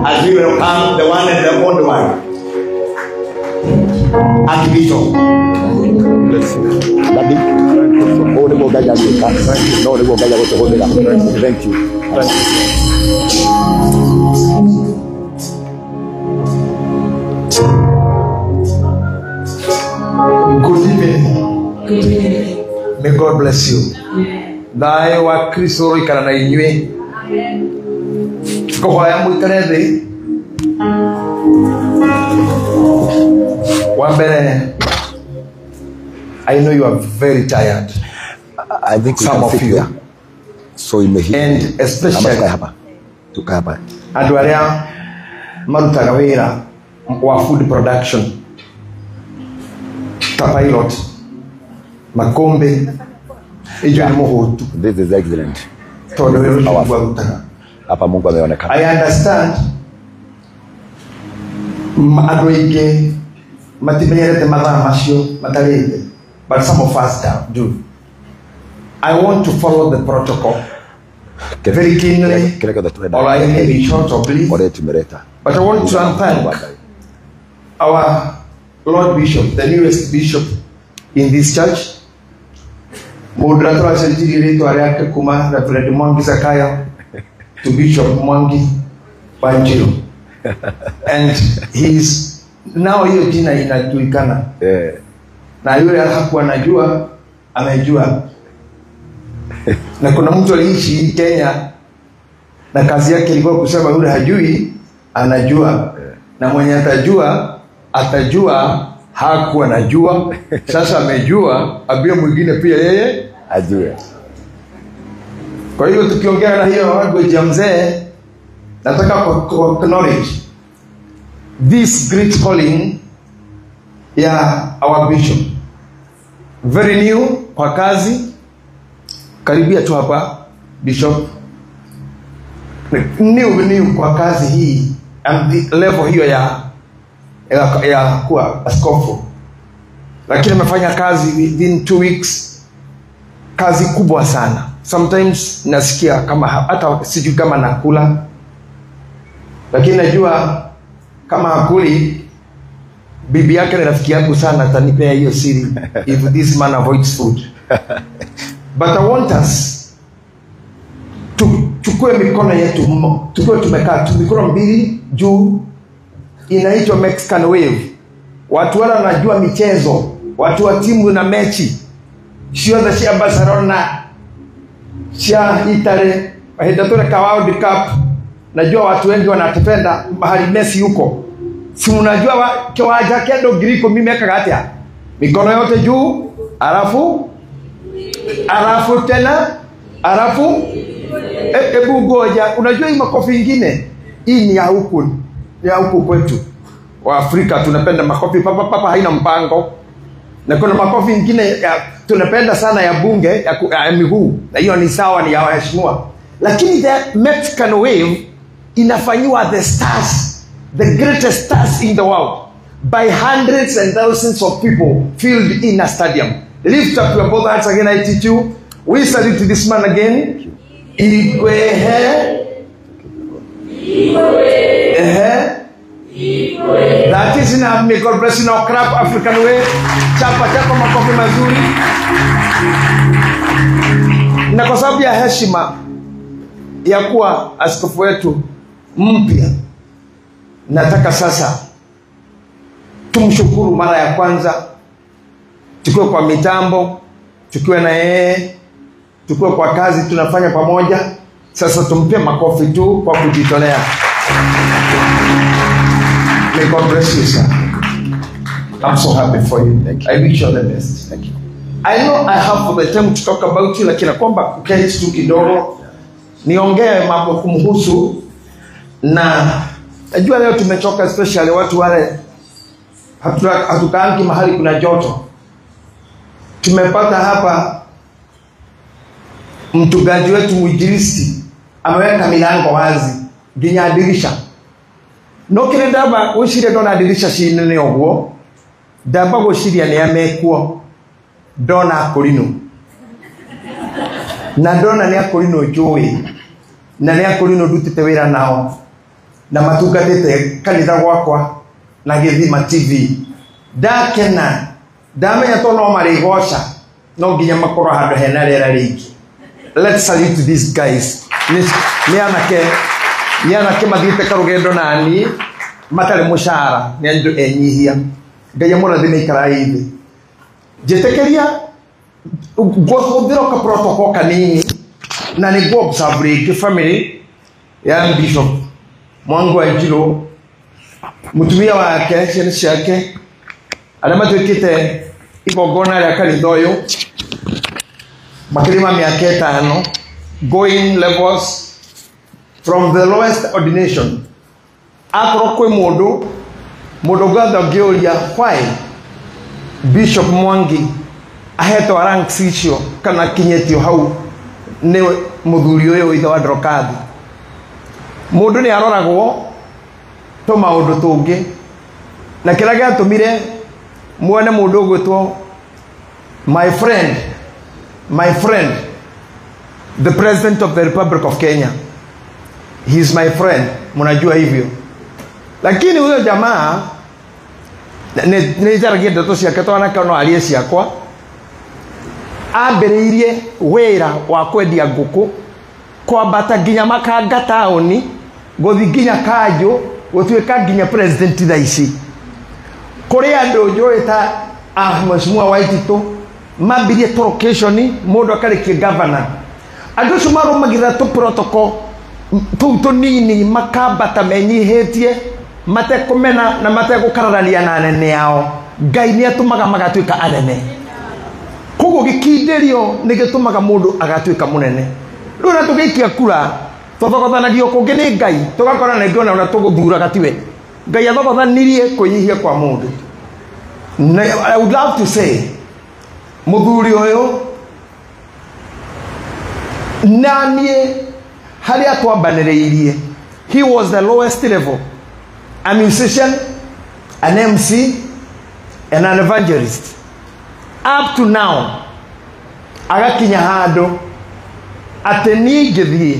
As we welcome the one and the only one, Archbishop. Bless you. Daddy, thank you. Thank you. Good evening. Good evening. May God bless you. Thayũ wa Kristo ũroikara na inyuĩ. Ngũhoya mũikare thĩ. Wa mbere, I know you are very tired. I think we some can of sit you. There. So you may hear. And especially Tukae hapa. Andũ arĩa marutaga wĩra wa food production ta pilot makombe inyuĩ nĩ mũhũtu. This is excellent. Tondũ wĩra ũcio nĩguo arutaga. Hapa Mungu ameonekana. I understand andũ aingĩ matimenyerete mathaa macio matarĩte, but some of us do. I want to follow the protocol very keenly, Kile kile tuenda. or I may be short or brief, Ore tumeleta. but I want to thank our Lord Bishop, the newest bishop in this church. Mũndũ ũrĩa tũracenjirie rĩtwa rĩake kuma Reverend Mwangi Zakayo to Bishop Mwangi Wanjiru. And he's now, hiyo jina inajulikana. Na yule hakuwa anajua, amejua. Na kuna mtu aliishi Kenya na kazi yake ilikuwa kusema yule hajui anajua. Na mwenye atajua atajua hakuwa anajua. Sasa amejua, ambie mwingine pia yeye Ajue. Kwa hiyo tukiongea na hiyo language ya mzee, nataka ku acknowledge this great calling ya our bishop. Very new kwa kazi, karibia tu hapa bishop. New kwa kazi hii and the level hiyo ya kuwa askofu. Lakini amefanya kazi within 2 weeks, kazi kubwa sana. Sometimes nasikia kama hata sijui kama nakula, lakini najua kama hakuli, bibi yake ni rafiki yangu sana, atanipea hiyo siri if this man avoids food. But I want us tuchukue mikono yetu, tukiwa tumekaa tu mikono mbili juu, inaitwa Mexican wave. Watu wale wanajua michezo, watu wa timu na mechi ciothe cia Barcelona, cia Italy, hĩndĩ tũreka World Cup, najua watu wengi wanatupenda mahali Messi yuko. Si mnajua kiwanja kĩa andũ 10,000 mekaga atĩa? Mikono yote juu, alafu tena, alafu hebu ngoja, unajua hii makofi ingine hii ni ya huku kwetu wa Afrika, tunapenda makofi papa papa, haina mpango. Na kuna makofi ingine tunapenda sana ya bunge ya miguu, na hiyo ni sawa, ni ya waheshimiwa. Lakini the Mexican wave inafanyiwa the stars, the greatest stars in the world, by hundreds and thousands of people filled in a stadium. Lift up your both hands again, I teach you. We salute this man again. Igwehe. Ehe. That is enough. May God bless you. Now clap African way. Chapa chapa makofi mazuri. Na kwa sababu ya heshima ya kuwa askofu wetu mpya, nataka sasa tumshukuru mara ya kwanza, tukiwa kwa mitambo, tukiwa na yeye, tukiwa kwa kazi tunafanya pamoja. Sasa tumpe makofi tu kwa kujitolea. May God bless you, sir. I'm so happy for you. Thank you. I wish you all the best. Thank you. I know I have for the time to talk about you, lakini kwamba kuketi tu kidogo niongee mambo kumhusu. Na najua leo tumechoka, especially watu wale hatukaangi mahali kuna joto. Tumepata hapa mchungaji wetu mwinjilisti ameweka milango wazi nginya dirisha. No kire ndamba gwiciria ndona dirisha ci nene ũguo, ndamba gwiciria nĩ amekuo, ndona akũrinũ, na ndona nĩ akũrinũ njũĩ, na nĩ akũrinũ ndutĩte wĩra nao. Na matungatĩte kanitha gwakwa na Gĩthima TV. Ndakena ndamenya to no marĩgoca no nginya makorwo handũ hena rĩera rĩingĩ. Let's salute these guys. Nĩ anake, nĩ anake mathiĩte karũgendo nani matarĩ mũcara, nĩ andũ enyihia. Ngai amũrathime, ikarai thĩ. Njĩtĩkĩria ngũhũthĩra ka protocol kanini na nĩ ngũ observe rĩngĩ family ya Bishop Mwangi wa Njirũ, mũtumia wake, ciana ciake, arĩa matuĩkĩte igongona rĩa kanitha ũyũ makĩria ma mĩaka 5, going levels from the lowest ordination. Akorwo kwĩ mũndũ mũndũ ũngĩũria why Bishop Mwangi ahetwo ranks icio kana akinyĩtio hau nĩ mũthuri ũyũ ithe wa Dorothy. Mũndũ nĩ aroragwo tũmaũndũ tũngĩ, na kĩrĩa gĩatũmire muone mũndũ ũgwĩtwo my friend, my friend, the President of the Republic of Kenya. He is my friend, mnajua hivyo. Lakini huyo jamaa nĩ njaragia ndeto ciake twanake no arie ciakwa. Ambĩrĩirie wĩra wa kwendia ngũkũ, kwambata nginya Makanga taũni, gũthiĩ nginya Kanjũ, gũtuĩka nginya president thaa ici. Kũrĩ andũ njũĩ ta Mheshimiwa Waititũ mambirie tũlocation, mũndũ akarĩkia governor. Andũ acio marũmagĩrĩra tũ protocol tũu tũnini, makambata menyihĩtie, matekũmena na mategũkararania na anene ao. Ngai nĩ atũmaga magatuĩka anene. Koguo gĩkindĩrio nĩ gĩtũmaga mũndũ agatuĩka mũnene. Rĩu ona tũgĩikia kura tũthogothanagio kũngĩ nĩ Ngai, tũgakora ningĩ ona ũrĩa tũgũthuraga tiwe. Ngai athogothanirie kwĩnyihia kwa mũndũ. Na I would love to say mũthuri ũyũ na niĩ harĩa twambanĩrĩirie, he was the lowest level, a musician, an MC and an evangelist. Up to now agakinya handũ atĩ niĩ ingĩthiĩ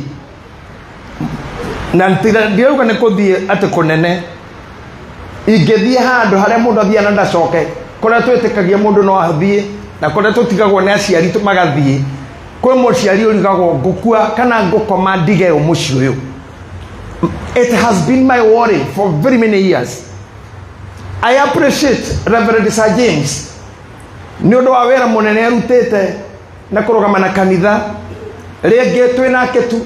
na ndirauga nĩ kũthiĩ atĩ kũnene, ingĩthiĩ handũ harĩa mũndũ athiaga na ndacoke, kũrĩa twĩtĩkagia mũndũ no athiĩ na kũrĩa tũtigagwo nĩ aciari magathiĩ. Kwĩ mũciari ũrigagwo ngũkua kana ngũkoma ndige ũ mũciĩ ũyũ. It has been my worry for very many years. I appreciate Reverend Sir James nĩ ũndũ wa wĩra mũnene arutĩte na kũrũgama na kanitha rĩngĩ twĩ nake tu.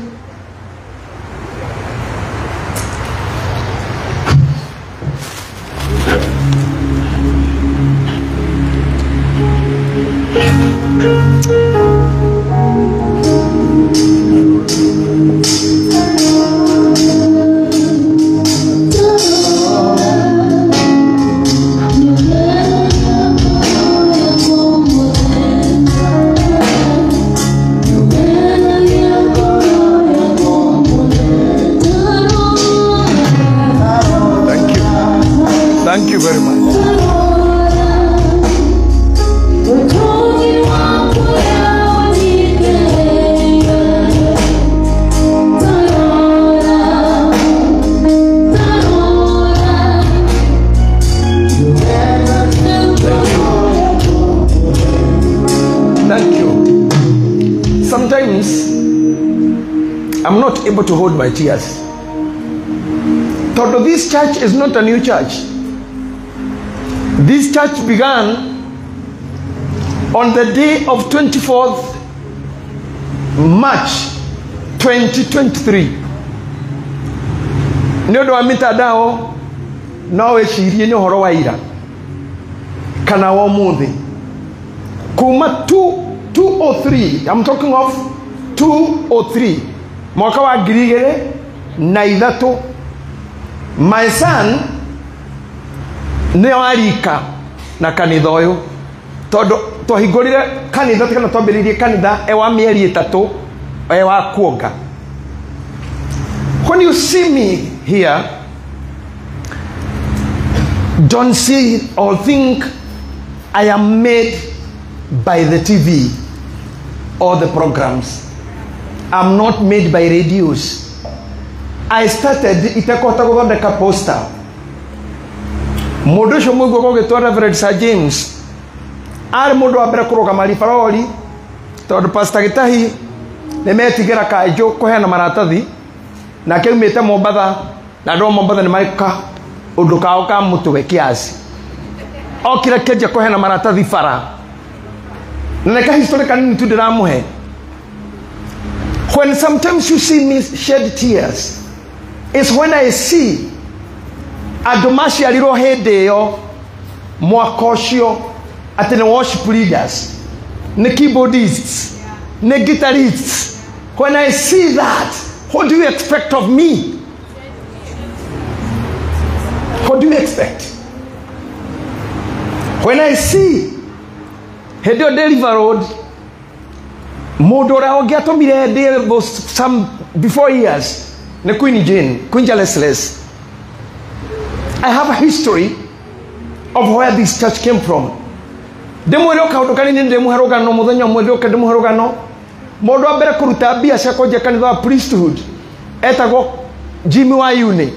Thank you. Thank you very much. Thank you. Sometimes I'm not able to hold my tears. Todo, this church is not a new church. This church began on the day of 24th March 2023. Nĩ ũndũ wa mitandao no wĩcirie nĩ ũhoro wa ira kana wa ũmũthĩ. Kuma 203, I'm talking of 203, mwaka wa 2003, my son nĩ warika na kanitha ũyũ, tondũ twahingũrire kanitha kana twambĩrĩirie kanitha e wa mĩeri 3 e wa kuonga. When you see me here, don't see or think I am made by the TV or the programs. I'm not made by radios. I started itekũhota gũthondeka poster. Mũndũ ũcio mũigua gũgĩtwo Reverend Sir James arĩ mũndũ wa mbere kũrũgama ribarori tondũ Pastor Gĩtahi nĩ metigĩra kanjũ kũheana maratathi nake aumĩte Mombatha na andũ a Mombatha nĩ mareka ũndũ kao ka mũtwe kiasi. Okire kĩanjia kũheana maratathi bara na nĩ kahistory kanini tu ndĩramũhe. When sometimes you see me shed tears, it's when I see andũ maciarirwo hĩndĩ ĩyo mwaka ũcio atĩ nĩ worship leaders, nĩ keyboardists, nĩ guitarists. When I see that, what do you expect of me? What do you expect? When I see hĩndĩ ĩyo ndĩ River Road, mũndũ ũrĩa ũngĩatũmire ndĩ some before years nĩ Queen Jane, Queen Jalesles. I have a history of where this church came from. Ndĩmwĩre o kaũndũ kanini, ndĩmũhe rũgano mũthenya ũmwe, ndĩũke ndĩmũhe rũgano. Mũndũ wa mbere kũruta mbia cia kwanjia kanitha wa priesthood etagwo Jimmy Wayune,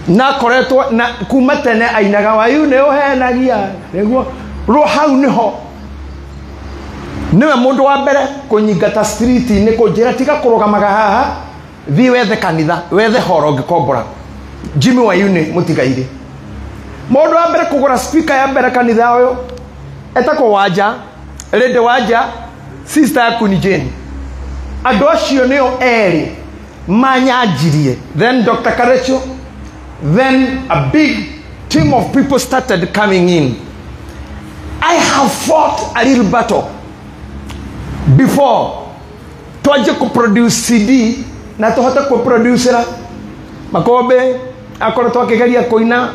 na akoretwo na kuma tene ainaga Wayune ũhenagia nĩguo rwo hau nĩho nĩwe mũndũ wa mbere kũnyingata street-inĩ kũnjĩra tiga kũrũgamaga haha, thiĩ wethe kanitha, wethe horo ũngĩkombora. Jimmy Wayune mũtigairĩ. Mũndũ wa mbere kũgũra speaker ya mbere kanitha ũyũ etagwo Wanja, Lady Wanja, sister ya Queen Jane. Andũ acio nĩo erĩ manyanjirie. Then Dr. Karecho, then a big team of people started coming in. I have fought a little battle before twanjie kũproduce CD na tũhote kũproducera Makombe akoretwo akĩgeria kũina.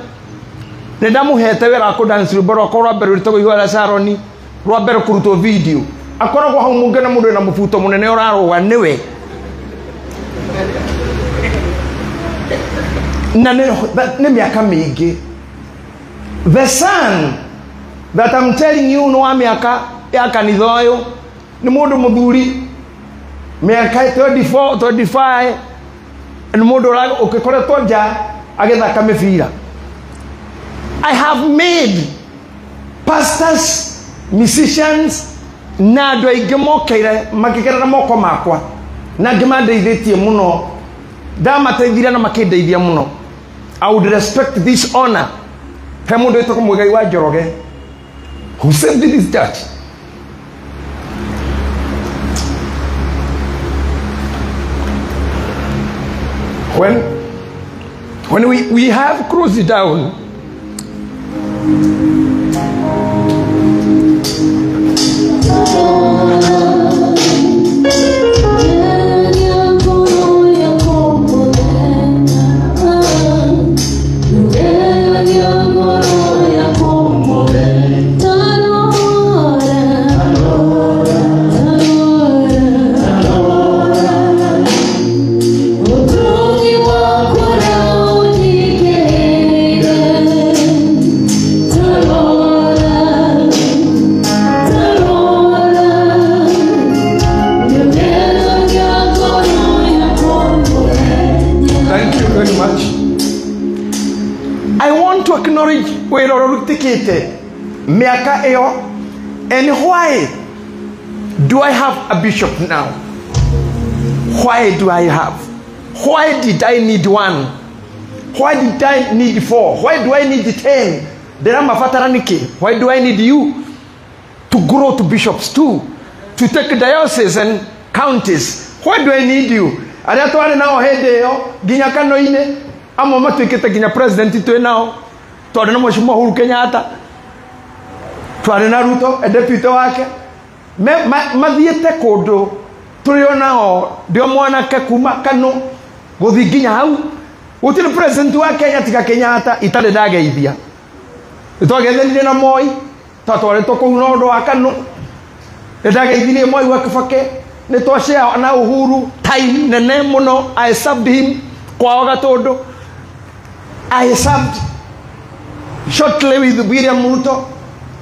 Nĩ ndamũhete wĩra wa kũdance rwĩmbo rwakwa rwa mbere rwĩtagwo Ihũa rĩa Saroni, rwa mbere kũrutwo video. Akoragwo hau mũngĩona mũndũ wĩna mũbuto mũnene ũrarũga nĩwe. Na nĩ mĩaka mĩingĩ. The son that I'm telling you nĩ wa mĩaka ya kanitha ũyũ, nĩ mũndũ mũthuri mĩaka 24, 25, nĩ mũndũ ũgĩkoretwo nja agĩthaka mĩbira. I have made pastors, musicians, na andũ aingĩ mokeire makĩgerera moko makwa na angĩ mandeithĩtie mũno, ndamateithirie na makĩndeithia mũno. I would respect this honor. He mũndũ wĩtagwo Mũigai wa Njoroge who saved this church. When we have closed it down, miaka ĩyo. And why do I have a bishop now? Why do I have? Why did I need one? Why did I need four? Why do I need 10? Ndĩramabatara nĩkĩ? Why do I need you to grow to bishops too? To take dioceses and counties? Why do I need you? Arĩa twarĩ nao hĩndĩ ĩyo nginya kano-inĩ, amwe matuĩkĩte nginya president twĩ nao, twarĩ na Mheshimiwa Uhuru Kenyatta, twarĩ na Ruto e deputy wake, mathiĩte kũndũ tũrĩ o nao, ndĩo mwanake kuma Kano gũthiĩ nginya hau. Gũtirĩ president wa Kenya tiga Kenyatta itarĩ ndageithia. Nĩtwageithanirie na Moi, twatwarĩtwo kũu na ũndũ wa Kano, nĩndageithirie Moi wa Kibaki, nĩtwacare na Uhuru time nene mũno. I served him kwao Gatũndũ. I served shortly with William Ruto,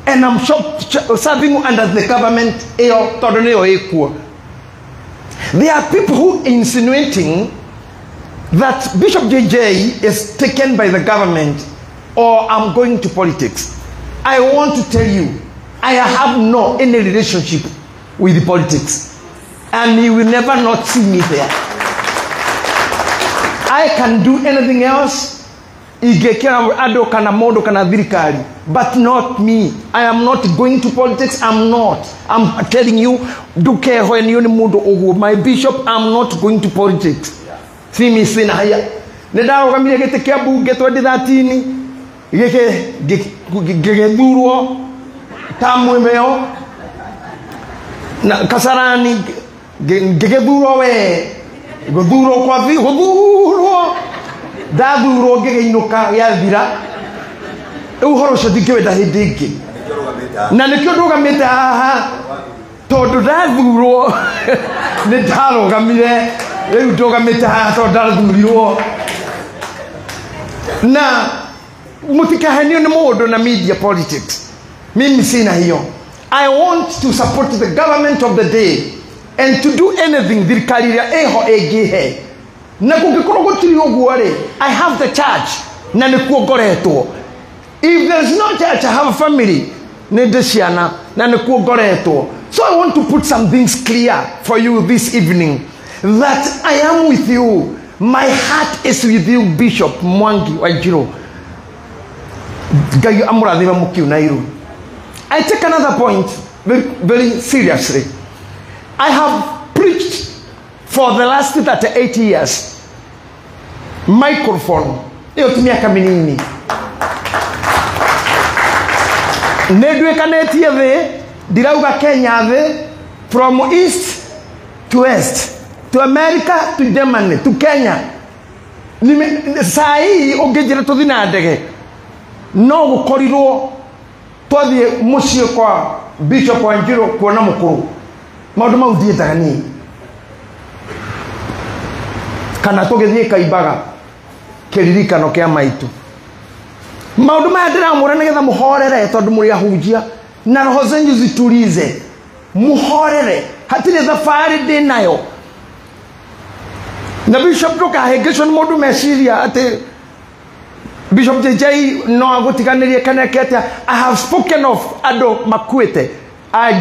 and I'm serving under the government ĩyo tondũ nĩyo ĩkuo. There are people who insinuating that Bishop JJ is taken by the government or I'm going to politics. I want to tell you, I have no any relationship with the politics, and you will never not see me there. I can do anything else, ingĩkĩra andũ kana mũndũ kana thirikari, but not me. I am not going to politics. I'm not. I'm telling you, ndũkehoenio nĩ mũndũ ũguo. My bishop, I'm not going to politics. See me sina haya. Nĩ ndarũgamire gĩtĩ kĩa mbunge 2013, gĩgĩthurwo ta mwĩmeo na Kasarani, ngĩgĩthurwo we gũthurwo kwa gũthurwo ndathurwo ngĩgĩinũka gĩathira. Rĩu ũhoro ũcio ndingĩwenda hĩndĩ ĩngĩ, na nĩkĩo ndũgamĩte haha, tondũ ndathurwo nĩ ndarũgamire. Rĩu ndũgamĩte haha tondũ ndathurirwo. Na mũtikahenio nĩ mũndũ na media politics. Mimi sina hiyo. I want to support the government of the day and to do anything thirikari ĩrĩa ĩho ĩngĩhe. Na kũngĩkorwo gũtirĩ ũguo rĩ, I have the church na nĩkuo ngoretwo. If there is no church, I have a family, nĩ ndĩ ciana na nĩkuo ngoretwo. So I want to put some things clear for you this evening, that I am with you. My heart is with you, Bishop Mwangi Wanjiru. Ngai amũrathime mũkiuna iru. I take another point very, very seriously. I have preached for the last 38 years. Microphone. Iyo ti miaka minini. Nĩ nduĩkanĩtie thĩ, ndirauga Kenya thĩ, from east to west, to America, to Germany, to Kenya. Saa hii ũngĩnjĩra tũthiĩ na ndege, no gũkorirwo twathiĩ mũciĩ kwa Bishop Wanjiru kuona mũkũrũ. Maũndũ mau ndiendaga niĩ. Kana tũgĩthiĩ Kaimbaga kĩririkano kĩa maitũ. Maũndũ maya ndĩramwĩra nĩgetha mũhorere, tondũ mũrĩ ahunjia na roho zenyu zitulize. Mũhorere, hatirĩ thabarĩ ndĩ nayo. Na Bishop ndũkahĩngĩcwo nĩ mũndũ meciria atĩ Bishop JJ no agũtiganĩrie kana eke atĩa. I have spoken of andũ makuĩte,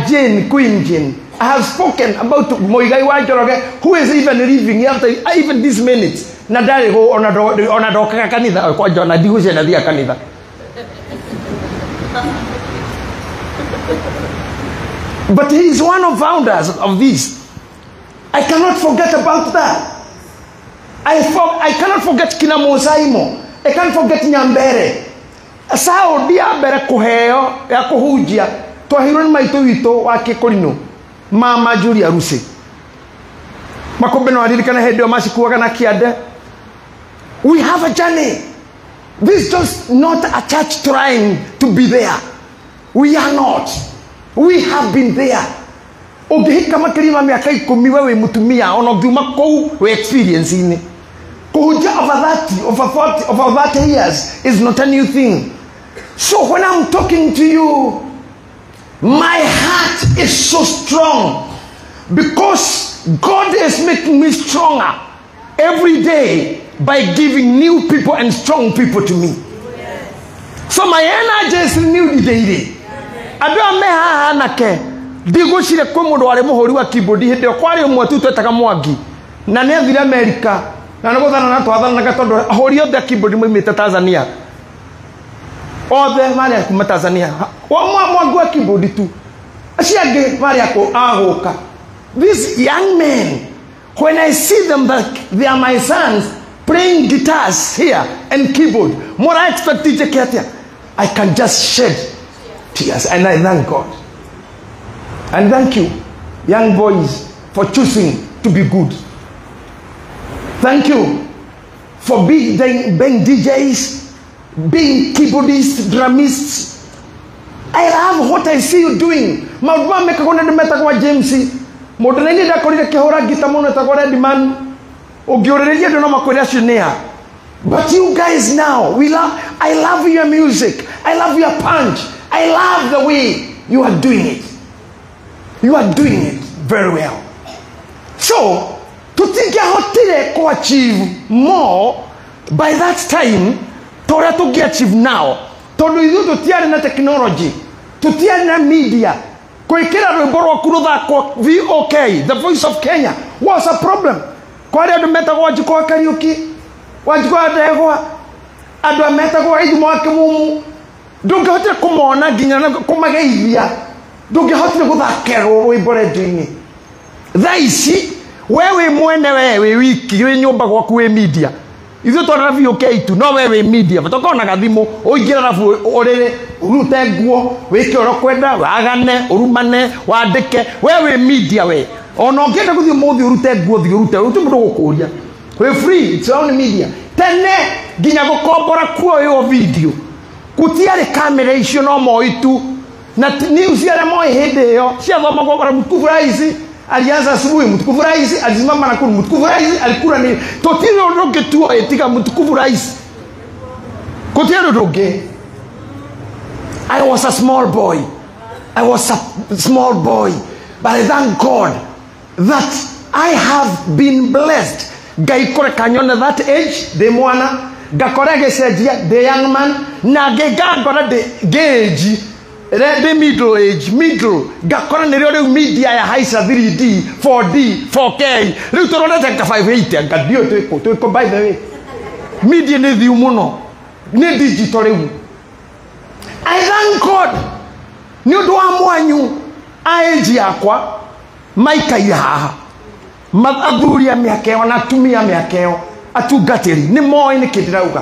Jane, Queen Jane. I have spoken about Muigai wa Njoroge, who is even living after even this minute. Na ndarĩ ona ndokaga kanitha kwanja, ona ndigũcia na thiaga kanitha. But he is one of founders of this. I cannot forget about that. I cannot forget kina Mosaimo. I can't forget Nyambere. Saudi ya mbere kũheo ya kũhunjia twaheirwo nĩ maitũ witũ wa Kĩkũrinũ, Mama Julia Rusi. Makombe no aririkana hĩndĩ ĩyo macikuaga na kĩande. We have a journey. This is just not a church trying to be there. We are not. We have been there. Ũngĩhika makĩria ma mĩaka 10 we wĩ mũtumia, ona ũngiuma kũu wĩ experience-inĩ. Kũhunjia over 30, over 40, over 30 years is not a new thing. So when I'm talking to you, my heart is so strong because God is making me stronger every day by giving new people and strong people to me. So my energy is renewed daily. Andũ aya me haha anake, ndigwĩciria kwĩ mũndũ warĩ mũhũri wa keyboard hĩndĩ ĩyo, kwarĩ ũmwe tu twetaga Mwangi, na nĩ athire Amerika, na nĩ gũthanana twathananaga tondũ ahũri othe a keyboard moimĩte Tanzania. Othe marĩ a kuma Tanzania. Mwangi wa keyboard tu. Acio angĩ marĩ a gũka. These young men, when I see them that they are my sons playing guitars here and keyboard, more I expect DJ Ketia, I can just shed tears, and I thank God. And thank you, young boys, for choosing to be good. Thank you for being DJs, being keyboardists, drumists. I love what I see you doing. Maũndũ maya mekagwo nĩ andũ metagwo James. Mũndũ na niĩ ndakorire kĩhũra ngita mũno etagwo Redman. Ũngĩũrĩrĩria andũ no makwĩre acio nĩ a. But you guys now, I love your music. I love your punch. I love the way you are doing it. You are doing it very well. So, Tũtingĩahotire kũ achieve more by that time ta ũrĩa tũngĩ achieve now, tondũ ithuĩ tũtiarĩ na technology, tũtiarĩ na media. Gwĩkĩra rwĩmbo rwaku rũthakwo VOK, the Voice of Kenya, was a problem. Kwarĩ andũ metagwo Wanjikũ wa Kariũki, Wanjikũ wa Ndegwa, andũ metagwo Ithumo wa Kĩmumu. Ndũngĩhotire kũmona nginya kũmageithia, ndũngĩhotire gũthakerwo rwĩmbo rendio-inĩ. Thaa ici we wĩ mwene, we wĩ wiki, wĩ nyũmba gwaku, wĩ media. Ithuĩ twarĩ na VOK tu, no we wĩ media, bata ũkorwo na gathimũ, ũingĩre rabu ũrĩrĩ, ũrute nguo, wĩke ũrĩa ũkwenda, wagane, ũrumane, wandĩke. We wĩ media we. Ona ũngĩenda gũthiĩ ũmũthĩ ũrute nguo, thiĩ ũrute, gũtirĩ mũndũ ũgũkũria. Wĩ free, it's your own media. Tene nginya gũkombora kuoywo video, gũtiarĩ kamera icio, no moi tu. Na news arĩa moĩ hĩndĩ ĩyo ciathomagwo bara, mtukufu rais alianza asubuhi, mtukufu rais alisimama Nakuru, mtukufu rais alikula nini. Tũtirĩ ũndũ ũngĩ tuoĩ tiga mtukufu rais, gũtirĩ ũndũ ũngĩ. I was a small boy. I was a small boy, but I thank God that I have been blessed. Ngai kũreka nyone that age ndĩ mwana, ngakora gĩcenjia ndĩ young man, na ngĩngangora ndĩ ngĩĩnji ndĩ middle age, middle ngakora nĩrĩo rĩu media ya haica 3D 4D 4K, rĩu tũrorete nga 580 nga ndiũĩ twĩkũ twĩkũ. By the way, media nĩ thiu mũno, nĩ digital rĩu. I thank God nĩ ũndũ wa mwanyu a age yakwa maikaire haha, athuri a mĩaka ĩyo na atumia a mĩaka ĩyo, atungatĩri nĩ moĩ nĩkĩ ndĩrauga.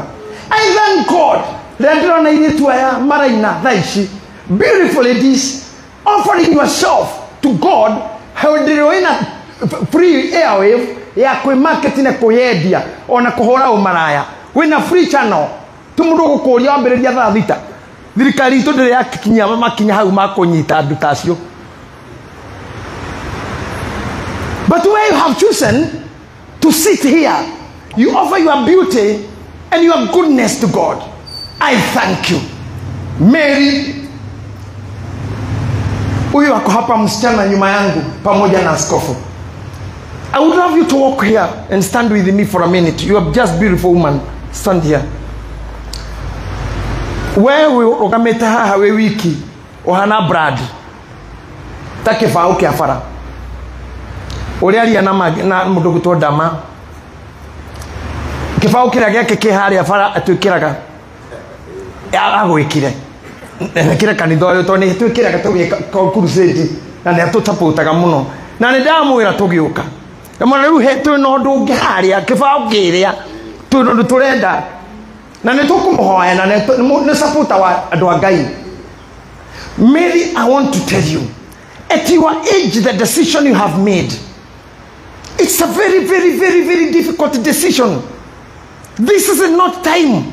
I thank God rĩrĩa ndĩrona airĩtu aya maraina thaa ici, beautiful ladies offering yourself to God, hĩndĩ ĩrĩa wĩna free airwave ya kwĩ na kwĩyendia ona kũhũra ũmaraya, wĩna free channel, ti mũndũ ũgũkũria wambĩrĩria thaa 6. Thirikari itũ ndĩrĩ yakinyia makinya hau ma kũnyita andũ ta acio. But where you have chosen to sit here, you offer your beauty and your goodness to God. I thank you. Mary, huyu ako hapa msichana nyuma yangu pamoja na askofu. I would love you to walk here and stand with me for a minute. You are just beautiful woman. Stand here. We ũrũgamĩte haha wĩ wiki, ũhana Brad ta kĩbaũ kĩa bara ũrĩa aria na mũndũ gwĩtwo Ndama, kĩbaũ kĩrĩa gĩake kĩ harĩa bara atwĩkĩraga agwĩkire kĩre kanitha ũyũ, tondũ nĩ twĩkĩraga tũgĩka crusade na nĩ atũsupportaga mũno, na nĩ ndamwĩra tũgĩũka ndamwĩra rĩu he twĩna ũndũ ũngĩ harĩa kĩbaũ kĩrĩa, twĩna ũndũ tũrenda na nĩ tũkũmũhoya, na nĩ supporter wa andũ a Ngai. Mary, I want to tell you, at your age, the decision you have made, it's a very, very, very, very difficult decision. This is not time.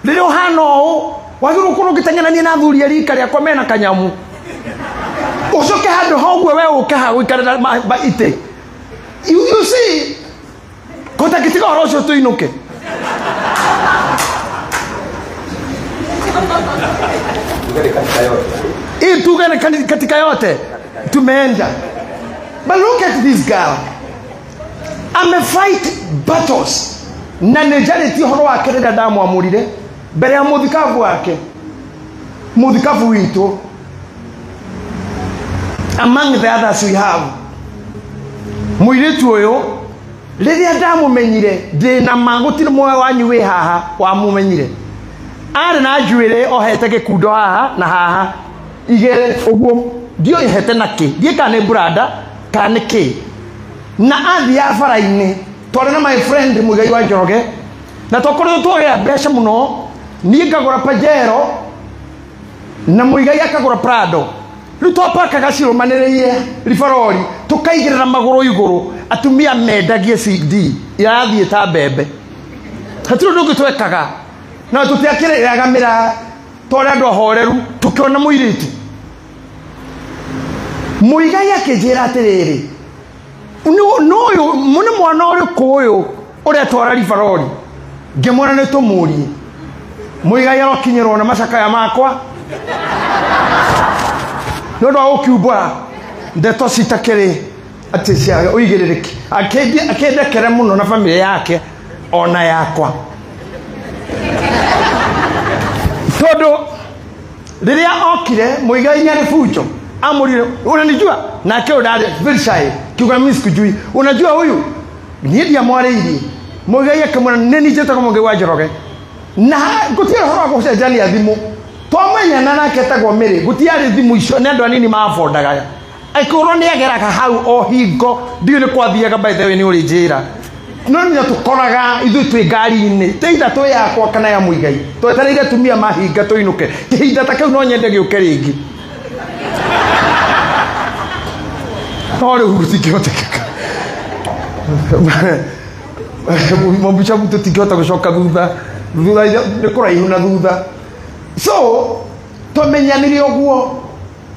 Rĩrĩa ũhana ũũ, wagĩrĩirwo gũkorwo ũgĩteng'erania na athuri a rika rĩakwa mena kanyamu. Ũcoke handũ ha ũguo we ũke ha gũikarĩra itĩ. You see, kota gĩtiga ũhoro ũcio tũinũke. Hii tuge ni katika yote tumeenda. But look at this girl. Amefight battles. Na nĩnjarĩtie ũhoro wake rĩrĩa ndamwamũrire mbere ya mũthikabu wake, mũthikabu witũ, among the others we have. Mũirĩtu ũyũ rĩrĩa ndamũmenyire, ndĩna ma gũtirĩ muoyo wanyu wĩ haha wamũmenyire. Arĩ na njuĩrĩ ohete gĩkundo haha na haha igĩrĩ ũguo, ndiũĩ hete na kĩ, ndiũĩ kana nĩ branda kana nĩ kĩ. Na athiaga bara-inĩ, twarĩ na my friend Mũigai wa Njoroge, na twakoretwo twagĩa mbeca mũno, niĩ ngagũra Pajero na Mũigai akagũra Prado. Rĩu twapakaga cirũmanĩrĩire ribarori, tũkaigĩrĩra magũrũ igũrũ, atumia mendagie CD irathiĩ ta mbembe. Hatirĩ ũndũ ũngĩ twekaga, na tũtiakĩrĩraga mĩraa, twarĩ andũ ahoreru, tũkĩona mũirĩtu. Mũigai akĩnjĩra atĩrĩrĩ, nũ nĩ mwana ũrĩkũ ũyũ ũretwara ribarori? Ngĩmwĩra nĩ tũmũrie. Mũigai arokinyĩrwo nĩ macakaya makwa nĩ ũndũ wa gũkiumbũra ndeto citakĩrĩ Atĩ cia ũigĩrĩrĩki. Akĩndekere mũno na famĩlĩ yake ona yakwa. Tondũ rĩrĩa okire Muigai nĩ bunjo amũrire unanijua nake ũrarĩ very shy kiuga mimi sikujui unajua huyu niĩ ndiamwarĩirie. Muigai akĩmwĩra nĩ niĩ njĩtagwo Mũigai wa Njoroge na gũtirĩ ũhoro wa gũcenjania thimũ twamenyana nake etagwo Mary gũtiarĩ thimũ icio nĩ andũ anini maabondaga angĩkorwo nĩ ageraga hau o hingo ndiũĩ nĩ kwathiaga by the way nĩ ũrĩ njĩra no nĩ tũkoraga ithuĩ twĩ ngari-inĩ teitha twĩ yakwa kana ya Muigai twetereire atumia mahinga tũinũke kĩhinda ta kĩu no nyende gĩũke rĩngĩ no rĩu gũtingĩhotekeka mabicabu tũtingĩhota gũcoka thutha thutha nĩ kũraihu na thutha. So twamenyanire ũguo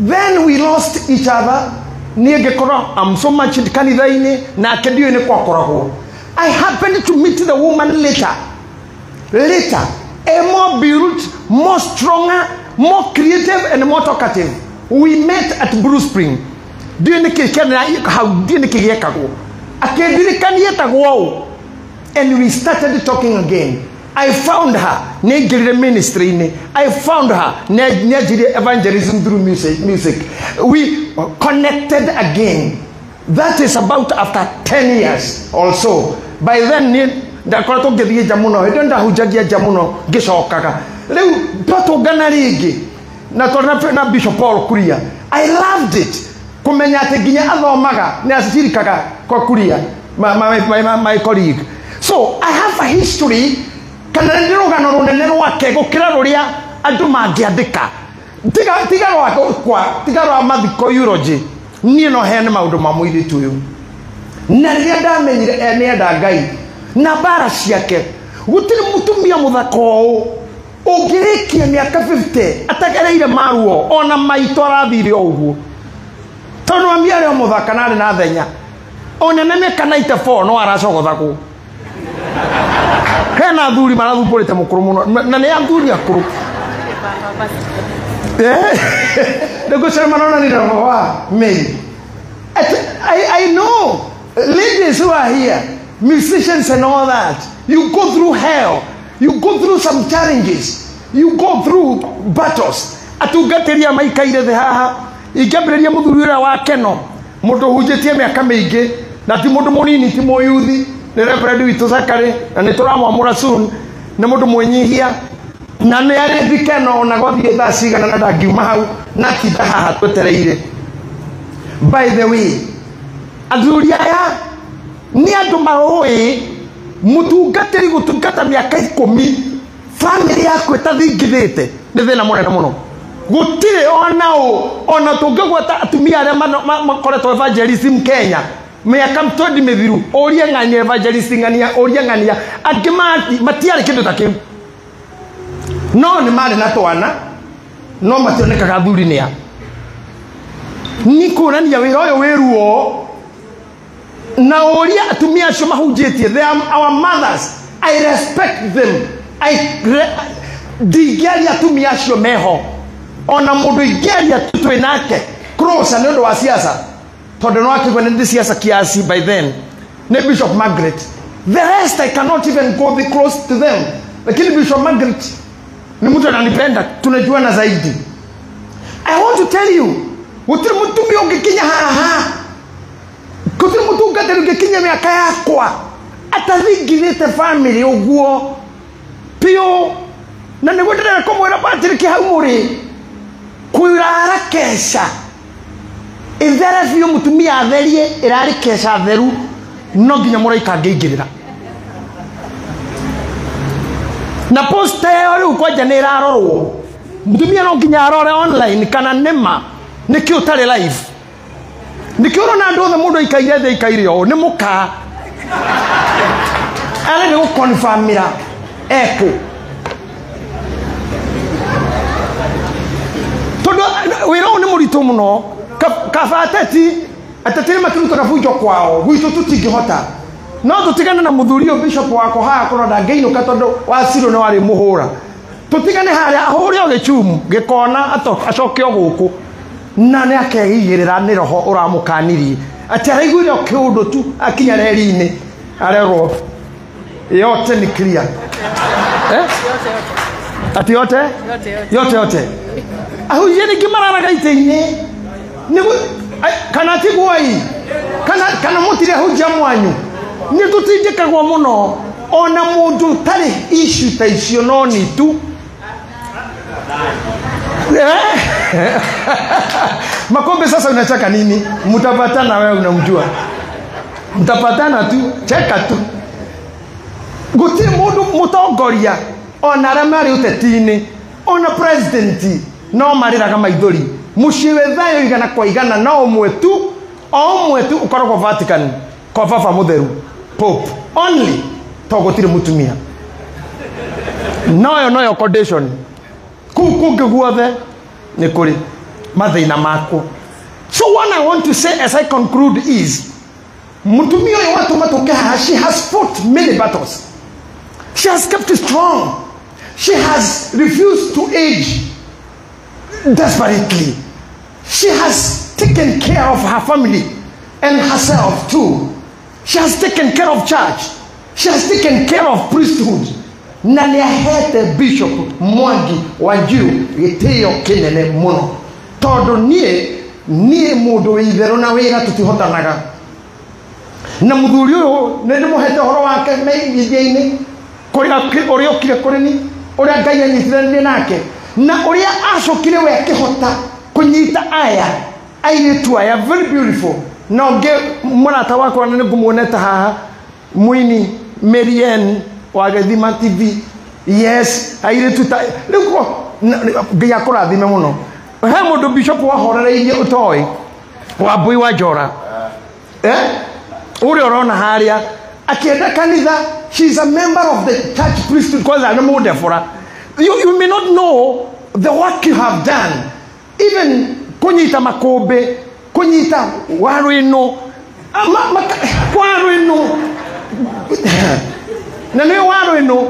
then we lost each other. Niĩ ngĩkorwo I'm so much kanitha-inĩ nake ndiũĩ nĩ kwakoragwo. I happened to meet the woman later. Later, a more built, more stronger, more creative and more talkative. We met at Blue Spring. Ndiũĩ nĩkĩ kĩana hau ndiũĩ nĩkĩ gĩekagwo. Akĩndirikania etagwo ũũ. And we started talking again. I found her nĩaingĩrire ministry-inĩ. I found her nĩanjirie evangelism through music. We connected again. That is about after 10 years or so. By then niĩ ndakoretwo ngĩthiĩ nja mũno hĩndĩ ĩyo ndahunjagia nja mũno ngĩcokaga rĩu twatũngana rĩngĩ na twarĩ na Bishop Paul Kuria. I loved it kũmenya atĩ nginya athomaga nĩ acirikaga kwa Kuria my colleague. So I have a history kana nĩ rũgano rũnene rwake gũkĩra rũrĩa andũ mangĩandĩka tiga rwakwa tiga rwa mathiko eulogy niĩ no heane maũndũ ma mũirĩtu ũyũ. Na rĩrĩa ndamenyire nĩenda Ngai na mbara ciake gũtirĩ mũtumia mũthaka ũũ ũngĩrĩkia mĩaka 50 atagereire maruo ona maitũ arathire o ũguo tondũ mami arĩ o mũthaka na arĩ na thenya ona na mĩaka 94 no aracogothagwo. Hena athuri marathumbũrĩte mũkũrũ mũno na nĩ athuri akũrũ nĩngũcemana na wa Mary. I know ladies who are here, musicians and all that, you go through hell, you go through some challenges, you go through battles. Atungatĩri aya maikaire thĩ haha ingĩambĩrĩria mũthuri ũrĩa wa Keno mũndũ ũhunjĩtie mĩaka mĩingĩ na ti mũndũ mũnini ti mũyuthi nĩ Reverend witũ Zakary na nĩ tũramwamũra soon nĩ mũndũ mwĩnyihia na nĩ arĩ thikeno ona gwathiĩ thaa cigana na ndangiuma hau na tinda haha twetereire. By the way, athuri aya nĩ andũ maũĩ mũtungatĩri gũtungata mĩaka 10 famĩlĩ yaku ĩtathingithĩte nĩ thĩna mũnene mũno. Gũtirĩ ona ũ ona tũngĩgweta atumia arĩa makoretwo evangelism Kenya mĩaka 20 mĩthiru ũrie ng'ania evangelist ng'ania ũrie ng'ania angĩ matiarĩ kĩndũ ta kĩu no nĩ marĩ na twana no mationekaga athuri nĩ a nĩ kuonania wĩra ũyũ wĩ ruo na ũria atumia acio mahunjĩtie. They are our mothers. I respect them. Ndingĩaria atumia acio meho ona mũndũ ingĩaria twĩ nake close nĩ ũndũ wa siasa tondũ no akĩgua nĩ siasa kiasi by then nĩ Bishop Margaret. The rest I cannot even go be close to them, lakini Bishop Margaret ni mtu ananipenda, tunajuana zaidi. I want to tell you gũtirĩ mũtumia ũngĩkinya haha gũtirĩ mũtungatĩri ũngĩkinya mĩaka yakwa atathingithĩte famĩlĩ ũguo piũ. Na nĩguo ndĩrenda kũmwĩra Patrick hau mũrĩ kwĩrara keca ithere biũ mũtumia atherie ĩrarĩ keca theru no nginya mũraika angĩingĩrĩra na posta ĩyo rĩu kwanja nĩ ĩrarorwo mũtumia no nginya arore online kana nĩma nĩkĩ ũtarĩ live nĩkĩ ũrona andũ othe mũndũ aikaire thĩ aikaire ũũ nĩ mũka arĩ nĩ gũconfirmĩra ekũ tondũ wĩra ũyũ nĩ mũritũ mũno. Kaba ateti nĩ makĩrutaga bunjo kwao gwitũ tũtingĩhota no tũtigane na mũthuri ũyũ bishop wakwa haha korwo ndangĩinũka tondũ wacirũ nĩ warĩ mũhũra tũtigane harĩa ahũre o gĩchumu gĩkona acoke o gũkũ na nĩ akeigĩrĩra nĩ roho ũramũkanirie Atĩ araiguire o kĩũndũ tu akinya reri-inĩ arerwo yote ni clear. Eh? Ati yote? Yote yote. Ahunjia ningĩ mararaga itĩ-inĩ. Nĩguo kana tiguo-ĩ kana mũtirĩ ahunjia mwanyu. Nĩ tũtindĩkagwo mũno ona mũndũ ũtarĩ issue ta icio no ni tu. Makombe sasa unacheka nini? Mtapatana wewe unamjua. Mtapatana tu, cheka tu. Gũtirĩ mũndũ mũtongoria ona arĩa marĩ ũteti-inĩ ona president no marĩraga maithori. Mũciĩ wĩ thayũ igana kwa igana no ũmwe tu, o ũmwe tu ũkoragwo Vatican kwa baba mũtheru Pope only, to gũtirĩ mũtumia. Noyo noyo condition. Kũu kũngĩ guothe nĩ kũrĩ mathĩna makwo. So what I want to say as I conclude is, mũtumia ũyũ watũma tũke haha, she has fought many battles. She has kept strong. She has refused to age desperately. She has taken care of her family and herself too. She has taken care of church. She has taken care of priesthood. Na nĩ ahete Bishop Mwangi Wanjiru gĩtĩo kĩnene mũno. Tondũ niĩ mũndũ wĩ itherũ na wĩra tũtihotanaga. Na mũthuri ũyũ nĩ ndĩmũhete ũhoro wake meithia-inĩ, ũrĩa okire kũrĩ ni, ũrĩa Ngai anyitithanire nake, na ũrĩa acokire we akĩhota kũnyita aya airĩtu aya very beautiful. Na ũngĩ mũrata wakwa na nĩngũmuonete haha, mũini Marianne wa Gĩthima TV. Yes, airĩtu ta rĩu Ngai akũrathime mũno. He mũndũ bishop wahorereirie ũtoĩ Wambui wa Njora, ũrĩa ũrona harĩa akĩenda kanitha. She is a member of the church priesthood. Kwanza nĩ mũndebora. You may not know the work you have done. Even kũnyita makũmbĩ, kũnyita waru ĩno, waru ĩno na nĩ waru ĩno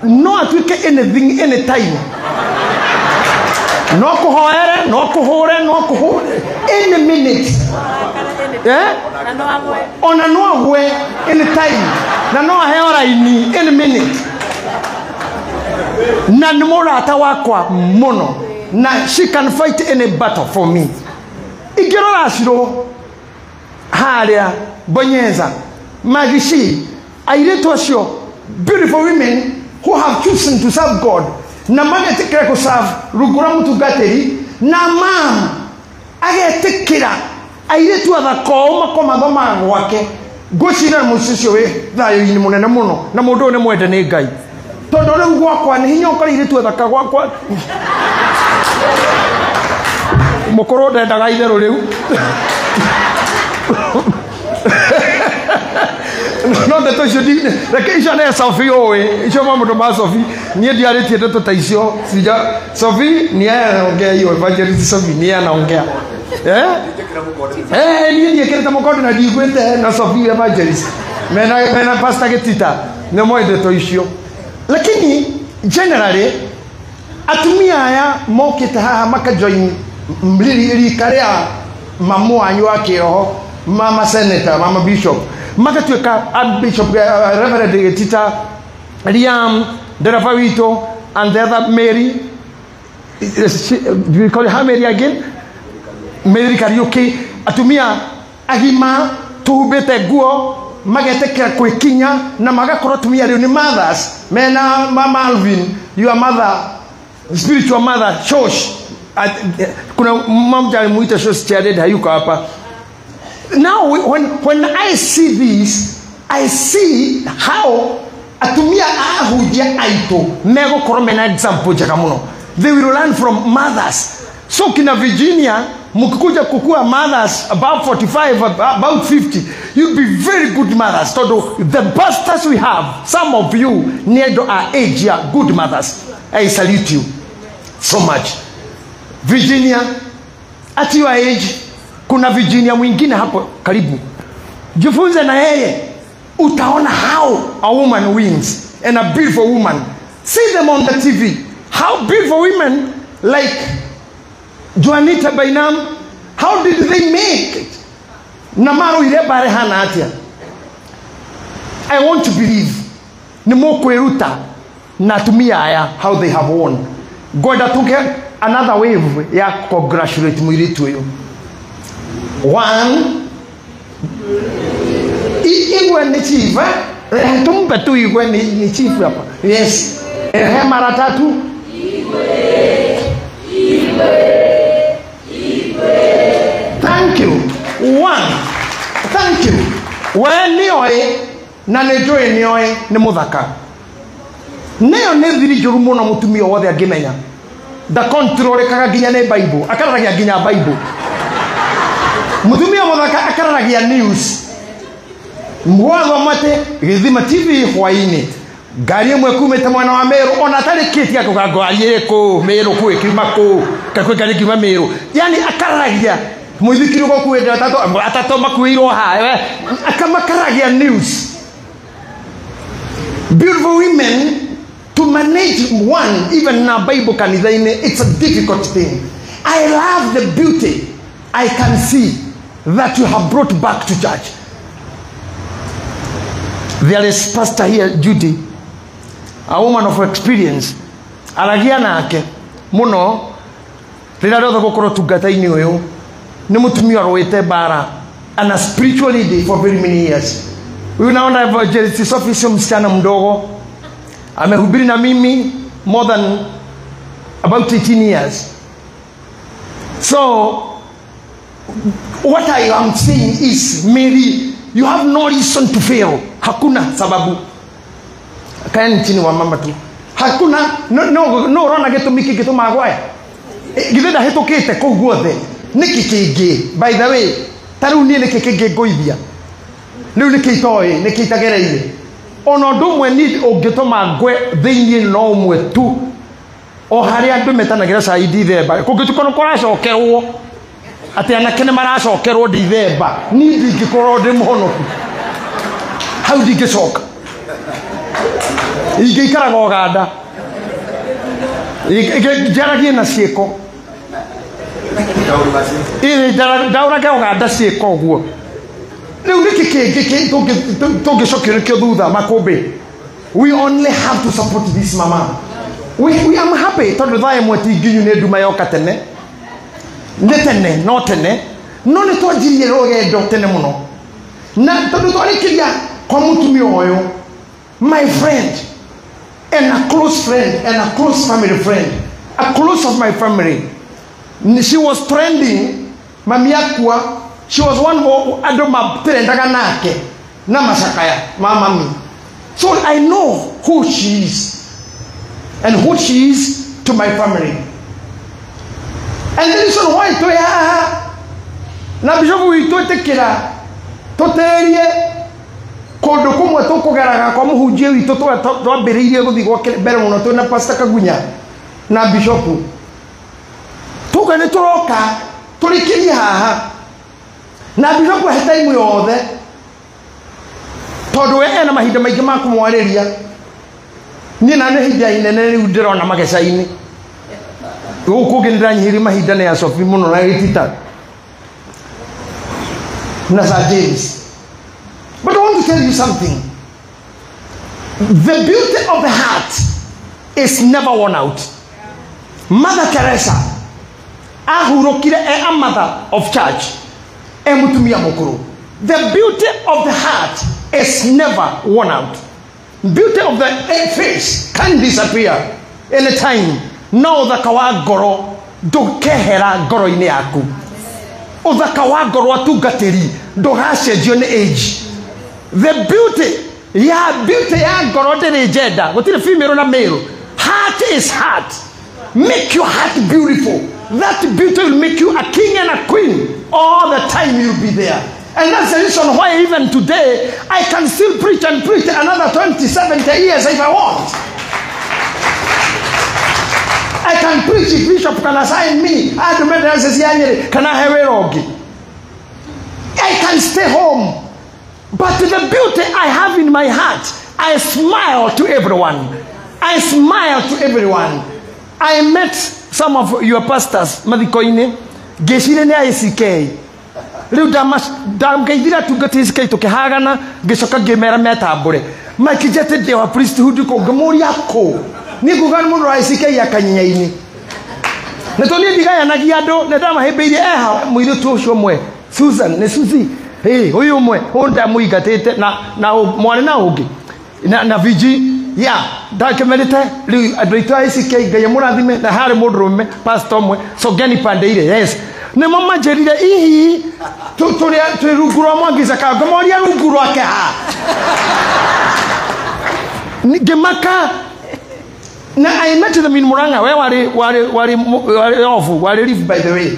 no atuĩke anything anytime. No kũhoere, no kũhũre, no kũhũre any minute. Ona no agwe anytime. Na no aheo raini any minute. Na nĩ mũrata wakwa mũno. Na she can fight any battle for me. Ingĩrora Ciro harĩa Bonyeza, Magici, airĩtu acio beautiful women who have chosen to serve God na magetĩkĩra kũ serve rungu rwa mũtungatĩri, na mam agetĩkĩra airĩtu athaka ũũ makomathomaga gwake. Ngwĩciria mũciĩ ũcio wĩ thayũ-inĩ mũnene mũno, na mũndũ ũyũ nĩ mwende nĩ Ngai. Tondũ rĩu gwakwa nĩ hinya ũkore airĩtu athaka gwakwa. Mũkũrũ ndendaga itherũ rĩu. No ndeto icio reke icio nĩ Sophie ũĩ, icio maũndũ ma Sophie, niĩ ndiarĩtie ndeto ta icio. Sija Sophie ni yeye anaongea hiyo, Evangelist Sophie ni yeye anaongea. Niĩ ndiĩkĩrĩte mũkondo na ndiiguĩte na Sophie Evangelist. Mena Pastor Gĩtita nĩ moĩ ndeto icio. Lakini generally atumia aya mokĩte haha makajoin rika rĩa mamu wanyu wa kĩroho, mama senator, mama bishop, magatuĩka bishop, Reverend Gĩtita, Liam, ndereba witũ, and the other Mary, do we call her Mary again? Mary Kariuki. Atumia agima tuhumbĩte nguo magetĩkĩra kwĩkinya na magakorwo atumia rĩu nĩ mothers. Mena mama Alvin, your mother, spiritual mother, shosh. Kuna mmoja alimuita shosh Chared, hayuko hapa. Now when I see this, I see how atumia ahunjia aitũ megũkorwo mena example njega mũno. They will learn from mothers. So kina Virginia, mkikuja kukua mothers about 45, about 50, you'll be very good mothers. Todo the pastors we have, some of you near our age are good mothers. I salute you so much. Virginia, at your age, kuna Virginia mwingine hapo karibu. Jifunze na yeye, utaona how a woman wins, and a beautiful woman. See them on the TV. How beautiful women like Juanita Bainam, how did they make it? Na marũire mbara ĩhana atĩa? I want to believe nĩ mũkwĩruta na atumia aya how they have won. Ngwenda tuge another wave ya congratulate mũirĩtu ũyũ. One, igwe ni chief, eh? Tumpe tu igwe ni chief hapa. Yes. Mara tatu. Igwe. Igwe. Igwe. Thank you. One. Thank you. We nioe na nĩ nioe nĩ mũthaka. Nĩyo nĩ thiri njũru mũno mũtumia wothe angĩmenya. Ndakontrolekaga nginya nĩ Bible. Akararagia nginya Bible. Mũtumia mũthaka akararagia news. Mwathoma atĩ Gĩthima TV hwainĩ ngari ĩmwe kumĩte mwena wa Meru ona atarĩkĩtie akauga ngari ĩkũ Meru kũ ĩkiuma kũ kakwĩ ngari ĩkiuma Meru, yani akararagia mũithikiri ũgũkuĩte atatũ makuĩirwo haha, akamakaragia news. Beautiful women to manage one even na Bible kanitha-inĩ, it's a difficult thing. I love the beauty I can see that you have brought back to church. There is pastor here, Judy, a woman of experience. Aragia nake muno rĩrĩa rĩothe gũkorwo tungata-inĩ ũyũ nĩ mũtumia ũrũĩte mbara and a spiritual lady for very many years. Huyu naona evangelist Sophie sio msichana mdogo, amehubiri na mimi more than about 18 years. So what I am saying is, Mary, you have no reason to fail. Hakuna sababu. Kaeni chini wa mama tu. Hakuna no urona gĩtũmi kĩngĩtũma agwae. Githĩ ndahĩtũkĩte kũu guothe. Nĩkĩ kĩngĩ? By the way, ta rĩu niĩ nĩkĩ kĩngĩ ngũithia? Rĩu nĩkĩ itoĩ, nĩkĩ itagereire? Ona ũndũ ũmwe niĩ ũngĩtũma ngwe thĩinĩ no ũmwe tu. O harĩa andũ metanagĩra cai Dithemba. Kũngĩtuĩka nĩ kũracokerwo atĩ anake nĩ maracokerwo Dithemba, niĩ ndingĩkorwo ndĩ mũhonoku. Hau ndingĩcoka. Ingĩikaraga Ũganda. Njaragie na ciĩko. Ndaũrage Ũganda ciĩko ũguo. Rĩu nĩkĩ kĩngĩ tũngĩcokerio nĩkĩo thutha makũmbĩ? We only have to support this mama. We am happy tondũ thaa ĩmwe ti nginyu nĩ nduma yoka tene. Nĩ tene, no tene. No nĩ twanjirie rũgendo tene mũno. Na tondũ twarĩkĩria kwa mũtumia ũyũ, my friend and a close friend and a close family friend, a close of my family, she was trending, mami akua, she was one of andũ matrendaga nake na macakaya ma mami. So I know who she is and who she is to my family. And the reason why twĩ haha na bishop witũ ĩtĩkĩra tũtĩrie kũndũ kũmwe tũkũgeraga kwa mũhunjia witũ twambĩrĩirie gũthiĩ gwake mbere mũno twĩna Pastor Kagunya na bishop. Tuge nĩ tũroka tũrĩkĩrie haha na bishop ahe time yothe tondũ we ena mahinda maingĩ ma kũmwarĩria. Niĩ na nĩ ihinda inene rĩu ndĩrona mageca-inĩ gũkũ ũngĩ nĩndĩranyihirie mahinda nĩ ya Sophie mũno na Gĩtita na Sir James. But I want to tell you something. The beauty of the heart is never worn out. Mother Teresa ahurũkire e a mother of church, e mũtumia mũkũrũ. The beauty of the heart is never worn out. Beauty of the face can disappear any time. No ũthaka wa ngoro ndũkehera ngoro-inĩ yaku. Ũthaka wa ngoro atungatĩri ndũgacenjio nĩ age. The beauty ya ngoro ndĩrĩ gender, gũtirĩ female na male. Heart is heart. Make your heart beautiful. That beauty will make you a king and a queen all the time you'll be there. And that's the reason why even today I can still preach and preach another 20, 70 years if I want. I can preach if Bishop can assign me. I can stay home. But the beauty I have in my heart, I smile to everyone. I smile to everyone. I met some of your pastors, mathiko-inĩ, ngĩciria nĩ ICK. Rĩu ndamgeithire atungatĩri ACK tũkĩhagana, ngĩcoka ngĩmera metambũre. Makĩnjia atĩ ndĩ wa priesthood kũ, ngĩmũria kũ. Niĩ nguga nĩ mũndũ wa ACK ya Kanyinya-inĩ. Na tondũ niĩ ndigayanagia andũ, nĩ ndamahĩmbĩirie eha mũirĩtu ũcio ũmwe, Susan, nĩ Susie. Hey, ũyũ ũmwe, ũyũ ndamũingatĩte na mwarĩ na ũngĩ. Na VG, ya, ndakĩmerĩte, rĩu andũ aitũ a ACK, Ngai amũrathime, na harĩ mũndũrũme, pastor ũmwe, Songeni Pandeire, yes. Nĩmo manjĩrire, ihi, twĩ rungu rwa Mwangi Zakayo, ngĩmoria rungu rwake ha. Ngĩmaka. Na I met them in Murang'a, where wari off, wari leave, by the way.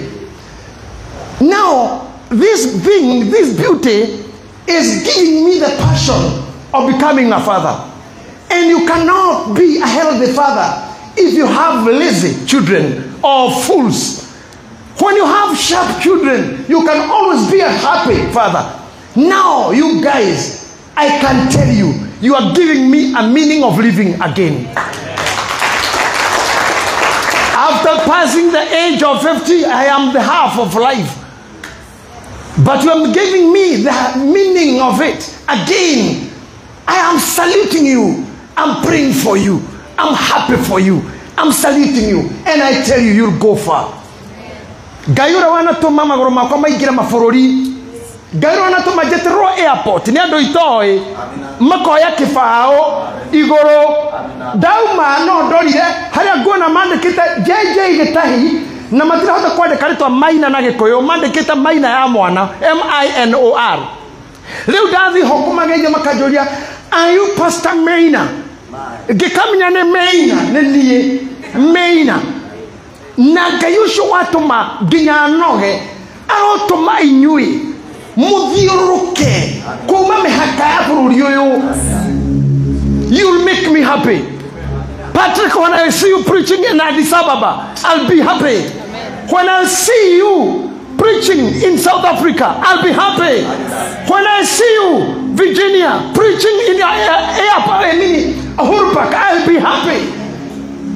Now, this thing, this beauty is giving me the passion of becoming a father. And you cannot be a healthy father if you have lazy children or fools. When you have sharp children, you can always be a happy father. Now, you guys, I can tell you, you are giving me a meaning of living again. After passing the age of 50, I am the half of life. But you are giving me the meaning of it again. I am saluting you. I'm praying for you. I'm happy for you. I'm saluting you. And I tell you, you'll go far. Ngai ũrĩa wanatũma magũrũ makwa maingĩre mabũrũri. Ngai ũrĩa wanatũma njetĩrwo airport nĩ andũ itoĩ makoya kĩbaũ igũrũ. Ndauma no ndorire harĩa nguona mandĩkĩte JJ Gĩtahi na matirahota kwandĩka rĩtwa Maina na Gĩkũyũ, mandĩkĩte Maina ya mwana, M-I-N-O-R. Rĩu ndathiĩ ho kũmageithia makanjũria, are you Pastor Maina? Ngĩkamenya nĩ Maina, nĩ niĩ Maina. Na Ngai ũcio watũma nginya noge arotũma inyuĩ mũthiũrũrũke kuma mĩhaka ya bũrũri ũyũ. You'll make me happy. Patrick, when I see you preaching in Addis Ababa, I'll be happy. When I see you preaching in South Africa, I'll be happy. When I see you, Virginia, preaching in Uhuru Park, I'll be happy.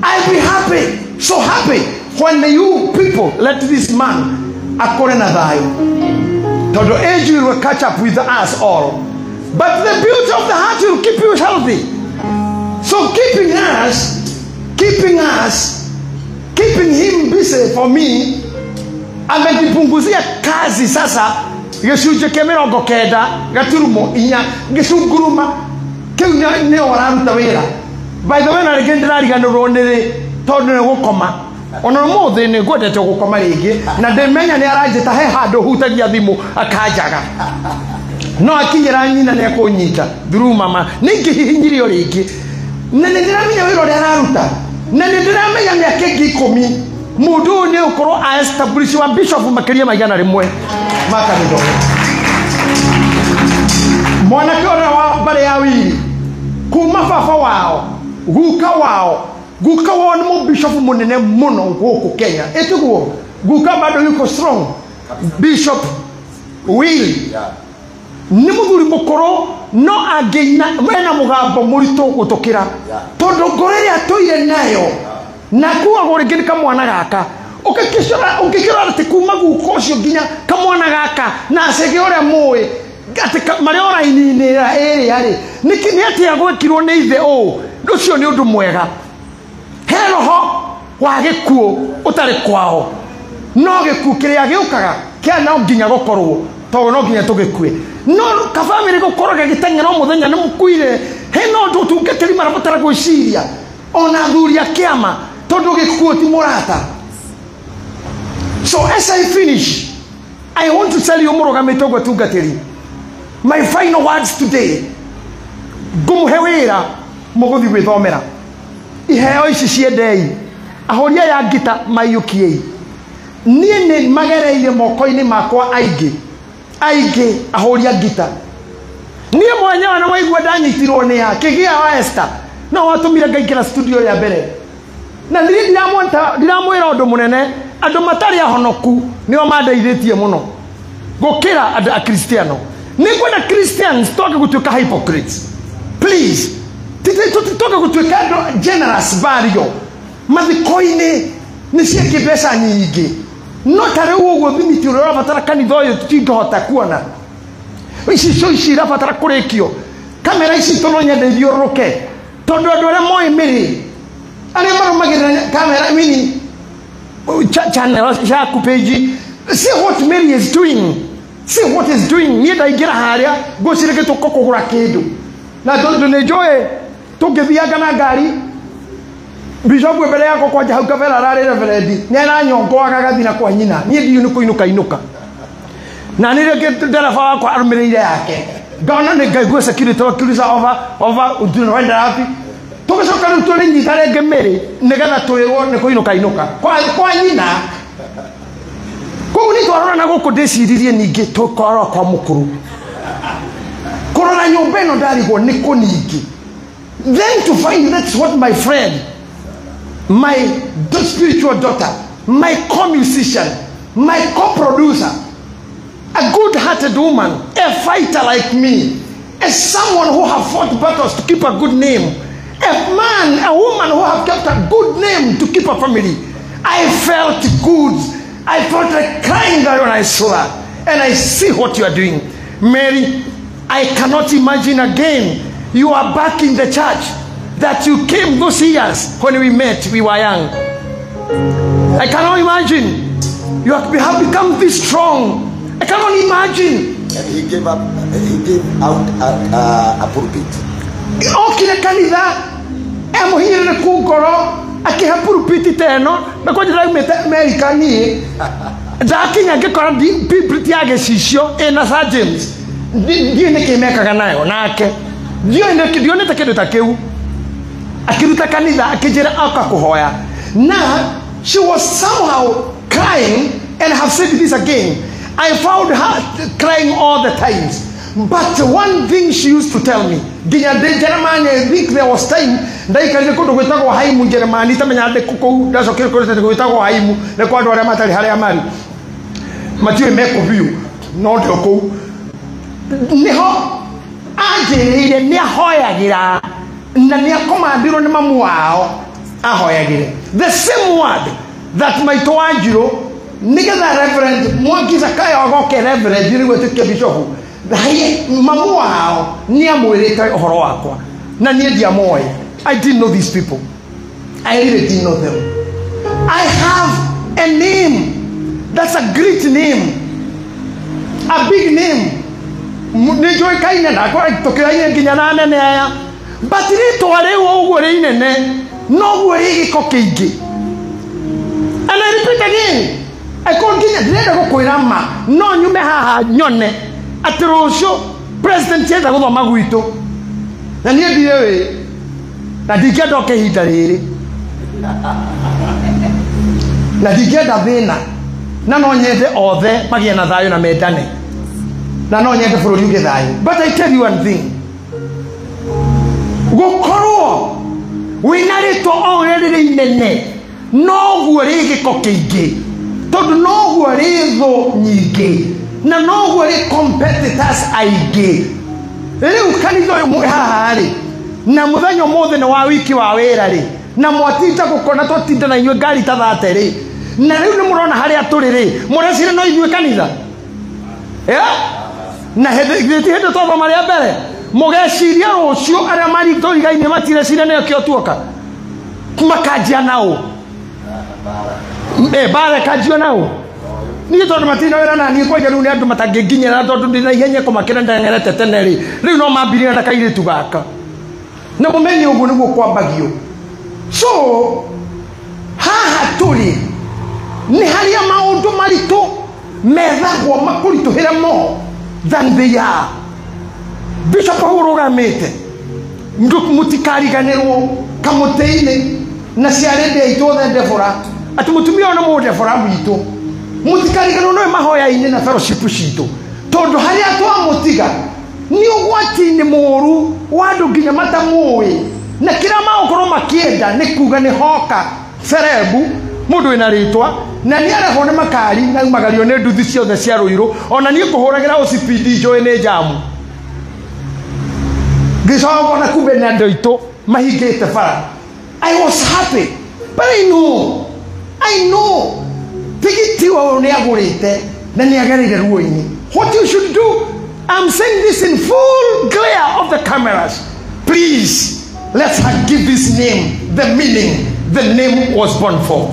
I'll be happy. So happy when you people let this man akore na thayo. Todo age will catch up with us all. But the beauty of the heart will keep you healthy. So keeping him busy for me, amenipunguzia kazi sasa gĩcunjĩ kĩa mĩrongo kenda gaturumo inya gĩcunguruma kĩu nĩo wararuta wĩra. By the way, na rĩngĩ ndĩrariganĩrwo nĩrĩ tondũ nĩ gũkoma. Ona ũmũthĩ nĩ ngwendete gũkoma rĩngĩ na ndĩmenya nĩ aranjĩta he handũ hutagia thimũ akanjaga. No akinyĩra nyina nĩ ekũnyita through mama nĩ ingĩhihinyirio rĩngĩ. Na nĩ ndĩramenya wĩra ũrĩa araruta. Na nĩ ndĩramenya mĩaka ĩngĩ 10 mũndũ ũyũ nĩ ũkorwo a establish wa bishop makĩria ma 100 ma kanitha ũyũ. Mwanake ũrĩa wa mbarĩ ya Wili kuma baba wao guka wao nĩ mũbishop mũnene mũno gũkũ Kenya. Ĩtiguo guka bado yuko strong. Bishop Wili nĩ mũthuri mũkũrũ no angĩina mena mũgambo mũritũ gũtũkĩra tondũ ngoro ĩrĩa atũire nayo na kuagwo rĩngĩ nĩ kamwana gaka. Ũngĩkĩrora atĩ kuma guka ũcio nginya kamwana gaka na acege ũrĩa mũĩ atĩ marĩ o raini-inĩ ĩrĩa rĩ nĩ atĩa gwĩkirwo nĩ ithe ũũ, ũcio nĩ ũndũ mwega. He roho wa gĩkuũ ũtarĩ kwao, no gĩkuũ kĩrĩa gĩũkaga kĩa no nginya gũkorwo tondũ no nginya tũgĩkue. No kabamĩrĩ gũkorwo gĩgĩteng'era o mũthenya nĩ mũkuire, he no ũndũ ũtungatĩri marabatara gwĩciria ona athuri a kĩama tondũ gĩkuũ ti mũrata. So as I finish, I want to tell you mũrũgamĩte ũguo atungatĩri, my final words today, ngũmũhe wĩra mũgũthiĩ gwĩthomera. Iheo ici ciendei, ahũri aya ngita maiyũkiei. Niĩ nĩ magereire moko-inĩ makwa aingĩ aingĩ ahũri a ngita. Niĩ mwenyewe nĩ waigua ndanyitirwo nĩ a kĩgĩa wa Esther no watũmire ngaingĩra studio ya mbere. Na niĩ ndiramwĩra ũndũ mũnene, andũ matarĩ ahonoku nĩo mandeithĩtie mũno gũkĩra andũ a Kristiano. Nĩ ngwenda Christians twage gũtuĩka hypocrites. Please, twage gũtuĩka andũ generous vario. Mathiko-inĩ nĩ ciĩkĩ mbeca nyingĩ. No ta rĩu ũguo thimiti ũrĩa ũrabatara kanitha ũyũ tũtingĩhota kuona. Ici ici irabatara kũrĩkio. Kamera ici tũ no nyende ithiũrũrũke. Tondũ andũ arĩa moĩ mĩrĩ, arĩa marũmagĩrĩra kamera mini channel ciaku page, see what Mary is doing. See what is doing. Niĩ ndaingĩra harĩa ngwĩciria tũko kũgũra kĩndũ. Na tondũ nĩ njũĩ tũngĩthianga na ngari Bishop mbere yakwa kwanja hau kabere ararĩ reverend nĩ aranyongoaga agathiĩ na kwa nyina. Niĩ ndiũĩ nĩ kũinũka inũka. Na nĩ rĩngĩ ndereba wakwa arũmĩrĩire yake. Ngona nĩ ngaigua security wakiuliza over over unaenda wapi. Tũgĩcoka rĩu tũrĩnyita rĩngĩ mĩrĩ nĩgetha twĩrwo nĩ kũinũka inũka kwa nyina. Koguo nĩ twarora na gũkũ ndĩciririe ningĩ tũkarora kwa mũkũrũ. Kũrora nyũmba ĩno ndarigwo nĩ kũ ningĩ. Then to find that's what my friend, my spiritual daughter, my co-musician, my co-producer, a good-hearted woman, a fighter like me, a someone who have fought battles to keep a good name, a man, a woman who have kept a good name to keep a family. I felt good. I felt like crying that when I saw her. And I see what you are doing. Mary, I cannot imagine again. You are back in the church that you came those years when we met, we were young. I cannot imagine. You have become this strong. I cannot imagine. And he gave up, he gave out a pulpit. Okire kanitha emuhinyĩrĩre ku ngoro akĩhe pulpit ta ĩno na kwanja ndaumĩte Amerika niĩ ndakinya ngĩkora pulpit ya gĩcicio ĩna Sir James. Ndiũĩ nĩkĩ mekaga nayo nake ndionete kĩndũ ta kĩu. Akiruta kanitha akĩnjĩra oka kũhoya. Na she was somehow crying, and I have said this again. I found her crying all the times. But one thing she used to tell me, nginya ndĩ Jeremani, I think there was time ndaikarire kũndũ gwĩtagwo Haimu Jeremani, tamenya ndĩ kũu ndacokire kũndũ gwĩtagwo Haimu nĩ kwa andũ arĩa matarĩ harĩa marĩ matiũĩ mekũ biũ no ndĩ kũu nĩho anjĩrĩire nĩ ahoyagĩra na nĩ akomandirwo nĩ mamu wao ahoyagĩre the same word that maitũ Wanjirũ nĩgetha Reverend Mwangi Zakayo agoke Reverend nĩguo atuĩke bishop. Mamu wao nĩ amwĩrĩte ũhoro wakwa na niĩ ndiamoĩ. I didn't know these people. I really didn't know them. I have a name that's a great name, a big name. Nĩ njũĩkaine na tũkĩraine nginya na anene aya, but rĩtwa rĩu ũguo rĩ inene noguo rĩ gĩko kĩingĩ. And I repeat again, I nginya ndĩrenda gũkwĩra ma no nyume haha nyone atĩ rũciũ president enda gũthoma gwitũ na niĩ ndiũĩ na ndingĩenda oke ihinda rĩrĩ na ndingĩenda thĩna na no nyende othe magĩe na thayũ na mendane na no nyende bũrũri ũgĩe thayũ. But I tell you one thing, gũkorwo wĩna rĩtwa o ũrĩa rĩrĩ inene noguo rĩ gĩko kĩingĩ tondũ noguo rĩ thũ nyingĩ na noguo rĩ competitors aingĩ. Rĩu kanitha ũyũ mwĩ haha rĩ na mũthenya ũmũthĩ nĩ wa wiki wa wĩra rĩ na mwatinda gũkona twatinda na inyuĩ ngari ta thate rĩ na rĩu nĩ mũrona harĩa tũrĩ rĩ mũreciria no ithuĩ kanitha na hĩndĩ ti hĩndĩ twathoma rĩa mbere mũgeciria rũciũ arĩa marĩ tũrigainĩ matireciria nĩyo kĩo tuoka makanjia nao mbara ĩkanjio nao niĩ tondũ matirĩ wĩra na niĩ kwanja rĩu nĩ andũ matangĩnginyĩra tondũ ndĩ na ihenya kũmakĩra ndeng'erete tene rĩ rĩu no mambirie na kairĩtu gaka na mũmenye ũguo nĩguo kwambagio. So haha tũrĩ nĩ harĩa maũndũ maritũ methagwo makũritũhĩre more than they are. Bishop hau ũrũgamĩte mũtikariganĩrwo kamũtĩ-inĩ na ciarĩ aitũ othe Ndebora atĩ mũtumia ũyũ nĩ mũndebora witũ mũtikariganĩrwo nĩwe mahoya-inĩ na fellowship citũ tondũ harĩa twamũtiga nĩ ũgwati-inĩ mũũru wa andũ nginya matamũĩ na kĩrĩa magũkorwo makĩenda nĩ kuga nĩ hoka cerebu mũndũ wĩna rĩtwa na nĩ arehwo nĩ makari na umagario nĩ nduthi ciothe cia Rũirũ ona niĩ ngũhũragĩra OCPD njũĩ nĩ njamu ngĩcoka na kumbe nĩ andũ aitũ mahingĩte bara. I was happy, but I know tigiti wa agũrĩte na nĩ agereire ruo-inĩ. What you should do, I'm saying this in full glare of the cameras, please let her give this name the meaning the name was born for.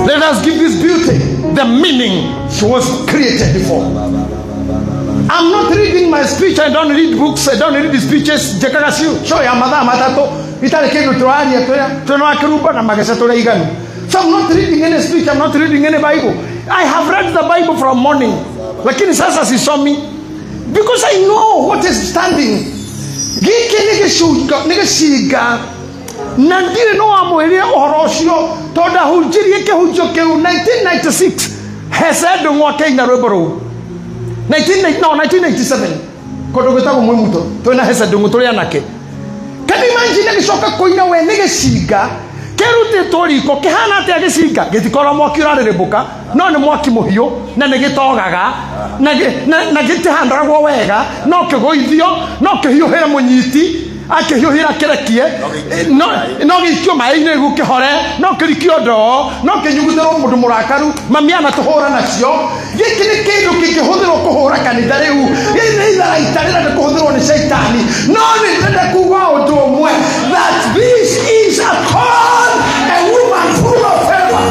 Let us give this beauty the meaning she was created for. I'm not reading my speech. I don't read books. I don't read the speeches. So I'm not reading any speech. I'm not reading any Bible. I have read the Bible from morning. Lakini sasa sisomi. Because I know what is standing. Giki nĩ gĩcinga na ndirĩ no amwĩrire ũhoro ũcio tondũ ndahunjirie kĩhunjio kĩu 1996 Hese Ndung'u akĩina rwĩmbo rũu 1997 kũndũ gwĩtagwo Mwĩmuto twĩna Hese Ndung'u tũrĩ anake. Can you imagine agĩcoka kũina we nĩ gĩcinga kĩrutĩtwo riko kĩhana atĩa gĩcinga gĩtikorwo mwaki ũrarĩrĩmbũka no nĩ mwaki mũhiũ na nĩ gĩtogaga na gĩtihandaragwo wega no kĩgũithio no kĩhiũhĩre mũnyiti akĩhiũhĩra kĩrekie no gĩikio maĩ-inĩ nĩguo kĩhore no kĩrikio ndoo no kĩnyugutĩrwo mũndũ mũrakaru mami anatũhũra nacio. Gĩkĩ nĩ kĩndũ kĩngĩhũthĩrwo kũhũra kanitha rĩu. Gĩkĩ nĩ itharaita rĩrenda kũhũthĩrwo nĩ caitani. No nĩ ndĩrenda kuga ũndũ ũmwe, that this is a call, a woman full of favor.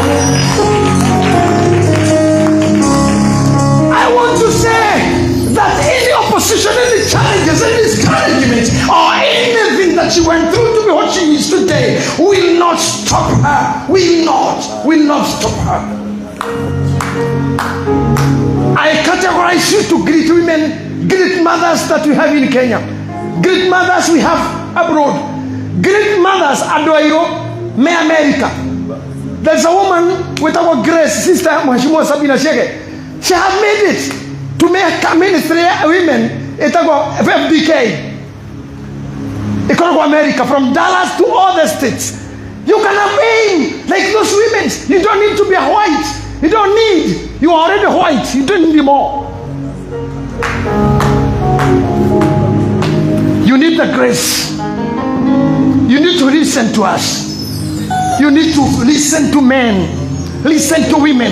I want to say that any opposition, any challenges, any discouragement, or anything that she went through to be what she is today will not stop her. Will not stop her. I categorize you to great women, great mothers that we have in Kenya, great mothers we have abroad, great mothers Adoiro, me America. There's a woman with our Grace, sister Mheshimiwa Sabina Shege. She has made it to make a ministry women. It's about FBK. America, from Dallas to all the states. You can have aim like those women. You don't need to be white. You don't need. You are already white. You don't need more. You need the grace. You need to listen to us. You need to listen to men. Listen to women.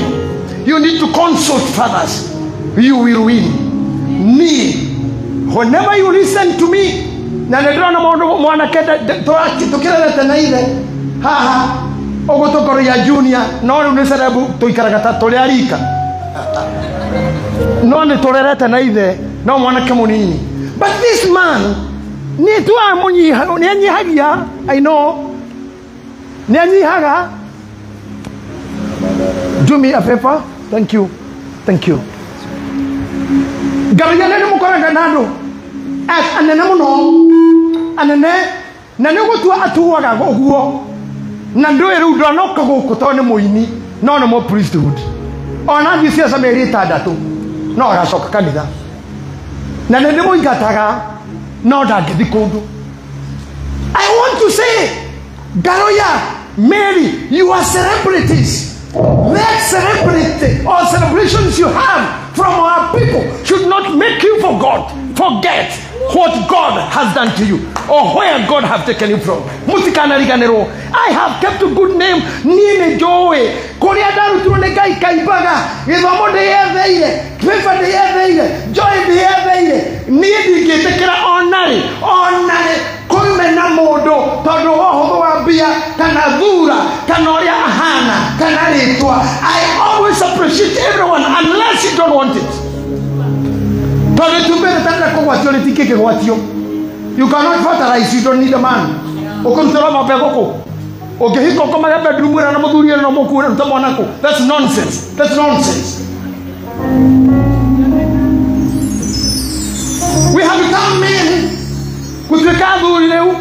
You need to consult fathers. You will win. Me, whenever you listen to me, na nĩndĩrona maũndũ mwanake tũkĩrerete na ithe haha ũguo tũkũrũia junior no rĩu nĩ cerebu tũikaraga ta tũrĩ arika no nĩ tũrerete na ithe no mwanake mũnini. But this man nĩ tuamũnyiha nĩ anyihagia. I know nĩ anyihaga. Do me a favor. Thank you. Thank you. Ngaroia nĩ mũkoraga na andũ anene mũno anene na nĩ gũtua atuaga ũguo na ndũĩ rĩu ndanoka gũkũ tondũ nĩ mũini no nĩ mũ priesthood ona thiĩ ciaca mĩeri ĩtandatũ no agacoka kanitha na nĩ ndĩmũingataga no ndangĩthiĩ kũndũ. I want to say, Ngaroia, Mary, you are celebrities. That celebrity or celebrations you have from our people should not make you forget what God has done to you or where God has taken you from. I have kept a good name. Niĩ nĩ njũĩ kũrĩa ndarutirwo nĩ Ngai kaimbaga gĩthomo ndĩyetheire favor ndĩyetheire joy ndĩyetheire. Niĩ ndingĩtĩkĩra onarĩ kũmena mũndũ tondũ wa ũhũthũ wa mbia kana thura kana ũrĩa ahana kana rĩtwa. I always appreciate everyone unless you don't want it. Tondũ itumbĩ rĩtarenda kũgwatio rĩtingĩkĩgwatio. You cannot fertilize, you don't need a man. Ũkũrutĩrwo mabegũ kũ? Ũngĩhika ũkomage bedroom ĩrĩa na mũthuri ĩrĩa no mũkuĩre ruta mwana kũ? That's nonsense. That's nonsense. We have become men gũtuĩka athuri rĩu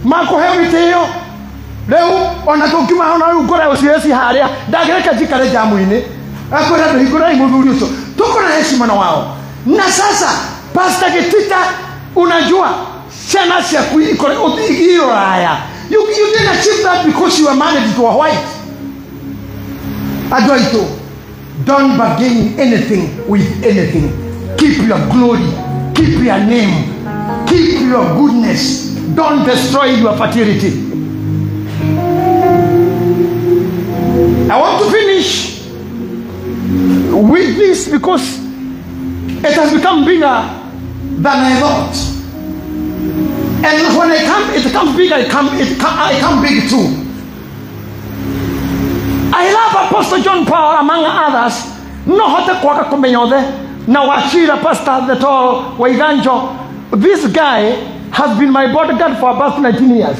makũheo gĩtĩo rĩu ona tũngiuma ona rĩu ngore ũcio eci harĩa ndangĩreka njikare jamu-inĩ akwĩra andũ hingũrai mũthuri ũcio tuko na heshima na wao. Na sasa Pastor Gitita, unajua ciana ciaku i rũraya. You didn't achieve that because you were married to a white. Andũ aitũ, don't bargain anything with anything. Keep your glory, keep your name, keep your goodness. Don't destroy your fertility. I want to finish this because it has become bigger than I thought. And when I come, it comes bigger, I come big too. I love Apostle John Paul among others. No hote kwaga kumenyothe na wachira pastor the tall Waiganjo. This guy has been my bodyguard for about 19 years.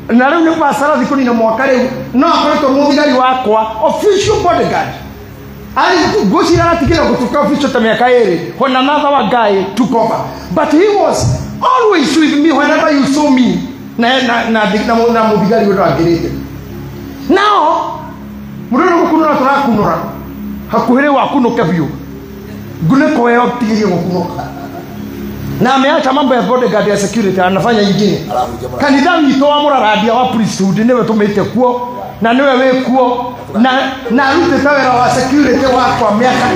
Na rĩu nĩ gwacara thikũ nina mwaka rĩu no akoretwo mũthigari wakwa official bodyguard. Ari ngwĩciria aratigĩra gũtuĩka official ta mĩaka ĩrĩ when another guy took over. But he was always with me whenever you saw me. Na na na na mũthigari ũrĩa angĩrĩte. Now mũndũ nĩ gũkunũra tũrakunũra hakuhĩ rĩu akunũke biũ ngunĩko ĩyo tigĩrie gũkunũka. Na ameacha mambo ya bodyguard ya security, anafanya ingine. Kanitha witũ wa mũrarandia wa priesthood nĩwe tũmĩte kuo na nĩwe wĩ kuo na na arutĩte wĩra wa security wakwa mĩaka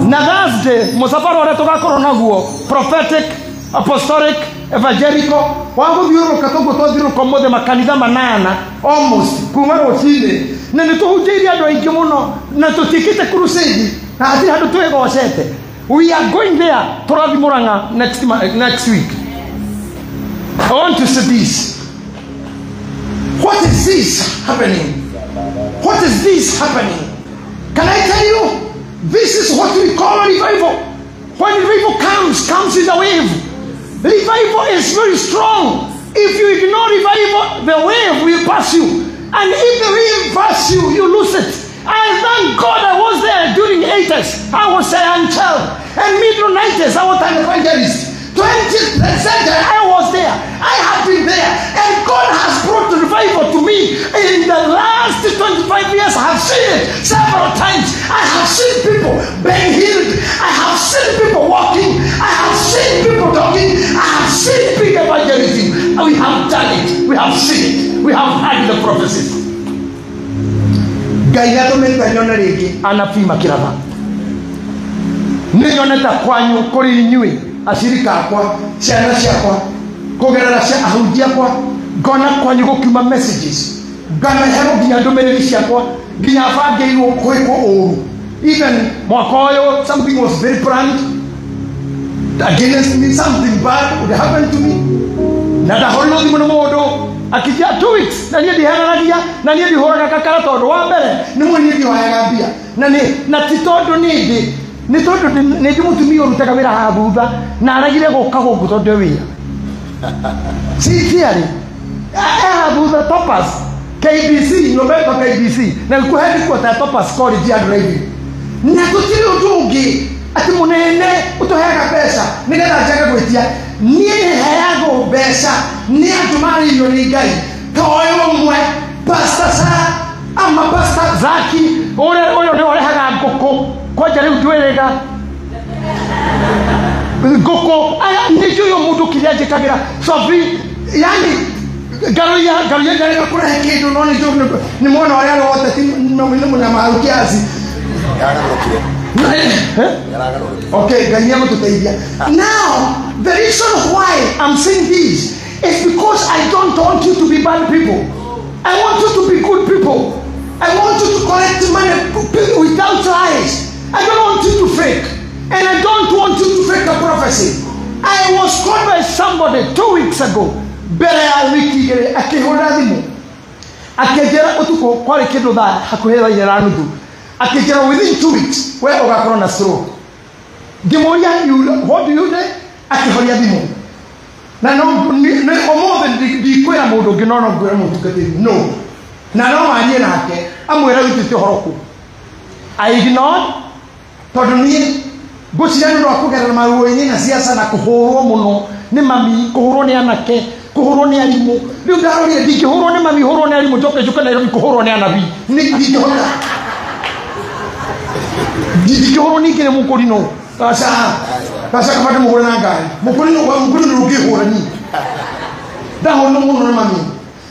18. Na Thursday mũcabara ũrĩa tũgakorwo naguo prophetic, apostolic, evangelical wa gũthiũrũrũka tũguo twathiũrũrũka ũmũthĩ makanitha manana almost kuma rũcinĩ na nĩ tũhunjĩirie andũ aingĩ mũno na tũtiĩkĩte crusade na hatirĩ handũ twĩgocete. We are going there tũrathiĩ Murang'a next week. I want to say this. What is this happening? What is this happening? Can I tell you? This is what we call revival. When revival comes in a wave. Revival is very strong. If you ignore revival, the wave will pass you. And if the wave passes you, you lose it. I thank God I was there during 80s. I was a young child. And middle 90s, I was an evangelist. 20th century, I was there. I have been there. And God has brought revival to me. In the last 25 years, I have seen it several times. I have seen people being healed. I have seen people walking. I have seen people talking. I have seen big evangelism. We have done it. We have seen it. We have had the prophecies. Ngai atũmĩte nyone rĩngĩ anabii makĩratha. Nĩ nyonete kwanyu kũrĩ inyuĩ acirika akwa, ciana ciakwa, kũgerera cia ahunjia akwa, ngona kwanyu gũkiuma messages, nganaherwo nginya ndũmĩrĩri ciakwa, nginya bangĩirwo kwĩkwo ũru. Even mwaka ũyũ something was very planned against me, something bad would happen to me. Na ndahũrirwo thimũ nĩ mũndũ akijia 2 weeks na niĩ ndiheranagia na niĩ ndihũraga kakara tondũ wa mbere nĩ mũĩ niĩ ndihoyaga mbia na nĩ na ti tondũ nĩ ndĩ nĩ tondũ nĩ ndĩ mũtumia ũrutaga wĩra haha thutha na aragire gũka gũkũ tondũ wĩra sincerely haha thutha Toppers KBC nyũmba ĩtwa KBC na gũkũ headquarter ya Toppers College ya driving na gũtirĩ ũndũ ũngĩ atĩ mũnene ũtũheaga mbeca nĩgetha njage gwĩtia. Niĩ heagwo mbeca nĩ andũ marĩirio nĩ Ngai ta ũyũ ũmwe Pastor Sa ama Pastor Zaki ũrĩa ũyũ nĩwe ũrehaga ngũkũ kwanja rĩu ndwĩrĩga ngũkũ aya nĩ njũĩ mũndũ kĩrĩa njĩkagĩra Sophie yani ngaroia ngarega kũrehe kĩndũ no nĩ njũĩ nĩ mwona ũrĩa wothe ti nĩ mũnyamaru kiasi. Okay, now the reason why I'm saying this is because I don't want you to be bad people. I want you to be good people. I want you to collect money without lies. I don't want you to fake. And I don't want you to fake a prophecy. I was called by somebody 2 weeks ago. Mbere ya wiki igĩrĩ akĩhũra thimũ akĩnjĩra ũtukũ kwarĩ kĩndũ thaa hakuhĩ thaa inya na nuthu akĩnjĩra within 2 weeks we ũgakorwo na stroke. Ngĩmũria what do you do? Akĩhoria thimũ na no ũmũthĩ ndikwĩra mũndũ ũngĩ no no ngwĩra mũtungatĩri no na no warie nake amwĩra witĩte ũhoro kũ. I ignored tondũ niĩ ngwĩciria nĩ ũndũ wa kũgerera maruo-inĩ na siasa na kũhũrwo mũno nĩ mami, kũhũrwo nĩ anake, kũhũrwo nĩ arimũ. Rĩu ndarorire ndingĩhũrwo nĩ mami, hũrwo nĩ arimũ njoke njũke Nairobi kũhũrwo nĩ anabii. Ndingĩhota. Ndingĩhũrwo ningĩ nĩ mũkũrinũ. Aca aca kaba ndĩmũhũre na ngari. Mũkũrinũ mũkũrinũ ndũngĩhũra niĩ. Ndahũrwo mũno nĩ mami.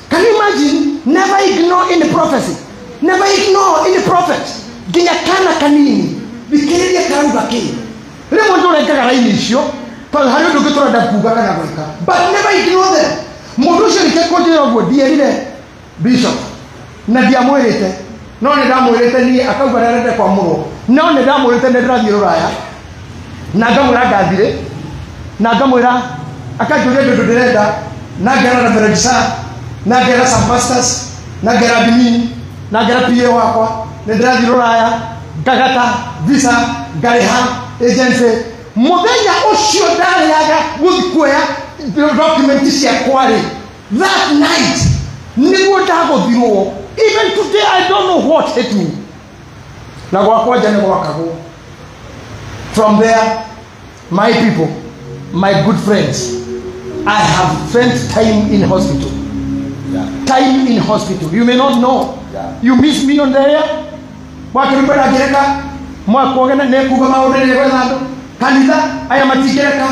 Can you imagine? Never ignore any prophecy. Never ignore any prophet. Nginya kana kanini. Thikĩrĩria karauga kĩ. Rĩmwe ndũrengaga raini icio tondũ harĩ ũndũ ũngĩ tũrenda kuuga kana gwĩka. But never ignore them. Mũndũ ũcio rĩke kũnjĩra ũguo ndierire bishop na ndiamwĩrĩte. No nĩ ndamwĩrĩte niĩ akauga nĩarenda kwamũrwo. No nĩ ndamwĩrĩte nĩ ndĩrathiĩ rũraya. Na ngamwĩra ngathire. Na ngamwĩra akanjũria ndũ ndĩrenda. Na ngera Reverend Sir, na ngera some pastors, na ngera admin, na ngera PA wakwa. Nĩ ndĩrathiĩ rũraya, ngagata visa, ngarĩha agency. Mũthenya ũcio ndarĩaga gũthiĩ kuoya document ciakwa rĩ, that night nĩguo ndagũthirwo. Even today I don't know what hit me. Na gwakwa nja nĩ gwakagwo. From there, my people, my good friends, I have spent time in hospital. Yeah. Time in hospital. You may not know. Yeah. You miss me on there. Mwakĩrumba ndangĩreka. Mwakwogena nĩkuga maũndũ nĩ gwetha andũ. Kanitha aya matingĩreka.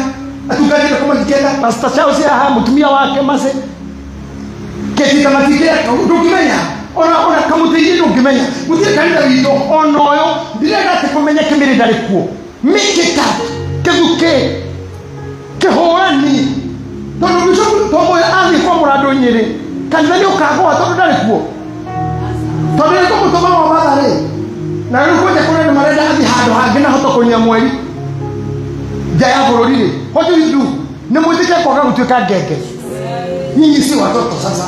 Atungatĩri kũ matingĩreka. Pastor Charles haha mũtumia wake Mercy. Kĩtita matingĩreka. Ndũngĩmenya. Ona kamũtĩ-inĩ ndũngĩmenya. Gũtirĩ kanitha witũ ona ũyũ ndirenda atĩ kũmenya Kĩmĩrĩ ndarĩ kuo. Make it up. Kĩthukĩ. Kĩhũrani. Tondũ bishop Tomoyo athiĩ kwamũra andũ Nyĩrĩ. Kanitha nĩ ũkagũa tondũ ndarĩ kuo. Tondũ nĩ tũmũtũma Mombatha rĩ. Na rĩu kwanja kũrĩa nĩ marenda athiĩ handũ hangĩ na hoto kũnyia mweri. Nja ya bũrũri rĩ. What do you do? Nĩ mwĩtĩkie kwaga gũtuĩka ngenge. Nyinyi si watoto sasa.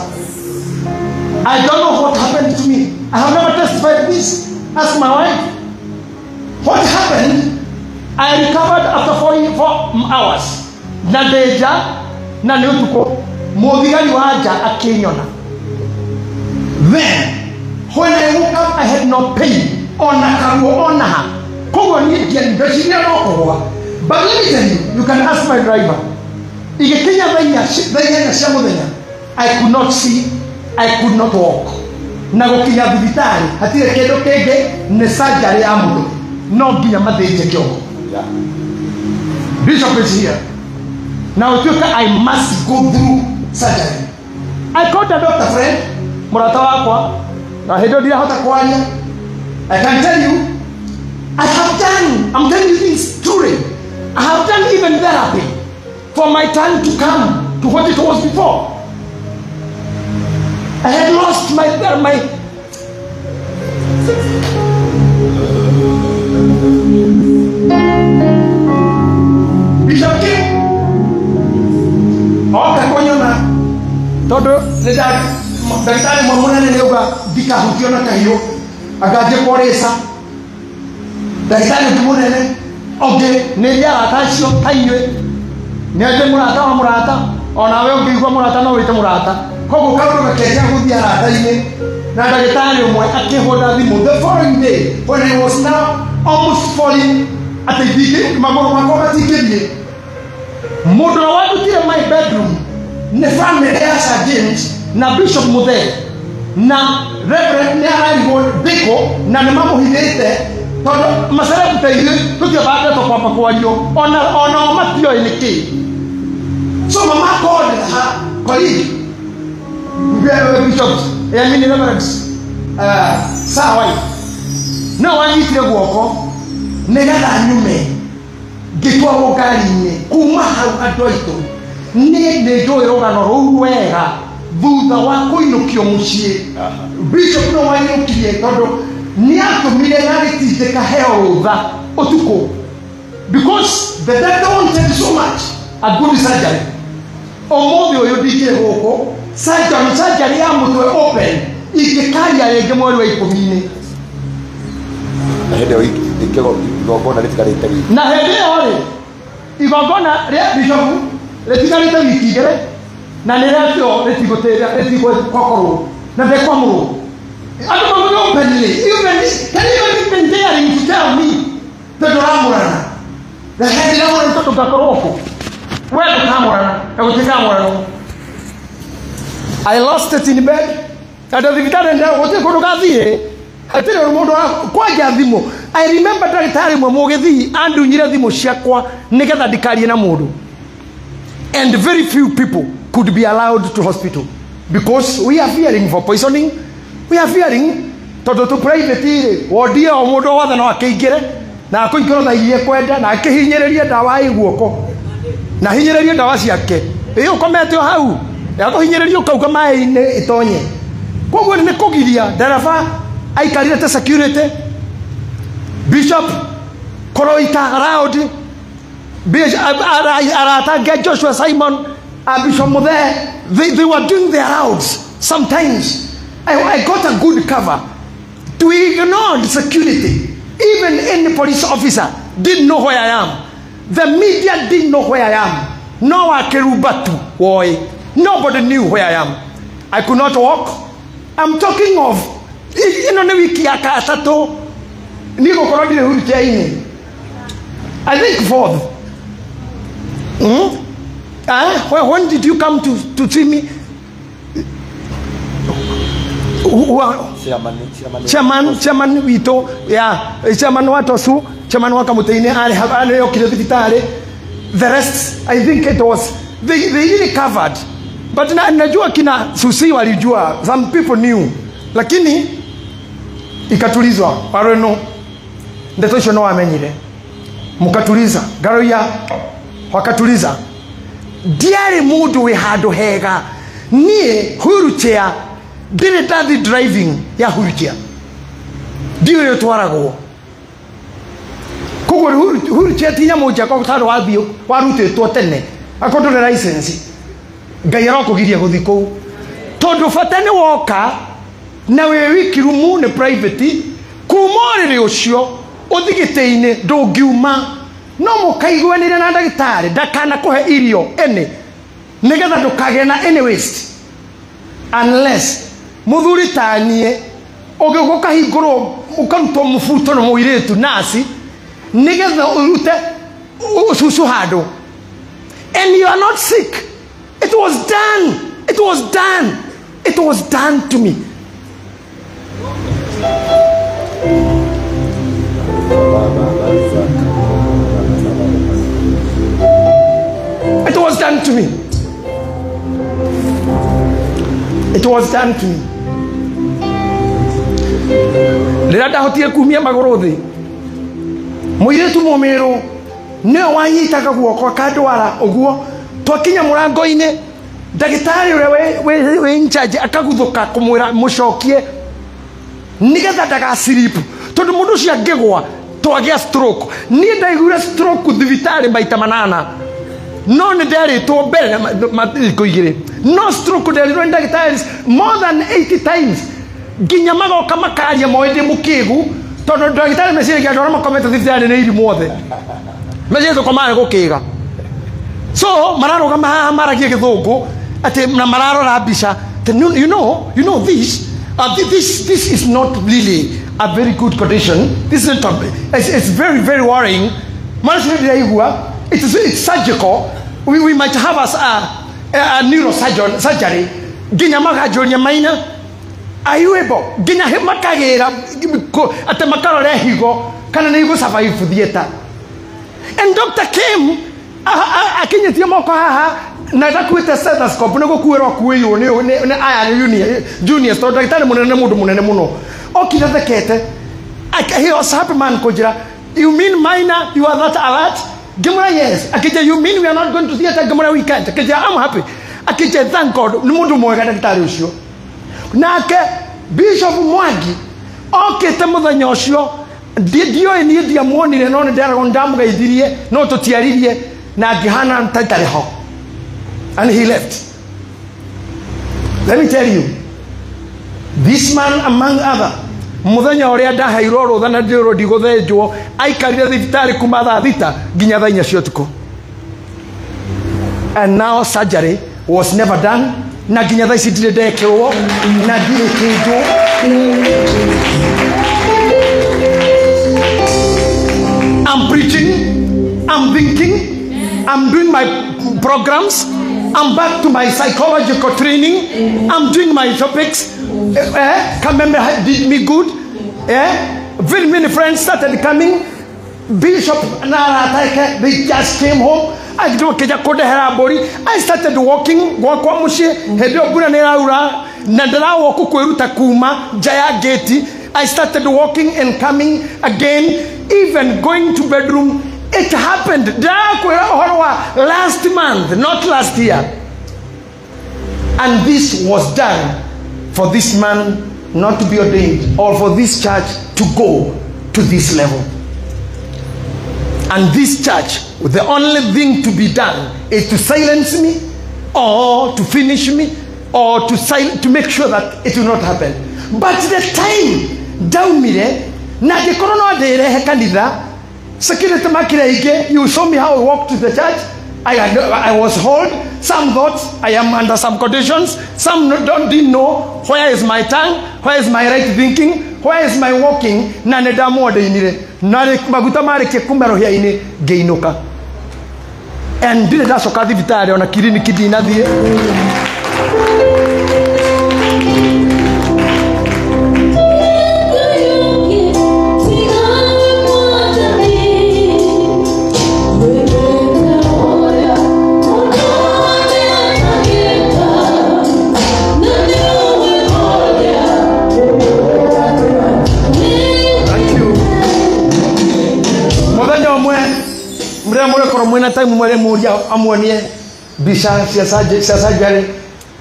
I don't know what happened to me. I have never testified this. Ask my wife. What happened? I recovered after 4 hours. Na ndeja na nĩ ũtukũ mũthigari wa nja akĩnyona. Then when I woke up I had no pain ona karuo ona ha. Koguo niĩ ndeciria no kũgũa. But let me tell you, you can ask my driver. Igĩkinya thaa inya cia mũthenya, I could not see, I could not walk. Na gũkinya thibitarĩ hatirĩ kĩndũ kĩngĩ nĩ surgery ya mũtwe. No nginya mathĩnje kĩongo. Yeah. Bishop is here. Now I must go through surgery. I called a doctor friend, mũrata wakwa, na hĩndĩ ĩyo ndirahota kwaria. I can tell you, I have done, I'm telling you this truly, I have done even therapy for my time to come to what it was before. I had lost my Bishop King oka kũnyona tondũ ndagĩtarĩ mwe mũnene nĩauga ndikahutio na kahiũ akanjĩkwo rĩca. Ndagĩtarĩ ũngĩ mũnene ũngĩ nĩ ndĩ arata acio ta inyuĩ nĩ ndĩ mũrata wa mũrata onawe ũngĩigua mũrata no wĩte mũrata. Koguo kaũndũ gakenja gũthiĩ arata-inĩ na ndagĩtarĩ ũmwe akĩhũra thimũ the following day when I was now almost falling atĩ magũrũ makwa matingĩthiĩ. Mũndũ ũrĩa wandutire my bedroom nĩ family ya Sir James na Bishop Muthee na Reverend nĩ ararigwo ndĩkũ na nĩ mamũhithĩte tondũ macerebu ta ithuĩ tũtiabandĩtwo kwamba kwario onao matioĩ nĩkĩ. So mama called her colleague Bishop, I mean Reverend Sir wife, no wanyitire guoko nĩgetha nyume ngĩtwarwo ngari-inĩ kuma hau andũ aitũ. Niĩ nĩ njũĩ rũgano rũu wega thutha wa kũinũkio mũciĩ. Bishop no wanyũkirie tondũ nĩatũmire na gĩtindĩka heo rũtha ũtukũ because the doctor wanted so much a good surgery. Ũmũthĩ ũyũ ndingĩrĩ gũkũ surgery ya mũtwe open ingĩkaria rĩngĩ mweri wa ikũmi-inĩ. Na hĩndĩ ĩyo igongona rĩtigarĩte wiki. Na hĩndĩ ĩyo rĩ igongona rĩa bishop rĩtigarĩte wiki igĩrĩ na nĩ rĩakĩo rĩtigũkorwo na ndĩkwamũrwo. Andũ mauge openly, even can you even daring to tell me tondũ ũramũrana na hĩndĩ ĩramũrana tondũ ngakorwo kũ we ndũkamũrana na gũtikamũranwo. I lost it in bed. Andũ thibitarĩ gũtirĩ kũndũ gathiĩ hatirĩ mũndũ kwanja thimũ. I remember ndagĩtarĩ ũmwe mũgĩthii andunyire thimũ ciakwa nĩgetha ndikarie na mũndũ. And very few people could be allowed to hospital because we are fearing for poisoning. We are fearing tondũ tũ private rĩ wondi ĩyo mũndũ wothe no akĩingĩre na akũingĩra thaa iria ekwenda na akĩhinyĩrĩrie ndawa ĩ guoko na hinyĩrĩrie ndawa ciake ĩ ũkomete o hau akũhinyĩrĩria ũkauga maĩ-inĩ ĩtonye. Koguo nĩ kũgiria ndereba Aikarire ta security. Bishop Koroita around. Arata Joshua Simon, Bishop Muthe, they were doing their rounds. Sometimes I got a good cover. To ignore security. Even any police officer didn't know where I am. The media didn't know where I am. No akerubatu boy. Nobody knew where I am. I could not walk. I'm talking of you know wiki ya katatu niko korodi wheelchair. I think fourth. When did you come to see me? Chairman wito ya chairman wa Tosu, chairman wa Kamutini ali yokire thibitari. The rest I think it was they really covered. But najua kina Susi walijua, some people knew. Lakini ikatulizwa pareno ndeto icio no amenyire. Mukatuliza garoya wakatuliza. Ndiarĩ mũndũ wĩ handũ hega. Niĩ wheelchair ndirĩ ndathi driving ya wheelchair. Ndiũĩ ĩtwaragwo. Koguo wheelchair ti nyamũ njega tondũ wathiĩ warutĩtwo tene. Akorwo ndũrĩ license. Ngai arokũgiria gũthiĩ kũu. Tondũ bata nĩ woka na wĩ wiki rumu nĩ private kuma ũrĩrĩ ũcio ũthiĩ gĩtĩ-inĩ ndũngiuma. No mũkaiguanĩre na ndagĩtarĩ ndakanakũhe irio ene nĩgetha ndũkagĩe na any waste unless mũthuri ta niĩ ũgĩũka ũkahingũrwo ũkarutwo mũbuto na mũirĩtu nasi nĩgetha ũrute ũcucu handũ. And you are not sick. It was done. It was done. It was done to me. It was done to me. It was done to me. Rĩrĩa ndahotire kumia magũrũ thĩ, mũirĩtu mũmĩrũ nĩwe wanyitaga guoko akandwara ũguo. Twakinya mũrango-inĩ, ndagĩtarĩ ũrĩa wĩ in charge akaguthũka kũmwĩra mũcokie nĩgetha ndagacirip, tondũ mũndũ ũcio angĩgwa twagĩa stroke. Niĩ ndaiguire stroke thibitarĩ maita manana. No nĩ nderĩtwo mbere thikũ igĩrĩ. No stroke nderirwo nĩ ndagĩtarĩ more than 80 times. Nginya magoka makaria moĩ ndĩ mũkĩgu, tondũ ndagĩtarĩ meciragia andũ arĩa makomete thibitarĩ nĩ irimũ othe. Meciragia tũkomaga nĩ gũkĩga. So mararũgama haha maragia gĩthũngũ atĩ na mararora mbica. You know this, this is not really a very good condition. This is not, it's very, very worrying. Maraciria it's surgical. We might have us a neurosurgeon surgery. Ginya magajoria maina. Are you able? Ginya makagera ate makarore higo kana nĩ igũ survive theater. And doctor came akinyitie moko haha na ndakuĩte stethoscope nĩ gũkuĩrwo akuĩirwo nĩ aya juniors tondũ ndagĩtarĩ mũnene mũndũ mũnene mũno. Okire thekete. He was happy man kũnjĩra, you mean minor, you are that alert? Ngĩmwĩra yes. Akĩnjĩra you mean we are not going to theater? Ngĩmwĩra we can't. Akĩnjĩra I'm happy. Akĩnjĩra thank God nĩ mũndũ mwega ndagĩtarĩ ũcio. Nake Bishop Mwangi okĩte mũthenya ũcio ndiũĩ niĩ ndiamuonire no nĩ nderagwo ndamũgeithirie no tũtiaririe na ngĩhana ta itarĩ ho. And he left. Let me tell you, this man among other, mũthenya ũrĩa ndaheirwo rũtha na ndĩrwo ndigũthĩnjwo, aikarire thibitarĩ kuma thaa thita nginya thaa inya cia ũtukũ. And now surgery was never done. Na nginya thaa ici ndirĩ ndekĩrwo na ndirĩ kĩnjwo. I'm preaching, I'm thinking, I'm doing my programs, I'm back to my psychological training, I'm doing my topics. Kamembe did me good. Very many friends started coming. Bishop na they just came home. I started walking gwakwa muciĩ hĩndĩ ĩyo mbura nĩ ĩraura na ndĩrawalk kwĩruta kuma nja ya gate. I started walking and coming again, even going to bedroom. It happened ndĩrakwĩra ũhoro wa last month, not last year. And this was done for this man not to be ordained or for this church to go to this level. And this church, the only thing to be done is to silence me or to finish me or to make sure that it will not happen. But the time ndaumire na ngikorwo no ndirehe kanitha, security makire, you saw me how I walked to the church. I was hold. Some thought I am under some conditions. Some didn't know where is my tongue, where is my right thinking, where is my walking. Na nĩ ndamwondeire na maguta marĩkia kũmerũhia-inĩ ngĩinũka. And ndirĩ ndacoka thibitarĩ ona kiriniki ndinathiĩ. Mwena time mwere muria amuonie mbica cia surgery,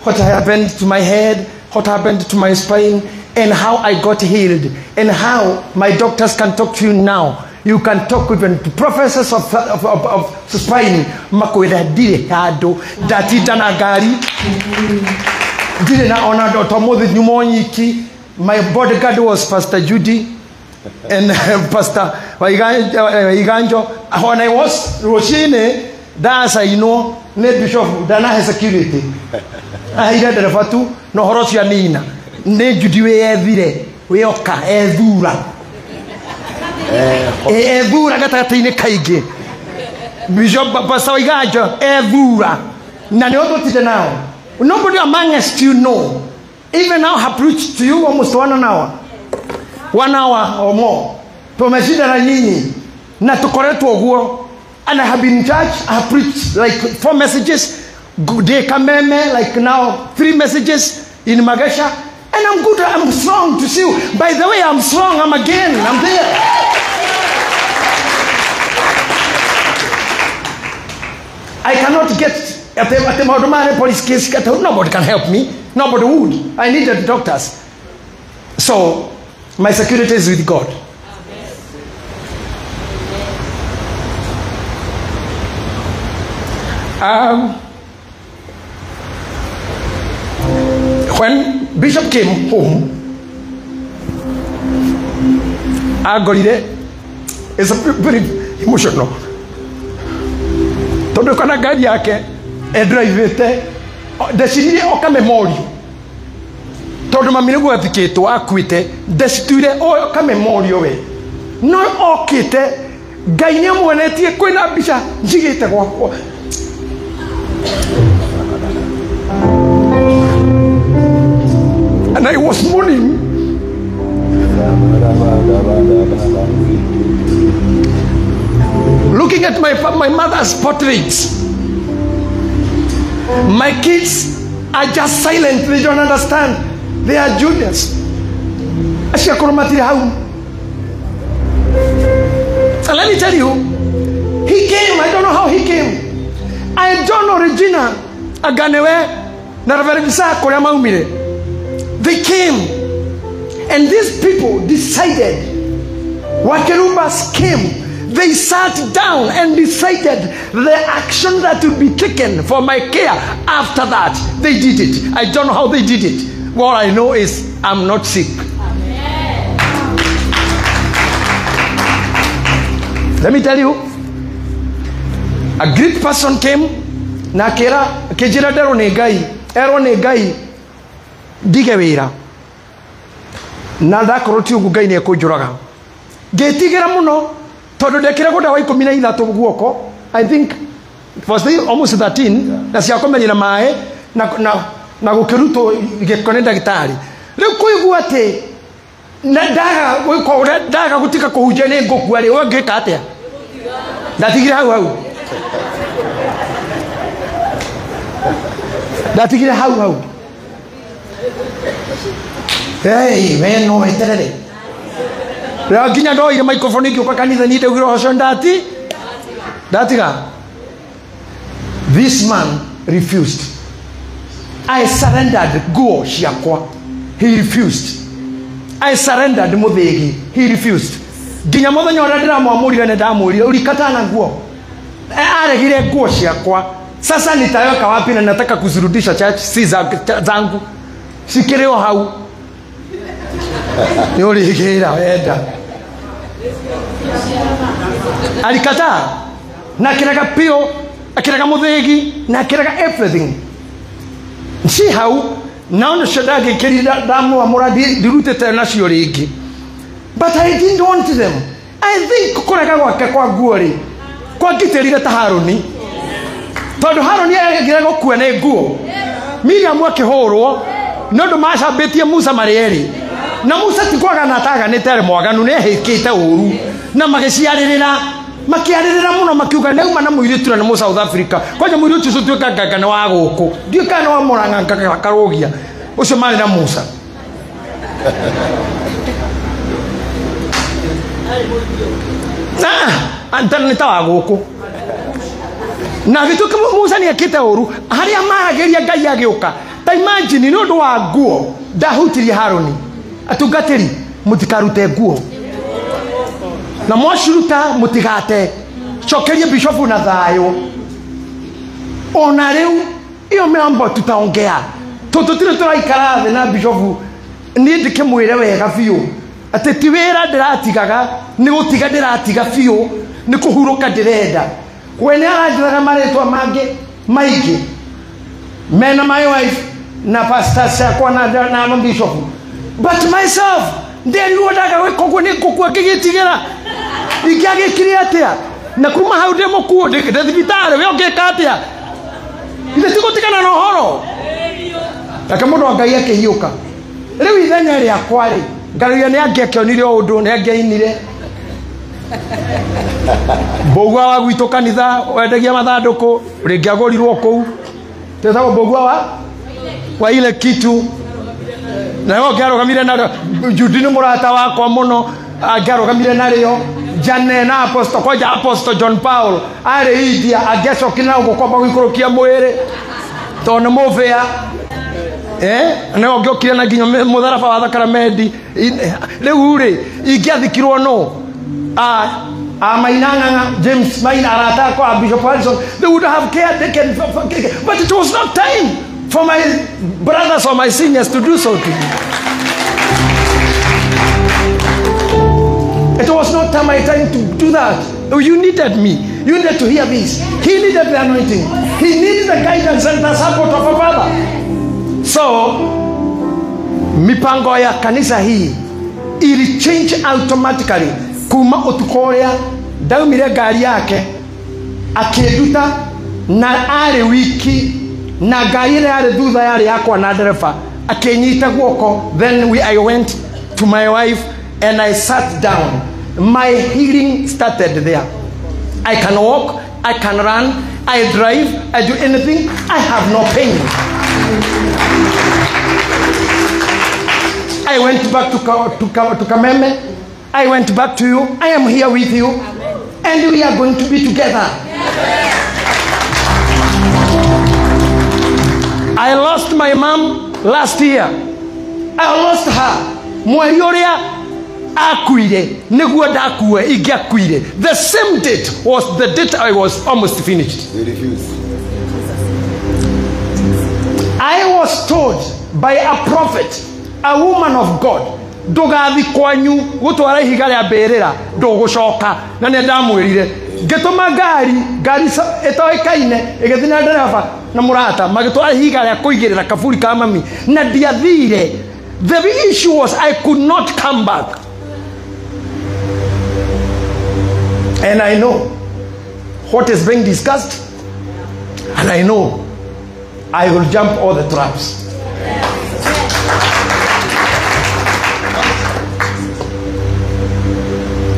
what happened to my head, what happened to my spine, and how I got healed, and how my doctors can talk to you now. You can talk even to professors of spine. Makwira ndire handu ndatinda na ngari ndire na ona tomuthi nyuma nyiki. My bodyguard was Pastor Judy and Pastor Waiganjo. When I was rucini ndacainwo nĩ bishop ndanahe security aheire ndereba tu na ũhoro ũcio anina nĩ Judy wĩyethire wĩoka ethura ethura gatagatĩ-inĩ kaingĩ. Bishop Pastor Waiganjo ethura na nĩ ũtũtire nao. Nobody amongst you know. Even now I have preached to you almost 1 hour. 1 hour or more. Tumeshinda na nyinyi na tukoretwo guo. And I have been in church, I have preached like 4 messages, Day Kameme, like now 3 messages in Magesha. And I'm good, I'm strong to see you. By the way, I'm strong, I'm again, I'm there. I cannot get at the Maudumare police case, nobody can help me. Nobody would. I needed doctors. So, my security is with God. When Bishop came home, agorire is a very emotional. Tondu kana ngari yake edrivete ndecirire oka memorial tondu mami niguo athikitwo akuite ndecituire oka memorial we no okite Ngai ni amuonetie kwina mbica njigite gwakwa. And I was mourning. Looking at my mother's portraits. My kids are just silent. They don't understand. They are juniors. And let me tell you, he came. I don't know how he came. I don't know Regina Aganewe na Reverend Isaac kuria maumire. They came, and these people decided. Wakerubas came. They sat down and decided the action that would be taken for my care after that. They did it. I don't know how they did it. What I know is I'm not sick. Amen. Let me tell you, a great person came na akĩra akĩnjĩra nderwo nĩ Ngai, erwo nĩ Ngai ndige wĩra na ndakorwo ti ũguo Ngai nĩ ekũnjũraga. Ngĩtigĩra mũno tondũ ndekĩragwo ndawa 13 guoko, I think it was almost 13, na ciakomeria na maĩ na gũkĩrutwo gĩko nĩ ndagĩtarĩ. Rĩu kũigua atĩ na ndaga gwĩka ũrĩa ndaga gũtiga kũhunjia nĩ ngũkua rĩ, ũngĩka atĩa? Ndatigire hau hau. Ndatigire hau hau. Hey, we no weterere. Rĩu nginya ndoire microphone ngĩũka kanitha niĩ ndaugire ũcio ndatiga. This man refused. I surrendered nguo ciakwa. He refused. I surrendered Muthigi. He refused. Nginya muthenya uria ndiramwamurire ni ndamwirire urikataa na nguo. Aregire nguo ciakwa. Sasa nitaweka wapi na nataka kuzirudisha church si zangu. Sikireo hau. Ni urigira wenda. Alikataa. Na akirega pio, akirega Muthigi, na akirega everything. Si hau naona shadage kirira damu amura ndirutite nacio ringi. But I didn't want them. I think kurega gwake kwa nguo ri kwangitĩrire ta Harũni, tondũ Harũni aregire gũkua nĩ nguo. Miriam akĩhũrwo nĩ ũndũ macambĩtie Musa marĩ erĩ, na Musa ti kwagana ataganĩte arĩ mwaganu, nĩ ehĩkĩte ũru, na magĩciarĩrĩra makiarĩrĩra mũno makiuga nĩauma na mũirĩtu na nĩ South Africa. Kwanja mũirĩtu ũcio tuĩka nganga nĩ wa gũkũ, ndiũĩ kana nĩ wa Mũrang'a Karũgia ũcio marĩ na Musa. Nĩ ta wa gũkũ. Na gĩtuĩka Musa nĩ ekĩte ũru harĩa maragĩria Ngai agĩũka. Ta imagine nĩ ũndũ wa nguo ndahutirie Harũni. Atungatĩri mũtikarute nguo, na mwaciruta mutigate, cokerie bishofu na thayũ. Ona rĩu iyo mambo tutaongea, tũtũtirĩ tũraikara thĩ na bishofu. Niĩ ndĩkĩmwĩre wega biũ atĩ ti wĩra ndĩratigaga, nĩ gũtiga ndĩratiga biũ, nĩ kũhurũka ndĩrenda. We nĩ aranjĩraga marĩtwa mangĩ maingĩ mena my wife na pastors akwa na bishofu, but myself nderirwo ndaga gwĩka ũguo nĩ ngũkua ngĩgĩtigĩra. Ingĩagĩkire atĩa? Na kuma hau ndĩ mũkuũ ndĩ thibitarĩ, we ũngĩka atĩa? Ithe tigũtigana na ũhoro. Reke mũndũ wa Ngai akĩhiũka. Rĩu ithenya rĩakwa rĩ, Ngaruya nĩ angĩakĩonire o ũndũ, nĩ angĩainire. Mbũgua wa gwitũ kanitha wendagia mathandũkũ, rĩngĩ agũrirwo kũu. Tetagwo mbũgua wa ile kitu. Na yo ngĩarũgamire narĩo, Judy nĩ mũrata wakwa mũno, angĩarũgamire narĩo. Jane na Apostle, kwanja Apostle John Paul arĩ India, angĩacokire na gũkũ kwamba gũikũrũkia mwĩrĩ tondũ nĩ mũbĩa. Nĩwe ũngĩokire na nginya mũtharaba wa Thakramenti. Rĩu rĩ, ingĩathikirwo nũ? Maina Ng'ang'a, James Maina, arata akwa, Bishop Harrison, they would have cared, they can, but it was not time for my brothers or my seniors to do so to me. It was not my time to do that. You needed me. You needed to hear this. He needed the anointing. He needed the guidance and the support of a father. So, mipango ya kanisa hii ili change automatically. Kuma ũtukũ ũrĩa ndaumire ngari yake akĩnduta na arĩ wiki, na ngari ĩrĩa yarĩ thutha yarĩ yakwa na ndereba akĩnyita guoko. Then I went to my wife and I sat down. My healing started there. I can walk, I can run, I drive, I do anything. I have no pain. I went back to Kameme. I went back to you. I am here with you. Amen. And we are going to be together. Amen. I lost my mom last year. I lost her. Mweri ũrĩa akuire nĩguo ndakue, ingĩakuire. The same date was the date I was almost finished. They refused. I was told by a prophet, a woman of God, ndũgathi kwanyu gũtwara ihiga rĩa mbĩrĩra, ndũgũcoka. Na nĩ ndamwĩrire. Ngĩtũma ngari ĩtoĩkaine ĩgĩthiĩ na ndereba na mũrata, magĩtwara ihiga rĩa kũigĩrĩra kaburi ka mami, na ndiathire. The issue was I could not come back. And I know what is being discussed, and I know I will jump all the traps.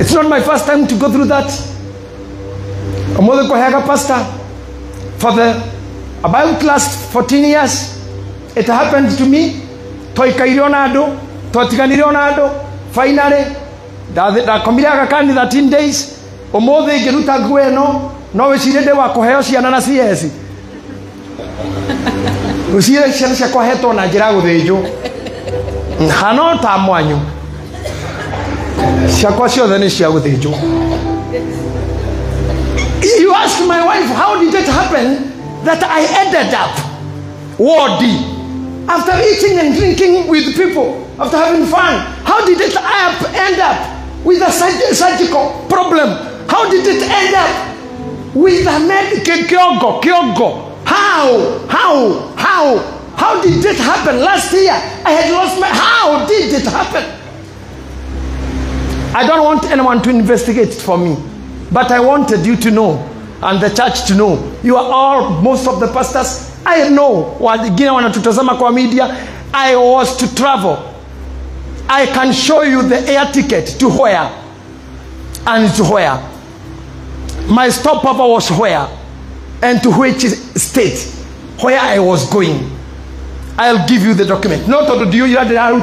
It's not my first time to go through that. Omothe Koheaga pastor for the about last 14 years. It happened to me. Twaikaire ona andũ, twatiganire ona andũ. Finally, ndakomire Aga Khan 13 days. Ũmũthĩ ngĩruta nguo ĩno, no wĩcirie ndĩ wa kũheo ciana na CS. Ũcirie ciana ciakwa hetwo na njĩra ya gũthĩnjwo. Hano ta mwanyu. Ciakwa ciothe nĩ cia gũthĩnjwo. You ask my wife, how did it happen that I ended up wordy after eating and drinking with people, after having fun? How did it end up with a surgical problem? How did it end up with a medical kyogo? How did it happen? Last year I had lost my... How did it happen? I don't want anyone to investigate it for me, but I wanted you to know and the church to know. You are all, most of the pastors I know, wengine wanatutazama kwa media. I was to travel. I can show you the air ticket to where and to where. My stopover was where and to which state where I was going. I'll give you the document. Not to do you. I'm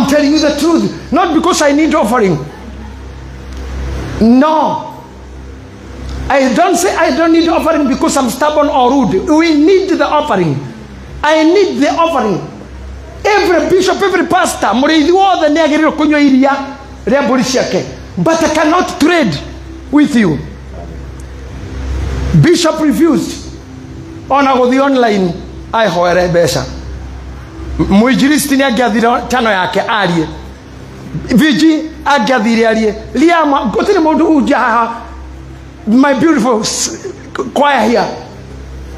telling you the truth, not because I need offering. No. I don't say I don't need offering because I'm stubborn or rude. We need the offering. I need the offering. Every bishop, every pastor, mũrĩithi wothe nĩ agĩrĩirwo kũnyua iria rĩa mbũri ciake. But I cannot trade with you. Bishop refused. Ona gũthiĩ online aihoere mbeca. Mũinjilisti nĩ angĩathire channel yake arie. VG angĩathire arie. Liam, gũtirĩ mũndũ unja haha. My beautiful choir here.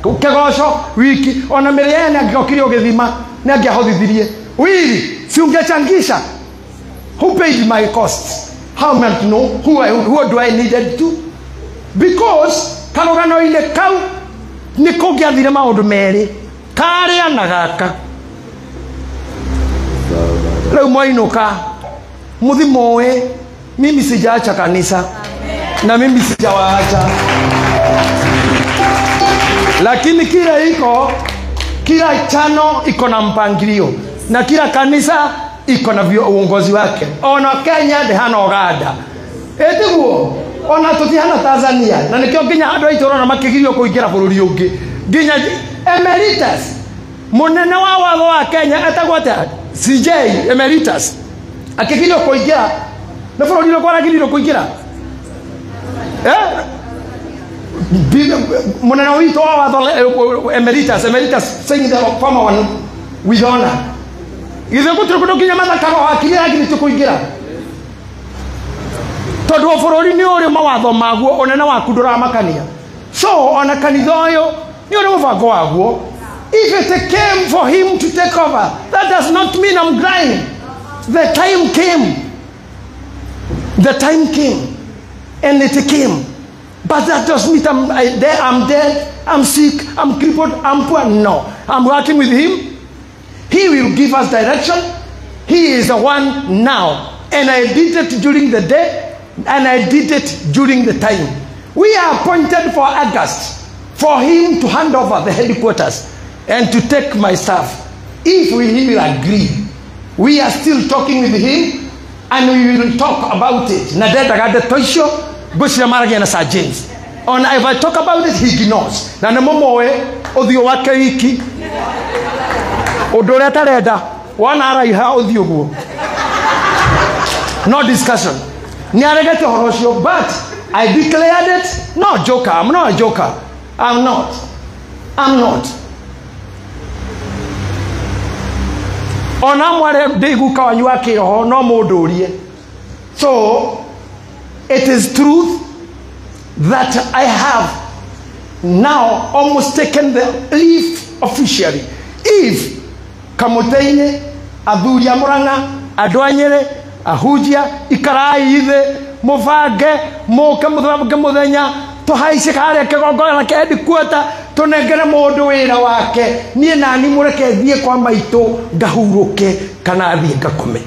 Kegoco wiki ona mĩrĩ yene angĩokire ũgĩthima nĩ angĩahotithirie. Wili, si ungechangisha. Who paid my costs? How am I to know who do I needed to? Because karũgano-inĩ kau nĩ kũngĩathire maũndũ merĩ, karĩa na gaka. Rĩu mwainũka mũthi mũĩ mimi sijaacha kanisa na mimi sijawaacha, lakini kila iko, kila chano iko na mpangilio na kila kanisa iko na uongozi wake. Ona Kenya ndĩhana Uganda, ĩtiguo ona tũtihana Tanzania, na nĩkĩo nginya andũ aitũ ũrona makĩgirio kũingĩra bũrũri ũngĩ. Nginya emeritus mũnene wa watho wa Kenya etagwo atĩa? CJ emeritus akĩgirio kũingĩra nĩ bũrũri ũrĩkũ aragiririo kũingĩra? Mũnene witũ wa watho emeritus saying the former one with honor. Githĩ gũtirĩ kũndũ nginya mathakaga wakiri aragirĩtio kũingĩra tondũ o bũrũri nĩ ũrĩ mawatho maguo, ũnene waku ndũramakania. So ona kanitha ũyũ nĩ ũrĩ mũbango waguo. If it came for him to take over, that does not mean I'm crying. The time came. The time came. And it came. But that doesn't mean I'm dead, I'm sick, I'm crippled, I'm poor. No. I'm working with him. He will give us direction. He is the one now. And I did it during the day, and I did it during the time. We are appointed for August, for him to hand over the headquarters and to take my staff. If he will agree, we are still talking with him, and we will talk about it. Na ndendaga ndeto icio ngwĩciria maragia na Sir James. On if I talk about it, he ignores. Na nĩ mũmũĩ ũthiũ wake wiki ũndũ ũrĩa atarenda wona araiha ũthiũ guo. No discussion. Nĩ aregete ũhoro ũcio, but I declared it. No joker. I'm not a joker. I'm not. I'm not. Ona mware ndiguka wanyu wa kĩroho no mũndũrie. So it is truth that I have now almost taken the leaf officially. If Kamũtĩ-inĩ, athuri a Mũrang'a, andũ a Nyĩrĩ, ahunjia, ikarai ithe, mũbange, mũke mũbange mũthenya, tũhaice harĩa kĩgongona kĩa headquarter, tũnengere mũndũ wĩra wake, niĩ nani mũreke thiĩ kwa maitũ ngahurũke kana thiĩ ngakome.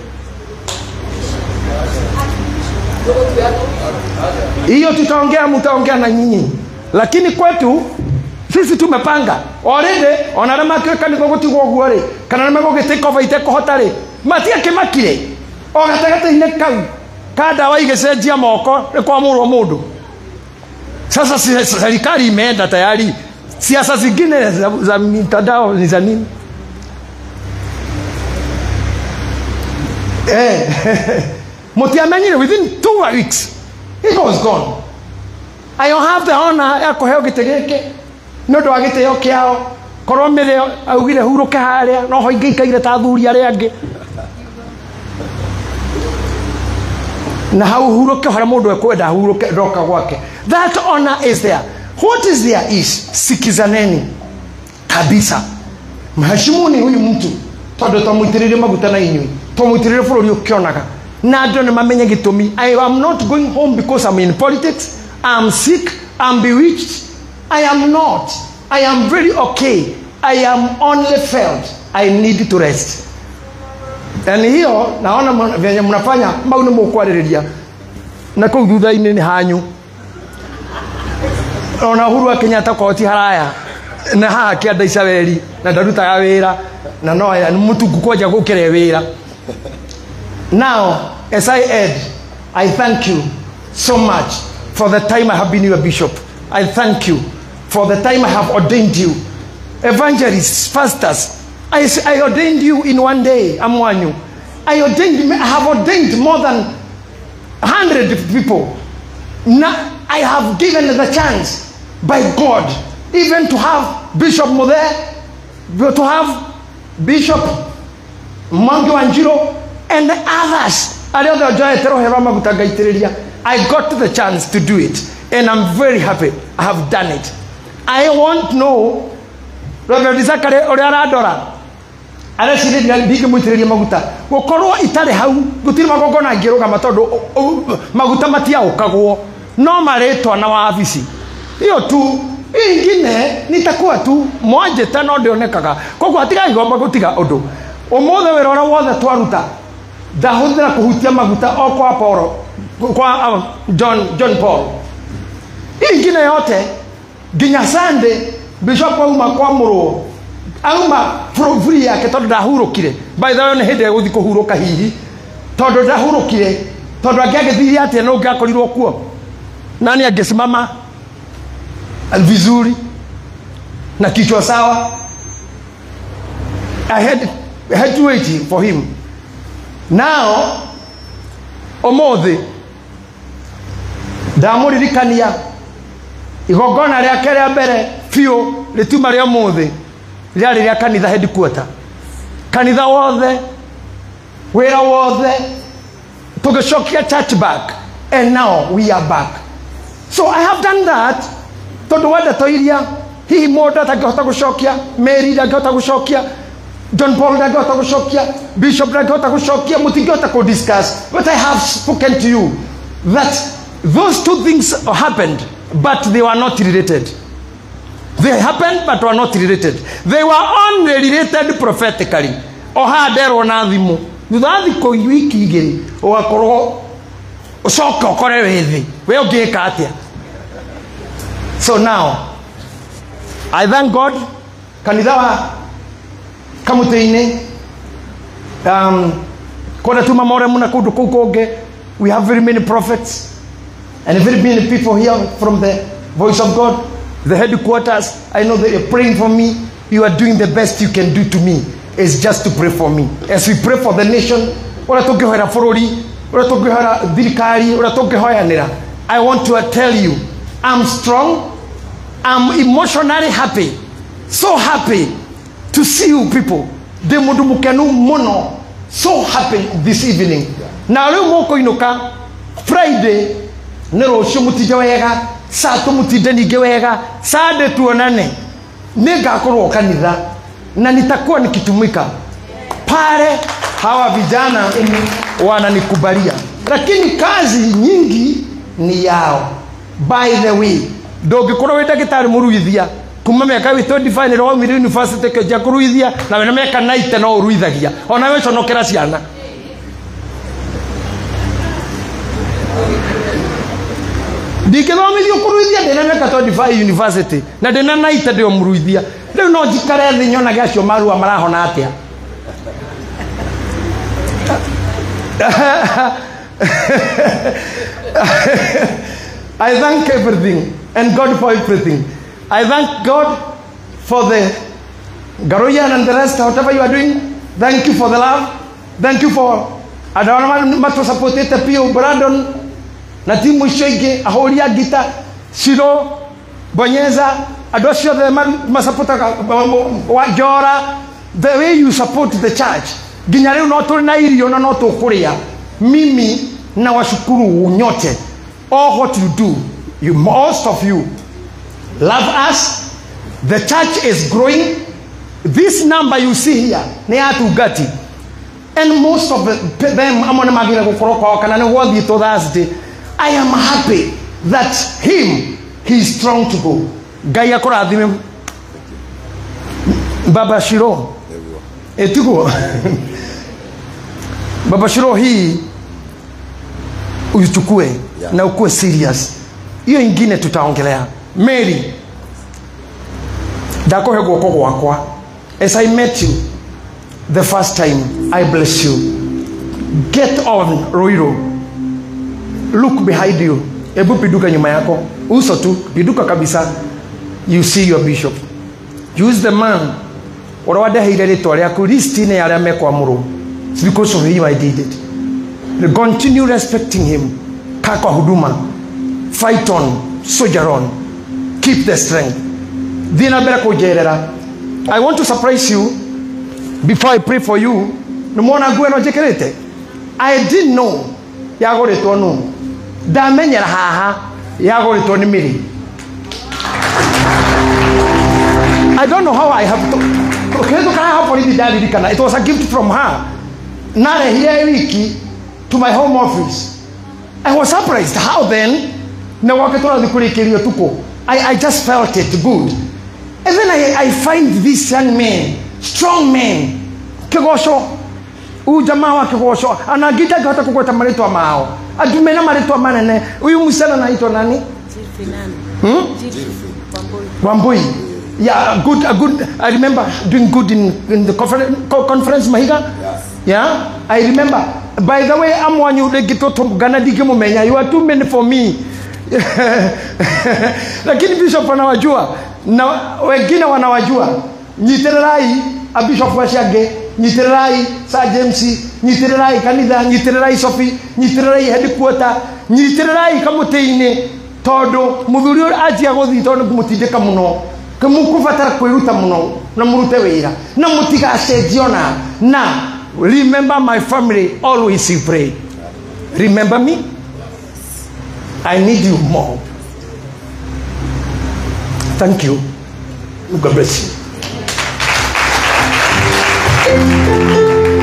Hiyo tutaongea, mtaongea na nyinyi. Lakini kwetu sisi tumepanga already. Ona arĩa makĩũĩ kanitha gũtigwo ũguo rĩ, kana nĩ megũgĩ over itekũhota rĩ, matiakĩmakire o gatagatĩ-inĩ kau ka ndawa igĩcenjia moko nĩ kwamũrwo mũndũ. Sasa serikali imeenda tayari, siasa zingine za mitandao ni za nini? Mũtiamenyire within 2 weeks it was gone. I don't have the honor ya kũheo gĩtĩ gĩkĩ nĩ ũndũ wa gĩtĩo kĩao. Korwo mĩrĩ augire hurũke harĩa no ho ingĩikaire ta athuri arĩa angĩ. Na hau hurũke harĩa mũndũ ekwenda hurũke ndoka gwake. That honor is there. What is there is sikizaneni kabisa. Mheshimuni huyu mtu tondũ twamũitĩrĩrie maguta na inyuĩ, twamũitĩrĩrie bũrũri ũkĩonaga. Na andũ nĩ mamenye gĩtũmi. I am not going home because I'm in politics. I'm sick, I'm bewitched. I am not. I am very okay. I am only felt I need to rest. And hiyo naona vyenye mnafanya mau nĩ mũkwarĩrĩria na kũu thutha-inĩ nĩ hanyu. Ona Uhuru wa Kenyatta korwo ti haraya na haha kĩanda Isabeli na ndarutaga wĩra na no aya mũtungu kwanja gũkĩre wĩra. Now as I add, I thank you so much for the time I have been your bishop. I thank you for the time I have ordained you. Evangelists, pastors, I ordained you in one day. Amwanyu. I have ordained more than 100 people. Now, I have given the chance by God even to have Bishop Muthe, to have Bishop Mwangi Wanjiru and others. I got the chance to do it, and I'm very happy I have done it. I won't know Reverend Zachary ũrĩa arandora arecirĩria ndingĩmũitĩrĩria maguta gũkorwo itarĩ hau gũtirĩ magongona ngĩrũgama tondũ maguta matiaũkagwo no marĩtwa na wabici hiyo tu. Ingine nitakuwa tu mwanjĩta no ndĩonekaga, koguo hatigaigomba gũtiga ũndũ. Ũmũthĩ wĩra ũrĩa wothe twaruta ndahũthĩra kũhutia maguta o kwa Paul, kwa John Paul. Ingine yote nginya Sunday Bishop auma kwa mũrũo auma free yake tondũ ndahurũkire. By the way nĩ hĩndĩ ĩgũthiĩ kũhurũka hihi tondũ ndahurũkire, tondũ angĩagĩthiire atĩa no ũngĩakorirwo kuo. Nani angĩsimama vizuri na kichwa sawa? I had to wait for him. Now ũmũthĩ ndamũririkania igongona rĩake rĩa mbere biũ rĩtuma rĩa ũmũthĩ rĩarĩ rĩa kanitha headquarter. Kanitha wothe, wĩra wothe, tũgĩcokia church back, and now we are back. So I have done that tondũ wa ndeto iria hihi mũndũ atangĩhota gũcokia, Mary ndangĩhota gũcokia, John Paul ndangĩhota gũcokia, Bishop ndangĩhota gũcokia, mũtingĩhota kũ discuss. But I have spoken to you that those two things happened, but they were not related. They happened but were not related. They were only related prophetically. O haha nderwo na thimũ thutha wa thikũ wiki igĩrĩ ũgakorwo ũcoke ũkore wĩ thĩ, we ũngĩka atĩa? So now I thank God kanitha wa Kamũtĩ-inĩ, kũrĩa tuma Moremu na kũndũ kũu kũngĩ, we have very many prophets and very many people here from the Voice of God, the headquarters. I know that you're praying for me. You are doing the best you can do to me. It's just to pray for me. As we pray for the nation, ũrĩa tũngĩhoera bũrũri, ũrĩa tũngĩhoera thirikari, ũrĩa tũngĩhoyanĩra, I want to tell you, I'm strong. I'm emotionally happy. So happy to see you people. Ndĩ mũndũ mũkenu mũno. So happy this evening. Na rĩu mũkũinũka Friday nĩ rũciũ mũtinde wega, Saturday mũtinde ningĩ wega, Sunday tuonane. Nĩngakorwo kanitha na nitakuwa nikitumika pale. Hawa vijana wananikubalia, lakini kazi nyingi ni yao. By the way, ndũngĩkorwo wĩ ndagĩtarĩ mũruithia kuma mĩaka wĩ 25 nĩ waumire university kĩanjia kũruithia na wĩna mĩaka 90 no ũruithagia, ona we conokera ciana. Ndingĩthomithio kũruithia ndĩna mĩaka 25 university na ndĩna 90 ndĩ o mũruithia. Rĩu no njikare thĩ nyonage acio marua marahona atĩa. I thank everything and God for everything. I thank God for the Garoyan and the rest, whatever you are doing. Thank you for the love. Thank you for Andũ arĩa matũsupportĩte piũ, Brandon na timu icio ingĩ, ahũri a ngita, Ciro, Bonyeza, andũ acio othe masupportaga wa Njora, the way you support the church nginya rĩu no tũrĩ na irio na no tũkũrĩa. Mimi na washukuru nyote. All what you do, you, most of you love us. The church is growing. This number you see here nĩ atungati, and most of them amwe nĩ magire gũkorwo kwao kana nĩ gwathiĩtwo Thursday. I am happy that him, he is strong to go. Ngai akũrathime, Baba Shiro. Ĩtiguo Baba Shiro, hii uichukue. Na ukuwe serious. Hiyo ingine tutaongelea. Mary, ndakuhe guoko gwakwa. As I met you the first time, I bless you. Get on Ruiru. Look behind you. Ebu pinduka nyuma yako, uso tu pinduka kabisa. You see your bishop. Use the man ũrĩa wandeheire rĩtwa rĩaku list-inĩ ya arĩa mekwamũrwo. It's because of him I did it. Continue respecting him. Kaa kwa huduma, fight on, soldier on, keep the strength. Thiĩ na mbere kũnjerera. I want to surprise you before I pray for you. Nĩ mwona nguo ĩno njĩkĩrĩte? I didn't know yagũrĩtwo nũ. Ndamenyera haha yagũrĩtwo nĩ Mary. I don't know how I have to kĩhĩtũka haha borithi ndaririkana. It was a gift from her. Narehire wiki to my home office. I was surprised how then na gwake tũrathiĩ kũrĩkĩria ũtukũ. I just felt it good. And then I find this young man, strong man, Kĩgoco, huyu jamaa wa Kĩgoco, ana ngita ngĩhota kũgweta marĩtwa mao. Andũ mena marĩtwa manene. Huyu msichana anaitwa nani? Hmm? Wambui. Yeah, good, a good. I remember doing good in the conference, Mahiga. Yes. Yeah, I remember. By the way, I'm one you get to Ghana mumenya. You are too many for me. Lakini bishop anawajua na wengine wanawajua. Nyitererai a bishop waciange, nyitererai Sir James, nyitererai kanitha, nyitererai Sophie, nyitererai headquarter, nyitererai kamũtĩ-inĩ, tondũ mũthuri ũyũ anjia gũthiĩ tondũ nĩ kũmũtindĩka mũno. Mũkũbatara kwĩruta mũno na mũrute wĩra na mũtigacenjio na remember my family always, you pray. Remember me. I need you more. Thank you. God bless you.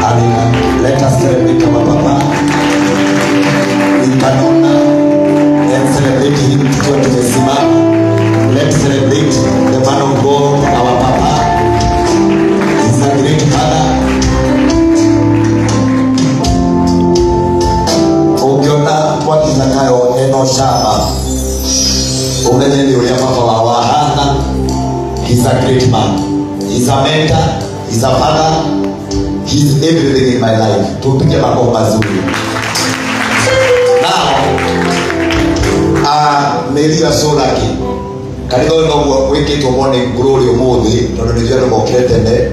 Amina. Let us celebrate our papa. We can honor and celebrate him tukiwa tumesimama. Let's celebrate the man of God, our papa. He's a great father. Ũngĩona mwaki Zakayo eno cama, ũmenye nĩ ũrĩa baba wao ahana. He's a great man. He's a mentor. He's a father. He's everything in my life. Tupige makofi mazuri. Now, Mary, you are so lucky. Kanitha ũyũ noguo wĩkĩtwo morning glory ũmũthĩ tondũ nĩthuĩ andũ mokire tene,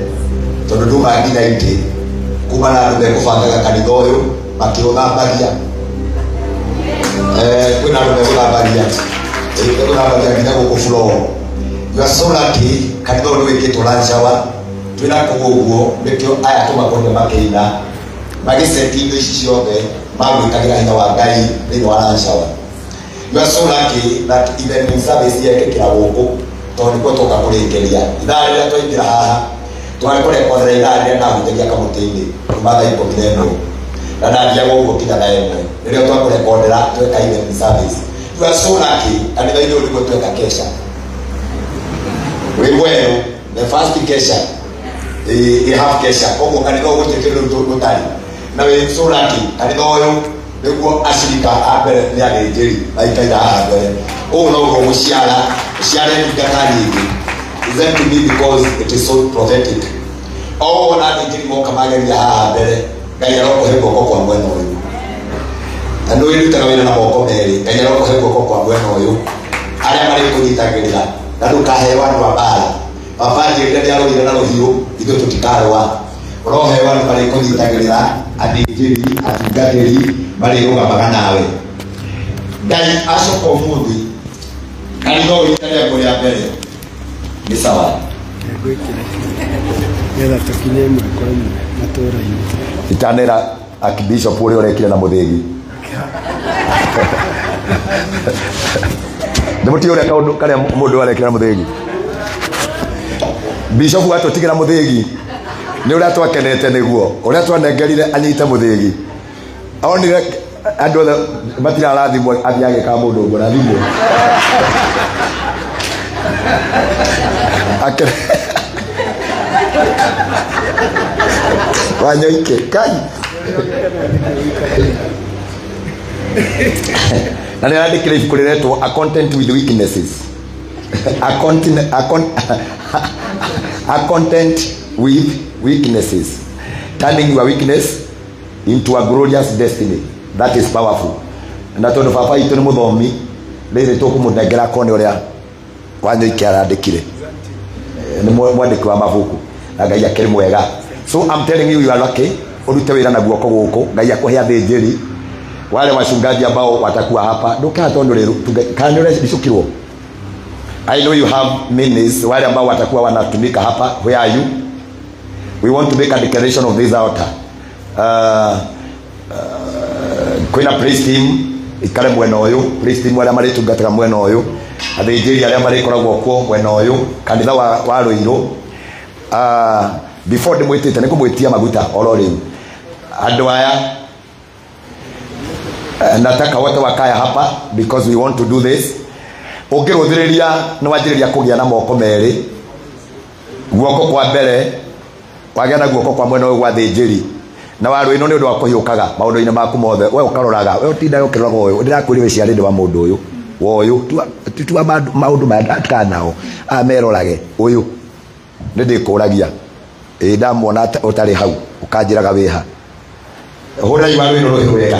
tondũ nduma nginya itĩ kuma na andũ mekũbangaga kanitha ũyũ makĩũthambagia. Kwĩna andũ megũthambagia. Megũthambagia nginya gũkũ floor. You are so lucky, kanitha ũyũ nĩ wĩkĩtwo lunch hour. Twĩna kũu ũguo nĩkĩo aya tũmakorire makĩina magĩceti indo ici ciothe magwĩkagĩra hinya wa Ngai thĩinĩ wa lunch hour. You are so lucky that even in service yekĩkĩra gũkũ tondũ nĩkuo tũka kũrĩkĩria ithaa rĩrĩa twaingĩra haha twarĩ kũrekondera ithaa rĩrĩa ndahunjagia kamũtĩ-inĩ kuma thaa 11 na ndathiaga ũguo nginya thaa 1 rĩrĩa twakũrekondera tweka evening service. You are so lucky, kanitha-inĩ ũyũ nĩguo tweka kesha wĩ mwerũ, the first kesha, ĩ half kesha, koguo kanitha ũyũ gũtirĩ kĩndũ gũtarĩ na wĩ so lucky, kanitha ũyũ nĩguo acirika a mbere nĩ athĩnjĩri maikaire haha mbere ũũ noguo mũciara ũciare ndungata nyingĩ. Is to me because it is so prophetic. O wona athĩnjĩri moka mageria haha mbere, Ngai arokũhe guoko kwa mwena ũyũ, na nĩ wĩrutaga wĩra na moko merĩ. Ngai arokũhe guoko kwa mwena ũyũ arĩa marĩkũnyitagĩrĩra na ndũkaheo andũ a mbara. Baba njĩrire nĩ arũire na rũhiũ, ithuĩ tũtikarũa. Ũroheo andũ marĩkũnyitagĩrĩra, athĩnjĩri, atungatĩri marĩrũgamaga nawe. Ngai acoka ũmũthĩ kanitha ũyũ rita rĩaku rĩa mbere nĩ sawa. Nĩgetha tũkinye ĩmwe kwa ĩmwe matũũra-inĩ. Itanera Archbishop ũrĩa ũrekire na mũthĩgi. Nĩ mũtiĩ ũrĩa kaũndũ karĩa mũndũ arekire na mũthĩgi. Bishop atũtigĩra mũthĩgi nĩ ũrĩa twakenete nĩguo ũrĩa twanengerire anyite mũthĩgi. Onire andũ othe matirarathimwo athiĩ agĩkaga mũndũ ũguo rathimwo. Wanyoike kai na nĩ arandĩkire ibuku rĩretwo A Content with Weaknesses. A Content with Weaknesses, turning your weakness into a glorious destiny. That is powerful. Na tondũ baba itũ nĩ mũthomi, rĩrĩ tũkũmũnengera kone ũrĩa Wanyoike arandĩkire. Nĩ mwandĩki wa mabuku na Ngai akĩrĩ mwega. So I'm telling you, you are lucky. Ũrute wĩra na guoko gũkũ, Ngai akũhe athĩnjĩri wale wachungaji ambao watakuwa hapa. Ndukaa tondu rĩrĩ kana nĩ ũrecukirwo. I know you have minis wale ambao watakuwa wanatumika hapa. Where are you? We want to make a declaration of this altar. Kwĩna praise team ikare mwena ũyũ, praise team arĩa marĩtungataga mwena ũyũ, athĩnjĩri arĩa marĩkoragwo kuo mwena ũyũ, kanitha wa Rũirũ. Before ndĩmwĩtĩte nĩ kũmwĩtia maguta oro rĩu. Andũ aya nataka wote wakaya hapa because we want to do this. Ũngĩrũthĩrĩria nĩ wanjĩrĩria kũgĩa na moko merĩ, guoko kwa mbere wagĩa na guoko kwa mwena ũyũ gwa thĩnjĩri na wa Rũirũ nĩ ũndũ wa kũhiũkaga maũndũ-inĩ maku mothe. We ũkaroraga, we ũtindaga ũkĩroraga ũyũ, ndĩrakwĩrire wĩciarĩte wa mũndũ ũyũ wa ũyũ, tua maũndũ maya nao amerorage ũyũ nĩ ndĩkũragia ĩ ndamuona ũtarĩ hau ũkanjĩraga wĩha. Hũrai wa Rũirũ rũhĩ wega.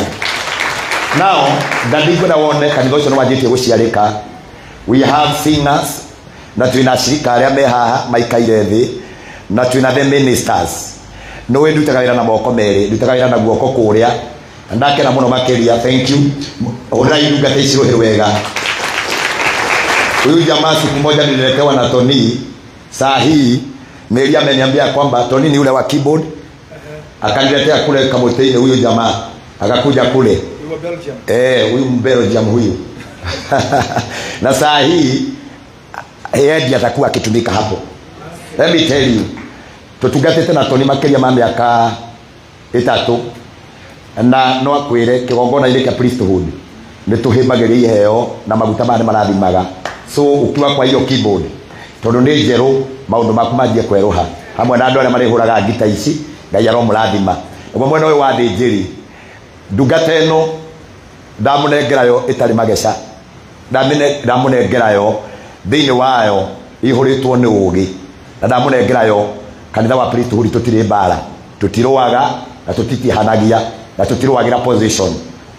Now ndandingwenda wone kanitha ũcio nĩ wanjĩtie gũciarĩka. We have singers na twĩna ashirika arĩa me haha maikaire thĩ na twĩna the ministers. Nĩũĩ ndutaga wĩra na moko merĩ, ndutaga wĩra na guoko kũrĩa na ndakena mũno makĩria. Thank you. Hũrai ndungata ici rũhĩ wega. Huyu jamaa siku moja nililetewa na Tony. Saa hii Mary ameniambia kwamba Tony ni ule wa keyboard. Akaniletea kule Kamotei huyu jamaa akakuja kule. Huyu Belgium huyu. Na saa hii yeye atakuwa akitumika hapo. Let me tell you. Tutungatĩte na Tony makĩria ma mĩaka 3 na no akwĩre kĩgongona-inĩ kĩa priesthood nĩ tũhĩmbagĩria iheo na maguta maya nĩ marathimaga. So ukiwa kwa hiyo keyboard tondũ nĩ njerũ maũndũ maku manjie kwerũha hamwe na andũ arĩa marĩhũraga ngita ici, Ngai aromũrathima. Naguo mwena ũyũ wa thĩnjĩri, ndungata ĩno ndamũnengera yo ĩtarĩ mageca, ndamũnengera yo thĩinĩ wayo ihũrĩtwo nĩ ũũgĩ, na ndamũnengera yo kanitha wa priesthood tũtirĩ mbara, tũtirũaga na tũtitihanagia na tũtirũagĩra position,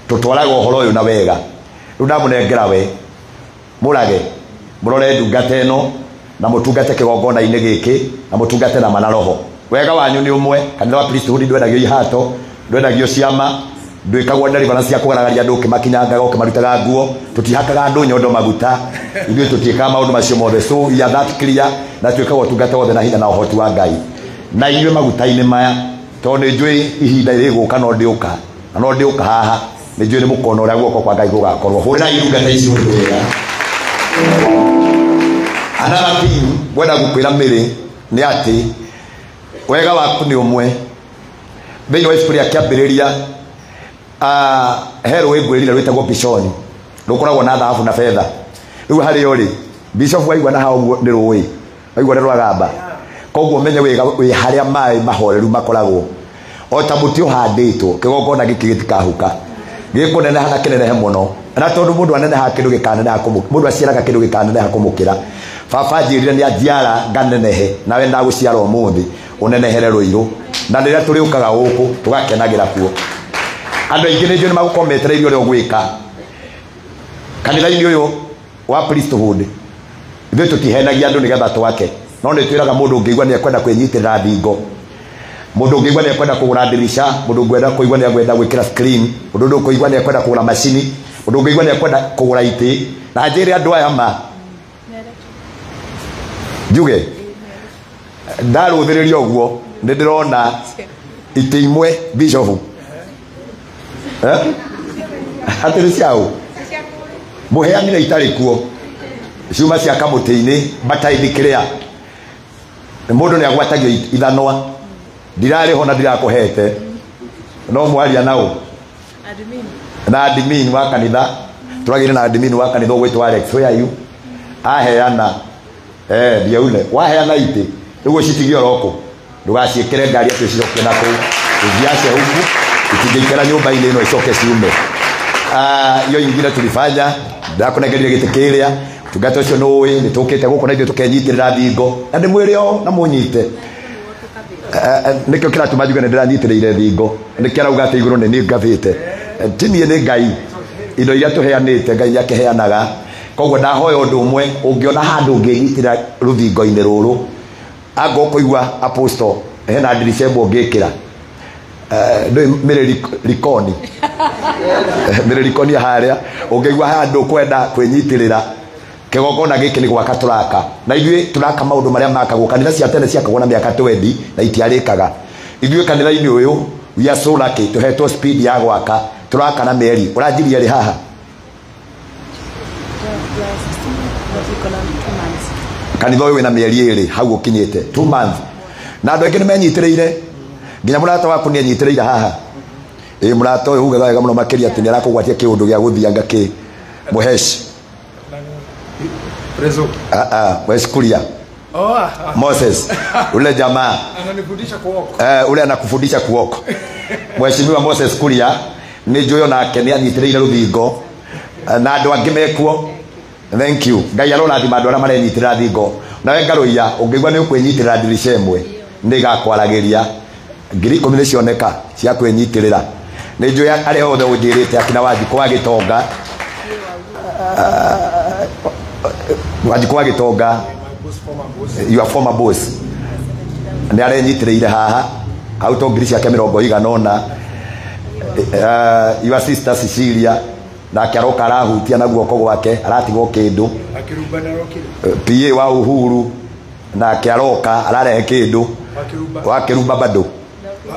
tũtwaraga ũhoro ũyũ na wega. Rĩu ndamũnengera we mũrage mũrore ndungata ĩno na mũtungate kĩgongona-inĩ gĩkĩ na mũtungate na mana roho. Wega wanyu nĩ ũmwe. Kanitha wa priesthood ndwendagio ihato, ndwendagio ciama, ndwĩkagwo deliverance cia kũgaragaria andũ ũkĩmakinyangaga ũkĩmarutaga nguo, tũtihakaga andũ nyondo maguta, ithuĩ tũtiĩkaga maũndũ macio mothe. So we are that clear na twĩkaga ũtungata wothe na hinya na ũhoti wa Ngai. Na inyuĩ maguta-inĩ maya, tondũ nĩ njũĩ ihinda rĩgũka no ndĩũka, na no ndĩũka haha, nĩ njũĩ nĩ mũkona ũrĩa guoko kwa Ngai gũgakorwo. Hũrĩrai ndungata ici ũndũ wega. Another thing ngwenda gũkwĩra Mary nĩ atĩ wega waku nĩ ũmwe. Thĩinĩ wa ibuku rĩa Kĩambĩrĩria he rũĩ ngwĩrire rwĩtagwo Pishoni, rũkoragwo na thahabu na betha. Rĩu harĩa ũrĩ Bishop waigua na hau ũguo nĩ rũĩ, waigua nĩ rwagamba. Koguo menye wĩ harĩa maĩ mahoreru makoragwo. O ta mũtĩ ũhandĩtwo kĩgongona gĩkĩ gĩtikahuka, gĩkũneneha na kĩnenehe mũno. Na tondũ mũndũ anenehaga kĩndũ gĩkaneneha kũmũkĩra, mũndũ aciaraga kĩndũ gĩkaneneha kũmũkĩra. Baba anjĩrire nĩ anjiara nganenehe, nawe ndagũciara ũmũthĩ ũnenehere Rũirũ. Na rĩrĩa tũrĩũkaga gũkũ tũgakenagĩra kuo. Andũ aingĩ nĩ njũĩ nĩ magũkorwo metereirie ũrĩa ũgwĩka kanitha-inĩ ũyũ wa priesthood. Ithuĩ tũtihenagia andũ nĩgetha twake, no nĩ twĩraga mũndũ ũngĩigua nĩ ekwenda kwĩnyitĩrĩra thingo. Mundu ũngĩigua nĩ ekwenda kũgũra ndirisha, mundu ũngĩenda kũigua nĩ ekwenda gwĩkĩra screen, mundu ũkũigua nĩ ekwenda kũgũra macini, mundu ũngĩigua nĩ ekwenda kũgũra itĩ. Na njĩre andũ aya ma njuge ndarũthĩrĩria ũguo nĩ ndĩrona itĩ imwe bishop atĩ nĩ ciaũ mũheanire itarĩ kuo ciuma cia kamũtĩ-inĩ bataini kĩrĩa mũndũ nĩ agwatagio ithanwa ndirarĩ ho na ndirakũhete no mwaria nao na admin wa kanitha tũragĩire na admin wa kanitha ũgwĩtwo Alex, where are you? Aheana ndiaune waheana itĩ rĩu ũcitigie oroko ndũgaciĩkĩre ngari atĩ ũcicokie na kũu ũciace huku itingĩikara nyũmba-inĩ ĩno icoke ciume. Iyo ingine tulifanya ndakũnengerire gĩtĩ kĩrĩa tungata ũcio nĩũĩ nĩtũkĩte gũkũ na ithuĩ tũkenyitĩrĩra thingo na ndĩmwĩre o na mũnyite nĩkĩo kĩratũma njuge nĩ ndĩranyitĩrĩire thingo nĩkĩo arauga atĩ igũrũ nĩ niĩ ngathĩte ti niĩ nĩ Ngai indo iria tũheanĩte Ngai nĩakĩheanaga koguo ndahoya ũndũ ũmwe ũngĩona handũ ũngĩnyitĩra rũthingo-inĩ rũrũ anga ũkũigua apostle hena ndirica ĩmwe ũngĩkĩra ndũĩ mĩrĩ rikoni mĩrĩ rikoni harĩa ũngĩigua handũ ũkwenda kwĩnyitĩrĩra kĩgongona gĩkĩ nĩ gwaka tũraka na ithuĩ tũraka maũndũ marĩa makagwo kanitha cia tene ciakagwo na mĩaka 20 na itiarĩkaga ithuĩ kanitha-inĩ ũyũ we are so lucky tũhetwo speed ya gwaka tũraka na mĩeri ũranjirie rĩ haha kanitha ũyũ wĩna mĩeri ĩrĩ hau ũkinyĩte 2 months na andũ aingĩ nĩmenyitĩrĩire nginya mũrata waku nĩenyitĩrĩire haha ĩ mũrata ũyũ ugaga wega mũno makĩria atĩ nĩarakũgwatia kĩũndũ gĩa gũthianga kĩ mũheshi Weskuria Moses ule jamaa ananifundisha kuoka ule anakufundisha kuoka Mheshimiwa Moses Kuria nĩ njũĩ nake nĩ anyitĩrĩire rũthingo na andũ angĩ mekuo thank you Ngai arorathima andũ arĩa marenyitĩrĩra thingo nawe ngarũiya ũngĩigua nĩ ũkwĩnyitĩrĩra ndirica ĩmwe nĩ ĩgakwaragĩria 10,000 nĩ cioneka cia kwĩnyitĩrĩra nĩ njũĩ arĩa othe ũnjĩrĩte akina Wanjikũ wa Gĩtonga Wanjikũ wa Gĩtonga your former boss nĩ arenyitĩrĩire haha hau to ngiri ciake mĩrongo igana ũna your sister Cecilia nake aroka arahutia na guoko gwake aratigwo kĩndũ PA wa Uhuru nake aroka ararehe kĩndũ wa Kĩrumba bado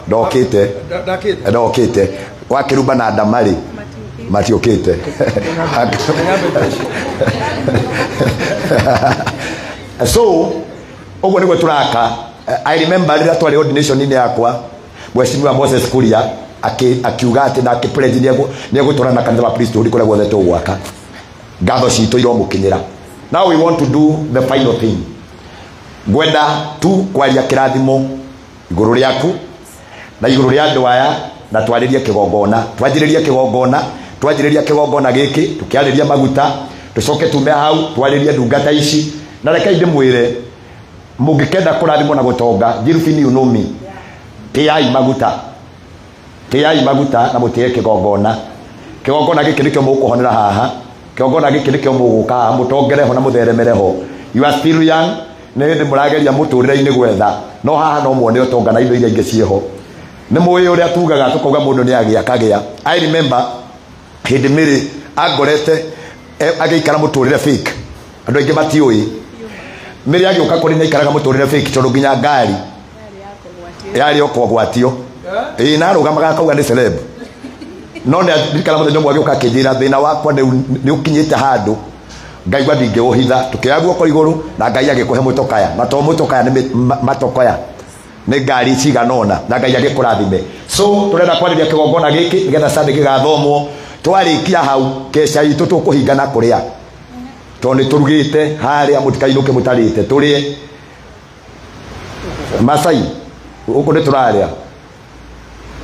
ndokĩte ndokĩte wa Kĩrumba na Ndamari matiũkĩte so ũguo nĩguo tũraka. I remember rĩrĩa twarĩ ordination-inĩ yakwa Mheshimiwa Moses Kuria akiuga atĩ na akĩpledge nĩegũtwarana na kanitha wa priesthood kũrĩa guothe tũgwaka ngatho citũ iromũkinyĩra. Now we want to do the final thing. Ngwenda tu kwaria kĩrathimo igũrũ rĩaku na igũrũ rĩa andũ aya na twarĩrie kĩgongona twanjĩrĩrie kĩgongona twanjĩrĩria kĩgongona gĩkĩ tũkĩarĩria maguta tũcoke tume hau twarĩrie ndungata ici na reke ndĩmwĩre mũngĩkenda kũrathimwo na gũtonga Jirufini you know me tĩai maguta tĩai maguta na mũtĩe kĩgongona kĩgongona gĩkĩ nĩkĩo mũkũhonera haha kĩgongona gĩkĩ nĩkĩo mũgũka haha mũtongere ho na mũtheremere ho. You are still young nĩ hĩndĩ mũrageria mũtũrĩre-inĩ gwetha no haha no muone ũtonga na indo iria ingĩ ciĩho nĩ mũĩ ũrĩa tugaga tũkauga mũndũ nĩ agĩa akagĩa. I remember hĩndĩ mĩrĩ angorete agĩikara mũtũrĩre fake andũ aingĩ matiũĩ mĩrĩ agĩũka kũrĩ nĩ aikaraga mũtũrĩre fake tondũ nginya ngari yarĩ o kũgwatio ĩĩ na arũgamaga akauga nĩ celeb no nĩ ndirikana mũthenya ũmwe agĩũka akĩnjĩra thĩna wakwa nĩ ũkinyĩte handũ ngaigua ndingĩũhitha tũkĩoya guoko igũrũ na Ngai agĩkũhe mũtokaya na to mũtokaya nĩ matokoya nĩ ngari cigana ũna na Ngai agĩkũrathime. So tũrenda kwarĩria kĩgongona gĩkĩ nĩgetha Sunday gĩgathomwo twarĩkia hau keca itũ tũkũhingana kũrĩa tondũ nĩ tũrugĩte harĩa mũtikainũke mũtarĩte tũrĩe Masai gũkũ nĩ tũrarĩa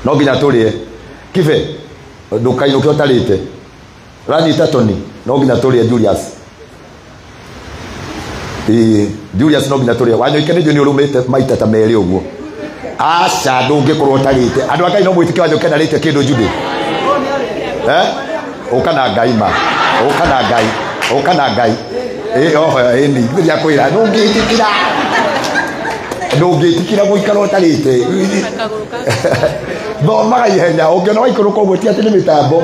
no nginya tũrĩe Kibe ndũkainũke ũtarĩte ũranyita Tony no nginya tũrĩe Julius Julius no nginya tũrĩe Wanyoike nĩ njũĩ nĩ ũrũmĩte maita ta merĩ ũguo aca ndũngĩkorwo ũtarĩte andũ a Ngai no mwĩtĩke Wanyoike ndarĩte kĩndũ Jude ũka na Ngai ma ũka na Ngai ũka na Ngai oho ĩni ndiakwĩra ndũngĩtĩkĩra Ndũngĩtĩkĩra gũikara ũtarĩte. Thomaga ihenya ũngĩona waikũrũka ũguo ti atĩ nĩ mĩtambo.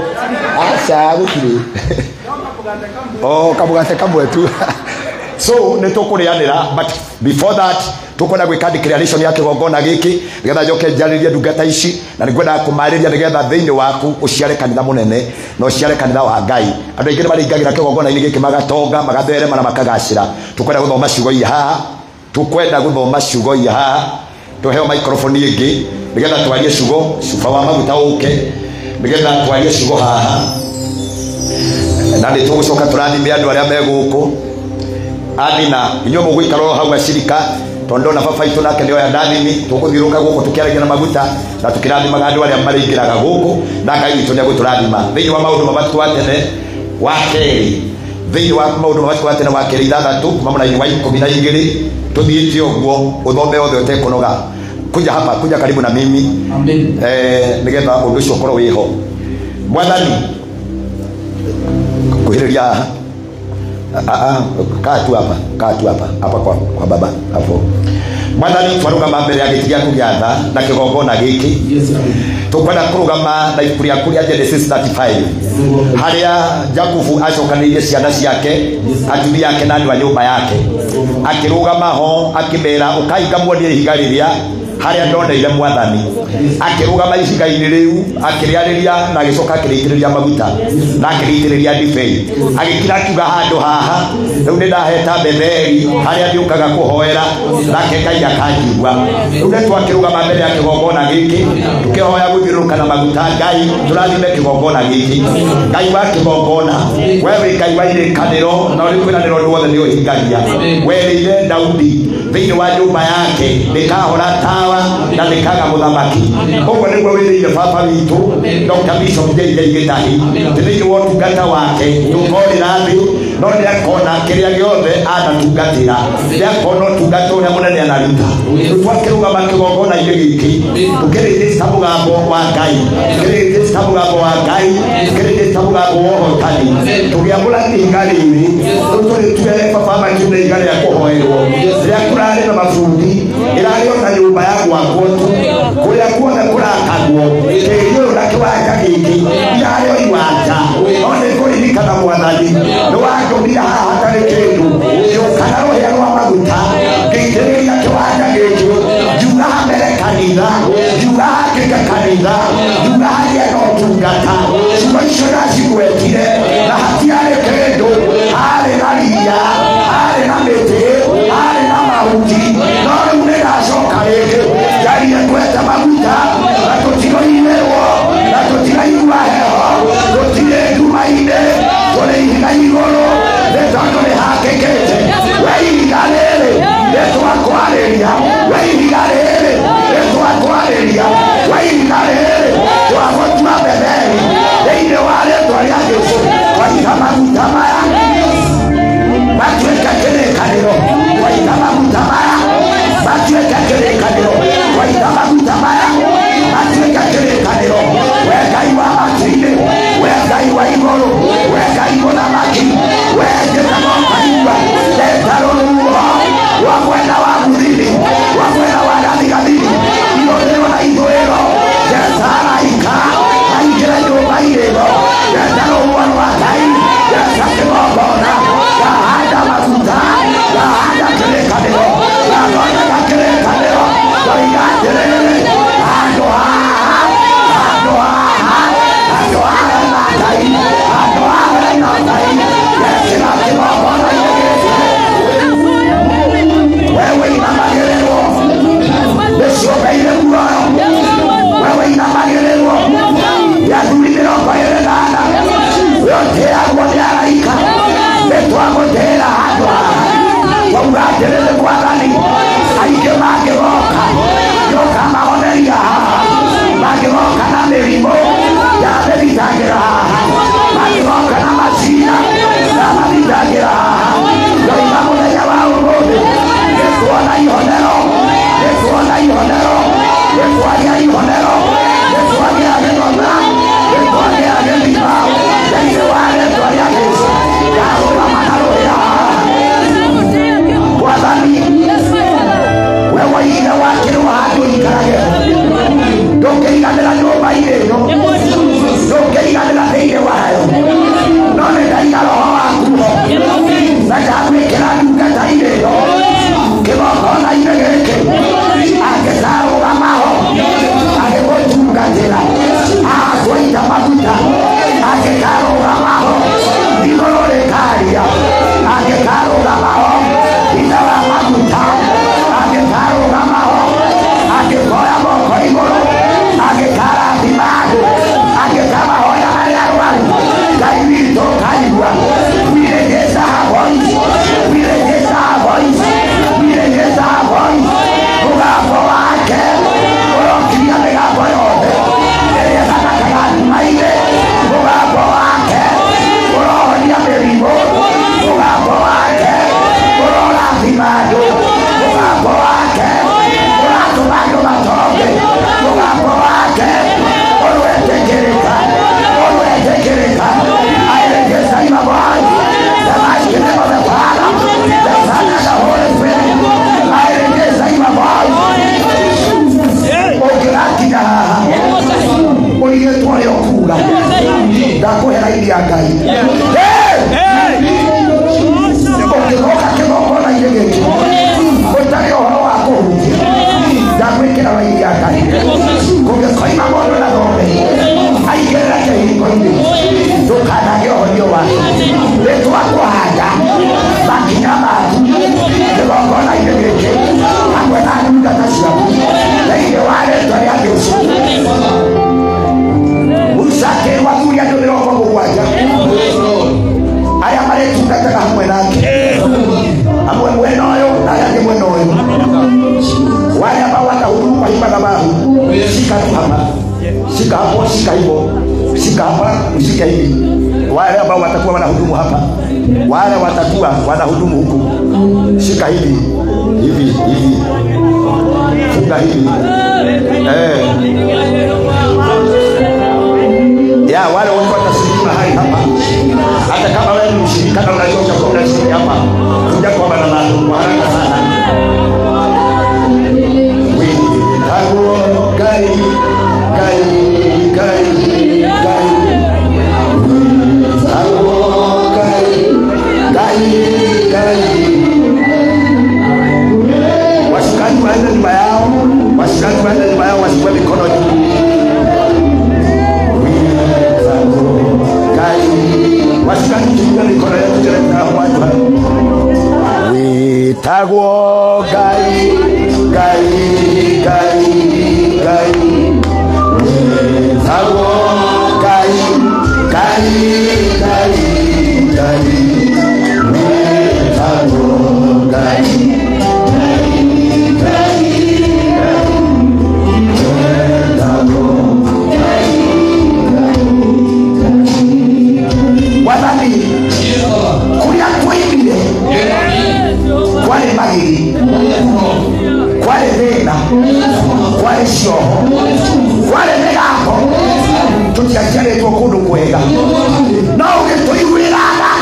Aca gũtirĩ. Oh, kamũgate kamwe tu. So nĩ tũkũrĩanĩra, but before that tukwenda gwĩka declaration ya kĩgongona gĩkĩ nĩgetha njoke njarĩrie ndungata ici, na nĩngwendaga kũmarĩria nĩgetha thĩinĩ waku ũciare kanitha mũnene na ũciare kanitha wa Ngai. Andũ aingĩ nĩmarĩingagĩra kĩgongona-inĩ gĩkĩ magatonga, magatherema na makagacĩra. Tukwenda gũthoma ciugo iria haha, tukwenda gũthoma ciugo iria haha. Tuheo microphone ĩngĩ nĩgetha twarie ciugo, cuba wa maguta ũke nĩgetha twarie ciugo haha, na nĩ tũgũcoka tũrathime andũ arĩa me gũkũ. Amina. Inyuĩ mũgũikara o hau acirika, tondũ ndona baba itũ nake nĩoya ndathimi. Tũgũthiũrũrũka gũkũ tũkĩaragia na maguta na tũkĩrathimaga andũ arĩa marĩingĩraga gũkũ, na Ngai witũ nĩegũtũrathima. Thĩinĩ wa maũndũ ma matukũ wa tene wa kerĩ, thĩinĩ wa maũndũ ma matukũ wa tene wa kerĩ 6 kuma mũraini wa 12 tũthiĩte ũguo ũthome othe ũtekũnoga. Kuja hapa, kuja karibu na mimi. Amen. Nĩgetha ũndũ ũcio ũkorwo wĩho. Mwathani kuhĩrĩria haha. Kaa tu hapa, kaa tu hapa, hapa kwa baba hapo. Mwathani, twarũgama mbere ya gĩtĩ gĩaku gĩa tha na kĩgongona gĩkĩ. Yes, amen. Tũkwenda kũrũgama na ibuku rĩaku rĩa Genesis 35 harĩa Jakubu acokanĩrĩirie ciana ciake, atumia ake na andũ a nyũmba yake. Akĩrũgama ho akĩmera, ũkai ngamuonie ihiga rĩrĩa harĩa ndoneire Mwathani. Akĩrũgama ihiga-inĩ rĩu akĩrĩarĩria na agĩcoka akĩrĩitĩrĩria maguta na akĩrĩitĩrĩria ndibei. Agĩkira akiuga, handũ haha rĩu nĩ ndaheta Betheli harĩa ndĩũkaga kũhoera, nake Ngai akanjigua. Rĩu nĩ twakĩrũgama mbere ya kĩgongona gĩkĩ tũkĩhoya gũthiũrũrũka na maguta. Ngai tũrathime kĩgongona gĩkĩ. Ngai wa kĩgongona, we wĩ Ngai wa irĩkanĩro na ũrĩ kwĩranĩro ũndũ wothe nĩ ũhingagia. Werĩire Daudi thĩinĩ wa nyũmba yake ndĩkahora tawa na ndĩkaga mũthamaki. Ũguo nĩguo wĩrĩire baba witũ Dr. Bishop JJ Gĩtahi, thĩinĩ wa ũtungata wake ndũkorĩra thĩ, no nĩakona kĩrĩa gĩothe anatungatĩra, nĩakona ũtungata ũrĩa mũnene anaruta. Rĩu twakĩrũgama kĩgongona-inĩ gĩkĩ tũkĩrĩgĩta mũgambo wa Ngai, tũkĩrĩgĩta mũgambo wa Ngai, tũkĩrĩgĩta mũgambo wa ũhotani, tũgĩamũra ihiga rĩrĩ rĩu tũrĩtue baba maitũ nĩ ihiga rĩa kũhoerwo, rĩrĩa kũrarĩ na mabundi ĩrarĩ o ta nyũmba ya gwakwo tu, kũrĩa kuothe kũrakagwo tĩri ũyũ na kĩwanja gĩkĩ irarĩ o iwanja. No nĩ ngũririkana Mwathani nĩ wandũmire haha hatarĩ kĩndũ, ngĩũka na rũhĩa rwa maguta ngĩitĩrĩria kĩwanja gĩkĩ, ngiuga hamere kanitha, ngiuga hakĩke kanitha, ngiuga hagĩe na ũtungata. Ciugo icio ndacigwetire na hatiarĩ kĩndũ, harĩ na ria, harĩ na mĩtĩ, harĩ na mahuti, no rĩu nĩ ndacoka rĩngĩ njarie ngwete maguta na tũtiroirĩrwo na tũtiraigua heho, tũtirĩ nduma-inĩ, tũrĩ ihiga igũrũ nĩ tondũ nĩ hakĩkĩte. We ihiga rĩrĩ nĩ twakwarĩria, we ihiga rĩrĩ nĩ twakwarĩria, we ihiga rĩrĩ twagũtua Betheli thĩinĩ wa rĩtwa rĩa Jesũ. Twaita maguta maya matuĩke kĩrĩkanĩro, twaita maguta maya Ndũngĩiganĩra nyũmba-inĩ ĩno, ndũngĩiganĩra thĩinĩ wayo, no nĩ ndaiga roho waku ho na ndagwĩkĩra ndungata-inĩ ĩno kĩgongona-inĩ gĩkĩ angĩkarũgama ho agĩgũtungatĩra agakũita maguta angĩkarũgama ho igũrũ rĩkaria angĩkarũgama ho hinya wa maguta angĩkarũgama ho angĩkoya moko igũrũ angĩkarathima andũ angĩkamahoya arĩa arwaru Ngai witũ kaigua. We raise our voice, we raise our voice, we raise our voice. Mũgambo wake ũrokiria mĩgambo yothe ĩrĩa ĩthamakaga nduma-inĩ. Mũgambo wake ũrohonia mĩrimũ. Mũgambo wake ũrorathima andũ. Mũgambo wake ũratũma andũ matonge. Mũgambo wake ũrwetĩkĩrĩka, ũrwetĩkĩrĩka. I raise my voice, the mighty name of the Father, the Son and the Holy Spirit. I raise my voice. Ũngĩgakinya haha ũrigĩtwo ũrĩa ũkuga ndakũhe raini ya Ngai. Ũngĩgoka kĩgongona-inĩ gĩkĩ ũtarĩ ũhoro wa kũhunjia ndagwĩkĩra raini ya Ngai. Kũngĩkoima mũndũ na thome aingĩrĩre kĩhingo-inĩ ndũkanage ũhonio wake. Nĩtwakũhanda makinya maku kĩgongona-inĩ gĩkĩ hamwe na ndungata ciaku thĩinĩ wa rĩtwa rĩa Jesũ. Musa akĩrwo athuuri andũ 70 arĩa marĩtungataga hamwe nake, amwe mwena ũyũ na arĩa angĩ mwena ũyũ. Wale ambao watahudumu kwa hii madhabahu, shika tu hapa, shika hapo, shika hivyo, shika hapa, ushike hivi. Wale ambao watakuwa wanahudumu hapa, wale watakuwa wanahudumu huku, shika hivi hivi hivi, funga hivi ya wale wote watashiriki mahali hapa. Hata kama wewe ni mshirika na unajua utakuwa unashiriki hapa, kuja kwa madhabahu kwa haraka sana. Witagwo Ngai, Ngai, Ngai, Ngai. Witagwo Ngai, Ngai, Ngai. Washikaji waende nyuma yao, washikaji waende nyuma yao, washikwe mikono juu. Witagwo Ngai, washikaji tuinue mikono yetu tena watu hapa. Witagwo Ngai, Ngai, Ngai, Ngai. Witagwo Ngai, Ngai, Ngai, Ngai. Witagwo Ngai, Ngai, Ngai, Ngai. Witagwo Ngai, Ngai, Ngai. Wathani kũrĩa twoimire kwarĩ magigi, kwarĩ thĩna, kwarĩ cioho, kwarĩ mĩgambo, tũtiaciarĩtwo kũndũ kwega, no ũgĩtũiguĩra tha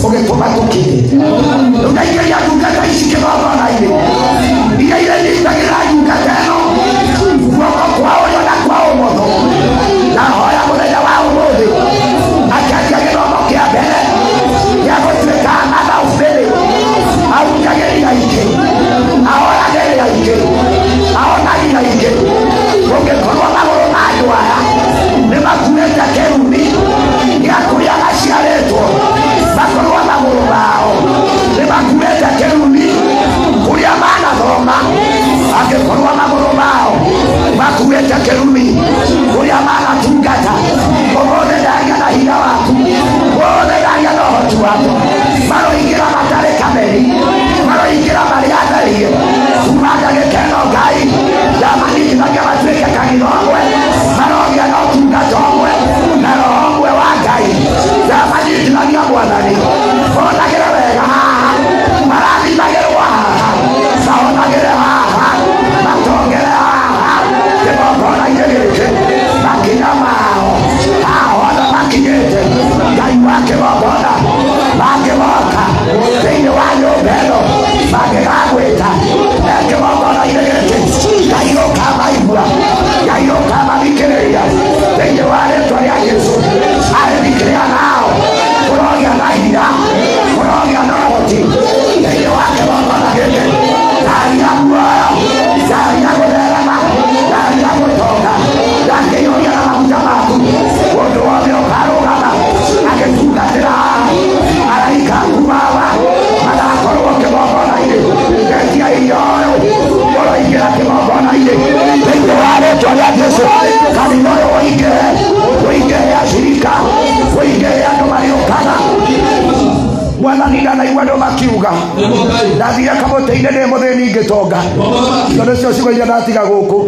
ũgĩtũma tũkinye. Rĩu ndaingĩria ndungata ici kĩgongona-inĩ iria irĩnyitagĩrĩra ndungata ĩno guoko kwa ũrĩo na kwa ũmotho, ndahoya mũthenya wa ũmũthĩ akĩanjia gĩthomo kĩa mbere gĩa gũtuĩka mathaubĩrĩ, ahunjagĩria aingĩ, ahoragĩria aingĩ, ahonagia aingĩ. Kũngĩkorwo magũrũ ma andũ aya nĩ makuĩte kĩrumi gĩa kũrĩa maciarĩtwo, makorwo magũrũ mao nĩ makuĩte kĩrumi kũrĩa manathoma, angĩkorwo magũrũ mao makuĩte kĩrumi kũrĩa manatungata, ũmũthĩ ndagia na hinya waku, ũmũthĩ ndagia na ũhoti waku, maroingĩra matarĩ kameri, maroingĩra marĩ atherie kuma ndagĩka ĩno Ngai ndamanyitithagia matuĩke kanitha ũmwe, marogĩa na ũtungata ũmwe na roho ũmwe wa Ngai. Ndamanyitithagia Mwathani, monagĩre wega haha, marathimagĩrwo haha, mahonagĩre haha, matongere haha, kĩgongona-inĩ gĩkĩ makinya mao haha hothe makinyĩte Ngai wa kĩgongona mangĩgoka thĩinĩ wa nyũmba ĩno mangĩgagwĩta kĩgongona-inĩ gĩkĩ Ngai ũkamaigua. Jesu kanitha ũyũ ũingĩhe ũingĩhe acirika ũingĩhe andũ marĩũkaga Mwathani ndanaigua andũ makiuga ndathire kamũtĩ-inĩ ndĩ mũthĩni ngĩtonga icio nĩcio ciugo iria ndatiga gũkũ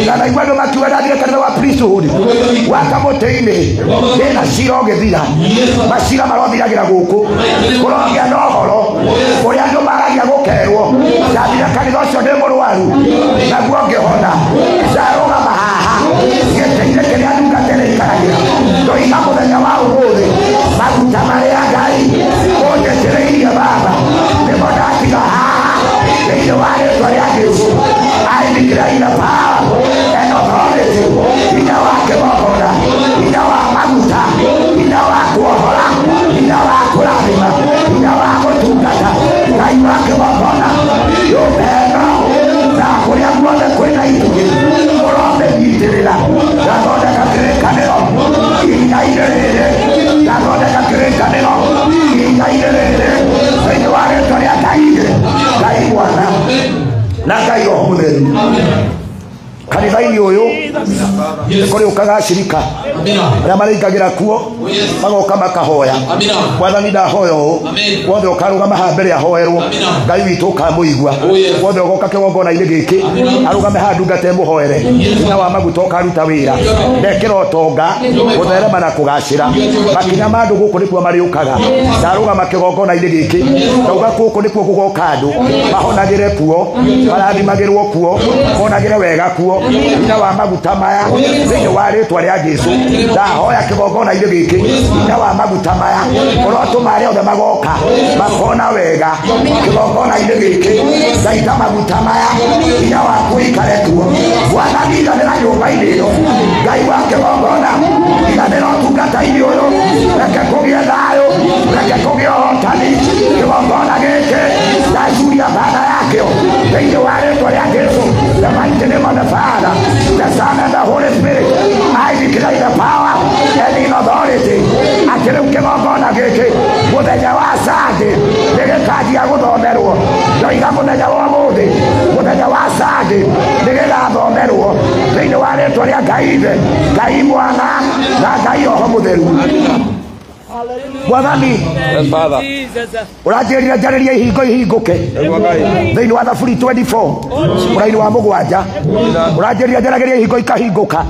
ndanaigua andũ makiuga ndathire kanitha wa priesthood wa kamũtĩ-inĩ ndĩna cira ũgĩthira macira marothiragĩra gũkũ kũrogĩa na ũhoro ũrĩa andũ maragia gũkerwo ndathire kanitha ũcio ndĩ mũrwaru naguo ngĩhona ndarũgama haha gĩtĩ-inĩ kĩrĩa ndungatĩra ikaragĩra ndoiga mũthenya wa ũmũthĩ maguta marĩa Ngai ũnjĩtĩrĩirie Baba nĩmo ndatiga haha thĩinĩ wa rĩtwa rĩa Jesũ. I declare the power and authority hinya wa kĩgongona hinya wa maguta hinya wa kuohora hinya wa kũrathima hinya wa gũtungata Ngai wa kĩgongona yũmeno na kũrĩa guothe kwĩna itugĩ ũromĩnyitĩrĩra ndathondeka kĩrĩkanĩro ihinda-inĩ rĩrĩ ndathondeka kĩrĩkanĩro ihinda-inĩ rĩrĩ thĩinĩ wa rĩtwa rĩa Ngai Ngai Mwana na Ngai Roho Mũtheru. Kanitha-inĩ ũyũ nĩ kũrĩ ũkaga acirika arĩa marĩingagĩra kuo magoka makahoya Mwathani ndahoya ũũ wothe ũkarũgama haha mbere ahoerwo Ngai witũ ũkamũigua wothe ũgoka kĩgongona-inĩ gĩkĩ arũgame haha ndungata ĩmũhoere hinya wa maguta ũkaruta wĩra ndekĩra ũtonga gũtherema na kũgacĩra makinya ma andũ gũkũ nĩkuo marĩũkaga ndarũgama kĩgongona-inĩ gĩkĩ ndauga gũkũ nĩkuo gũgoka andũ mahonagĩre kuo marathimagĩrwo kuo monagĩre wega kuo hinya wa maguta maya thĩinĩ wa rĩtwa rĩa Jesũ ndahoya kĩgongona-inĩ gĩkĩ hinya wa maguta maya ũrotũma arĩa othe magoka makona wega kĩgongona-inĩ gĩkĩ ndaita maguta maya hinya waku ũikare kuo Mwathani iganĩra nyũmba-inĩ ĩno Ngai wa kĩgongona iganĩra ũtungata-inĩ ũyũ reke kũgĩe thayũ reke kũgĩe ũhotani kĩgongona gĩkĩ ndacuria mbara yakĩo thĩinĩ wa rĩtwa rĩa Jesũ. The mighty name of the Father, the Son, and the Holy Spirit. I declare the power and in authority. Atĩ rĩu kĩgongona gĩkĩ mũthenya wa Sunday nĩgĩkanjia gũthomerwo ndoiga mũthenya wa ũmũthĩ mũthenya wa Sunday nĩgĩgathomerwo thĩinĩ wa rĩtwa rĩa Ngai Ithe Ngai Mwana na Ngai Roho Mũtheru. Mwathani ũranjĩrire njarĩrie ihingo ihingũke thĩinĩ wa Thaburi 24 mũraini wa 7 ũranjĩrire njaragĩrie ihingo ikahingũka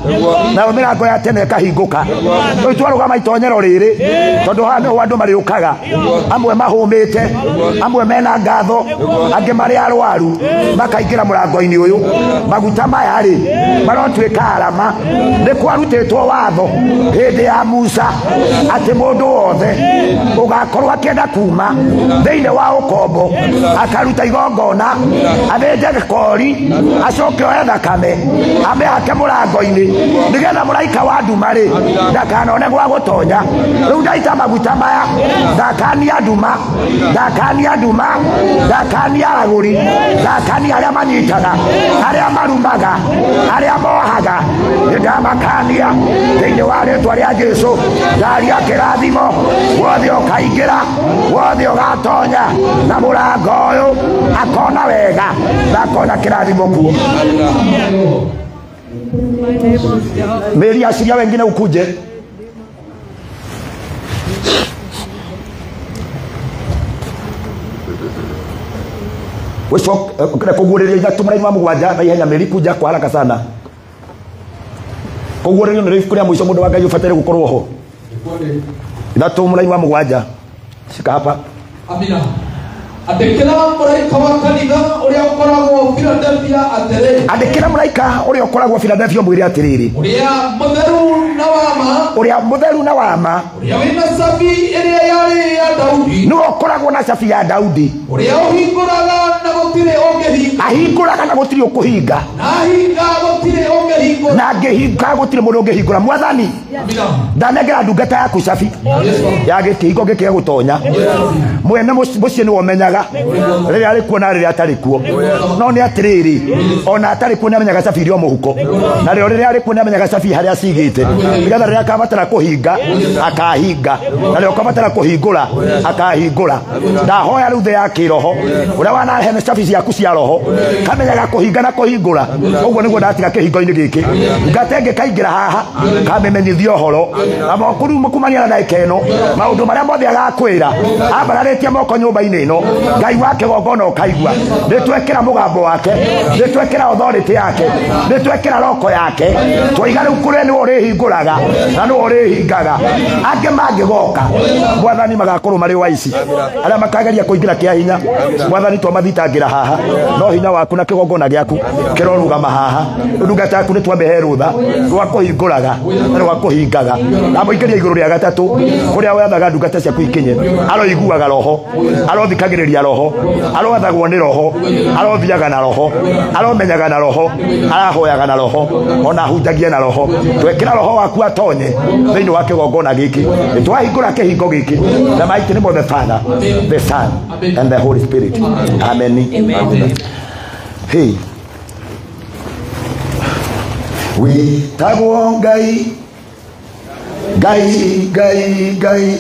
nayo mĩrango ya tene ĩkahingũka rĩu twarũgama itonyero rĩrĩ tondũ haha nĩho andũ marĩũkaga amwe mahũmĩte amwe mena ngatho angĩ marĩ arwaru makaingĩra mũrango-inĩ ũyũ maguta maya rĩ marotuĩka arama nĩ kwarutĩtwo watho hĩndĩ ya Musa atĩ mũndũ wothe ũgakorwo akĩenda kuma thĩinĩ wa ũkombo akaruta igongona athĩnje kori acoke oe thakame amĩhake mũrango-inĩ nĩgetha mũraika wa nduma rĩ ndakanone gwa gũtonya rĩu ndaita maguta maya ndakania nduma ndakania nduma ndakania aragũri ndakania arĩa manyitaga arĩa marumaga arĩa mohaga nĩndamakania thĩinĩ wa rĩtwa rĩa Jesũ ndaria kĩrathimo wothe ũkaingĩra wothe ũgatonya na mũrango ũyũ akona wega na akona kĩrathimo kuo. Meri ashiria wengine ukuje. Kũguũrĩrio ithatũ mũraini wa 7 na ihenya Meri kuja kwa haraka sana. Kũguũrĩrio nĩ ibuku rĩa mũico mũndũ wa Ngai ũbataire gũkorwo ho. Ithatũ mũraini wa 7 shika hapa. Amina. Andĩkĩra mũraika wa kanitha ũrĩa ũkoragwo Philadelphia atĩrĩ. Andĩkĩra mũraika ũrĩa ũkoragwo Philadelphia mwĩre atĩrĩrĩ. Ũrĩa mũtheru na wa ma. Ũrĩa mũtheru na wa ma. Ũrĩa wĩna cabi ĩrĩa yarĩ ya Daudi. Nĩwe ũkoragwo na cabi ya Daudi. Ũrĩa ũhingũraga na gũtirĩ ũngĩhinga. Ahingũraga na gũtirĩ ũkũhinga. Na ahinga gũtirĩ ũngĩhingũra. Na angĩhinga gũtirĩ mũndũ ũngĩhingũra. Mwathani ndanengera ndungata yaku cabi ya gĩkĩhingo gĩkĩge gũtonya. Mwene mũciĩ nĩwe ũmenyaga. amenyaga rĩrĩa arĩ kuo na rĩrĩa atarĩ kuo. No nĩ atĩrĩrĩ, ona atarĩ kuo nĩ amenyaga cabi iria mũhuko, na rĩo rĩrĩa arĩ kuo nĩ amenyaga cabi harĩa cigĩte, nĩgetha rĩrĩa akabatara kũhinga akahinga, na rĩrĩa ũkabatara kũhingũra akahingũra. Ndahoya rĩu thĩ ya kĩroho ũrĩa wanahe cabi ciaku cia roho kamenyaga kũhinga na kũhingũra. Ũguo nĩguo ndatiga kĩhingo-inĩ gĩkĩ ngate ngĩkaingĩra haha kamĩmenyithia ũhoro na mokuru kumania na ndagĩka ĩno maũndũ marĩa mothe agakwĩra ambararĩtie moko nyũmba-inĩ ĩno. Ngai wa kĩgongona ũkaigua nĩ twekĩra mũgambo wake, nĩ twekĩra authority yake, nĩ twekĩra roko yake, twaiga rĩu kũrĩa nĩwe ũrĩhingũraga na nĩwe ũrĩhingaga. Angĩ mangĩgoka mwathani magakorwo marĩ waici arĩa makageria kũingĩra kĩa hinya, mwathani twamathitangĩra haha, no hinya waku na kĩgongona gĩaku kĩrorũgama haha. Ndungata yaku nĩ twamĩhe rũtha rwa kũhingũraga na rwa kũhingaga, na mũingĩria igũrũ rĩa gatatũ kũrĩa wethaga ndungata ciaku ikinye. Aroiguaga roho, arothikagĩrĩria roho, aroathagwo nĩ roho, arothiaga na roho, aromenyaga na roho, arahoyaga na roho, ona ahunjagia na roho. Twekĩra roho waku atonye thĩinĩ wa kĩgongona gĩkĩ, nĩtwahingũra kĩhingo gĩkĩ na mighty name of the Father, the Son and the Holy Spirit. Amen. Amen. Hey, wĩtagwo Ngai, Ngai, Ngai, Ngai.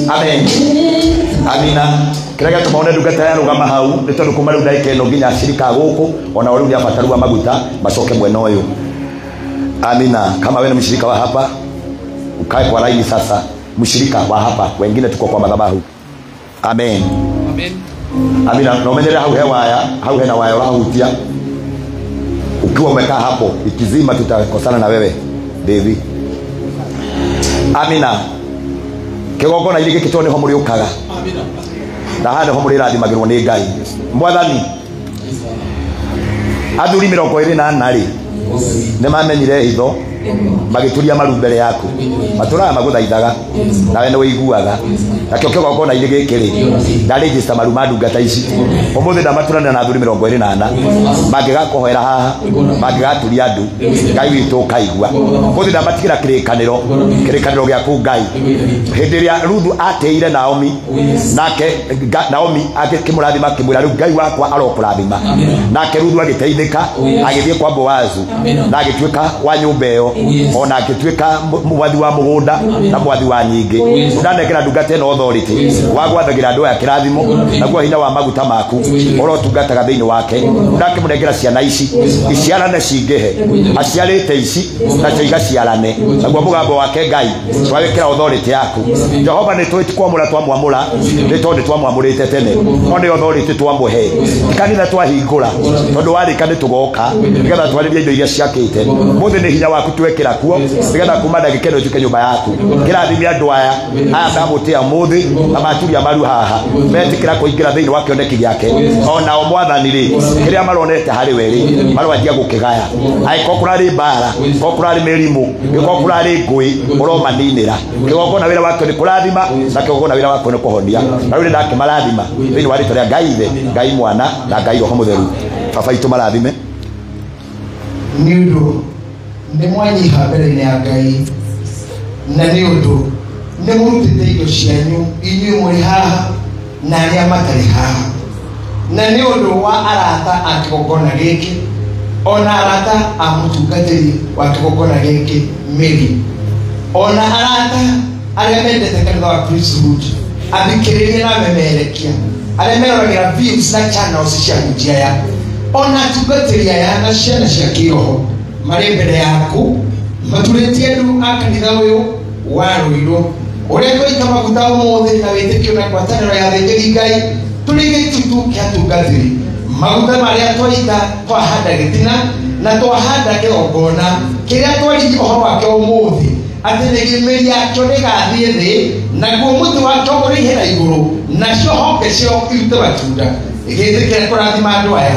Amen. Amina. Kĩrĩa gĩatũma one ndungata yarũgama hau nĩ tondũ kuma rĩu ndagĩka ĩno nginya acirika gũkũ ona rĩu nĩabatarua maguta macoke mwena ũyũ. Amina. Kama wewe ni mshirika wa hapa ukae kwa laini sasa, mshirika wa hapa, wengine tuko kwa madhabahu. Amen. Amen. Amina. Na umenyere hau he waya, hau hena waya ũrahutia. Ukiwa umekaa hapo ikizima tutakosana na wewe Devi. Amina. Kĩgongona irĩ gĩkĩ tondũ nĩho mũrĩũkaga. Amina. Na haha nĩho mũrĩrathimagĩrwo nĩ Ngai. Mwathani, athuri 24 rĩ nĩ mamenyire hitho magĩturia maru mbere yaku, matũraga magũthaithaga nawe nĩ wĩiguaga. Nakĩo kĩgongona-inĩ gĩkĩ rĩ ndarĩnjĩsta maru ma ndungata ici ũmũthĩ ndamatũranĩra na athuri 24 mangĩgakũhoera haha, mangĩgaturia andũ, Ngai witũ ũkaigua. Ũmũthĩ ndamatigĩra kĩrĩkanĩro, kĩrĩkanĩro gĩaku Ngai. Hĩndĩ ĩrĩa Ruthu atĩire Naomi, nake Naomi akĩmũrathima akĩmwĩra rĩu Ngai wakwa arokũrathima, nake Ruthu agĩteithĩka agĩthiĩ kwa Boazu na agĩtuĩka wa nyũmba ĩyo, ona agĩtuĩka mwathi wa mũgũnda na mwathi wa nyingĩ. Ndanengera ndungata ĩno authority wa gwathagĩra andũ aya kĩrathimo naguo hinya wa maguta maku ũrotungataga thĩinĩ wake. Ndakĩmũnengera ciana ici iciarane cingĩhe, aciarĩte ici nacio igaciarane, naguo mũgambo wake Ngai twawĩkĩra authority yaku. Jehova nĩ tũĩ ti kwamũra twamwamũra, nĩ tondũ twamwamũrĩte tene, no nĩ authority twamũhe. Kanitha twahingũra tondũ warĩka nĩ tũgoka nĩgetha twarĩrie indo iria ciakĩte. Mũthĩ nĩ hinya waku twekĩra kuo nĩgetha kuma ndagĩka ĩno ĩtuĩke nyũmba yaku. Kĩrathime andũ aya aya ndamũtĩa mũthĩ na maturia maru haha metĩkĩra kũingĩra thĩinĩ wa kĩoneki gĩake. Onao mwathani rĩ kĩrĩa maronete harĩ we rĩ marwanjia gũkĩgaya. Angĩkorwo kũrarĩ mbara, korwo kũrarĩ mĩrimũ, angĩkorwo kũrarĩ ngũĩ, ũromaninĩra. Kĩgongona wĩra wakĩo nĩ kũrathima na kĩgongona wĩra wakĩo nĩ kũhonia. Na rĩu nĩ ndakĩmarathima thĩinĩ wa rĩtwa rĩa Ngai Ithe, Ngai Mwana na Ngai Roho Mũtheru. Baba itũ marathime. Nĩ ũndũ nĩ mwanyiha mbere-inĩ ya Ngai, na nĩ ũndũ nĩ mũrutĩte indo cianyu inyuĩ mũrĩ haha na arĩa matarĩ haha, na nĩ ũndũ wa arata a kĩgongona gĩkĩ ona arata a mũtungatĩri wa kĩgongona gĩkĩ Mary, ona arata arĩa mendete kanitha wa Priesthood, athikĩrĩria na amemerekia arĩa meroragĩra views na channels cia hunjia aya, ona atungatĩri aya na ciana cia kĩroho marĩ mbere yaku maturĩtie andũ a kanitha ũyũ wa Rũirũ ũrĩa twaita maguta ũmũthĩ na wĩtĩkio na ngwatanĩro ya athĩnjĩri Ngai tũrĩ gĩtutu kĩa atungatĩri. Maguta marĩa twaita twahanda gĩtina na twahanda kĩgongona kĩrĩa twaririe ũhoro wakĩo ũmũthĩ atĩ mĩri yakĩo nĩgathiĩ thĩ naguo mũtĩ wakĩo ũrĩihe na igũrũ nacio honge cio irute matunda. Gĩtĩkĩra kũrathima andũ aya,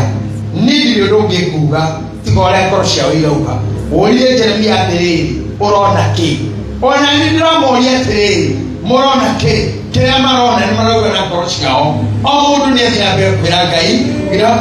niĩ ndirĩ ũndũ ũngĩ nguga tiga ũrĩa ngoro ciao irauga. Ũririe Jeremia atĩrĩrĩ, ũrona kĩ? Ona nĩ ndĩramoria atĩrĩrĩ, mũrona kĩ? Kĩrĩa marona nĩ marauga na ngoro ciao. O mũndũ nĩ athiĩ na mbere kwĩra Ngai,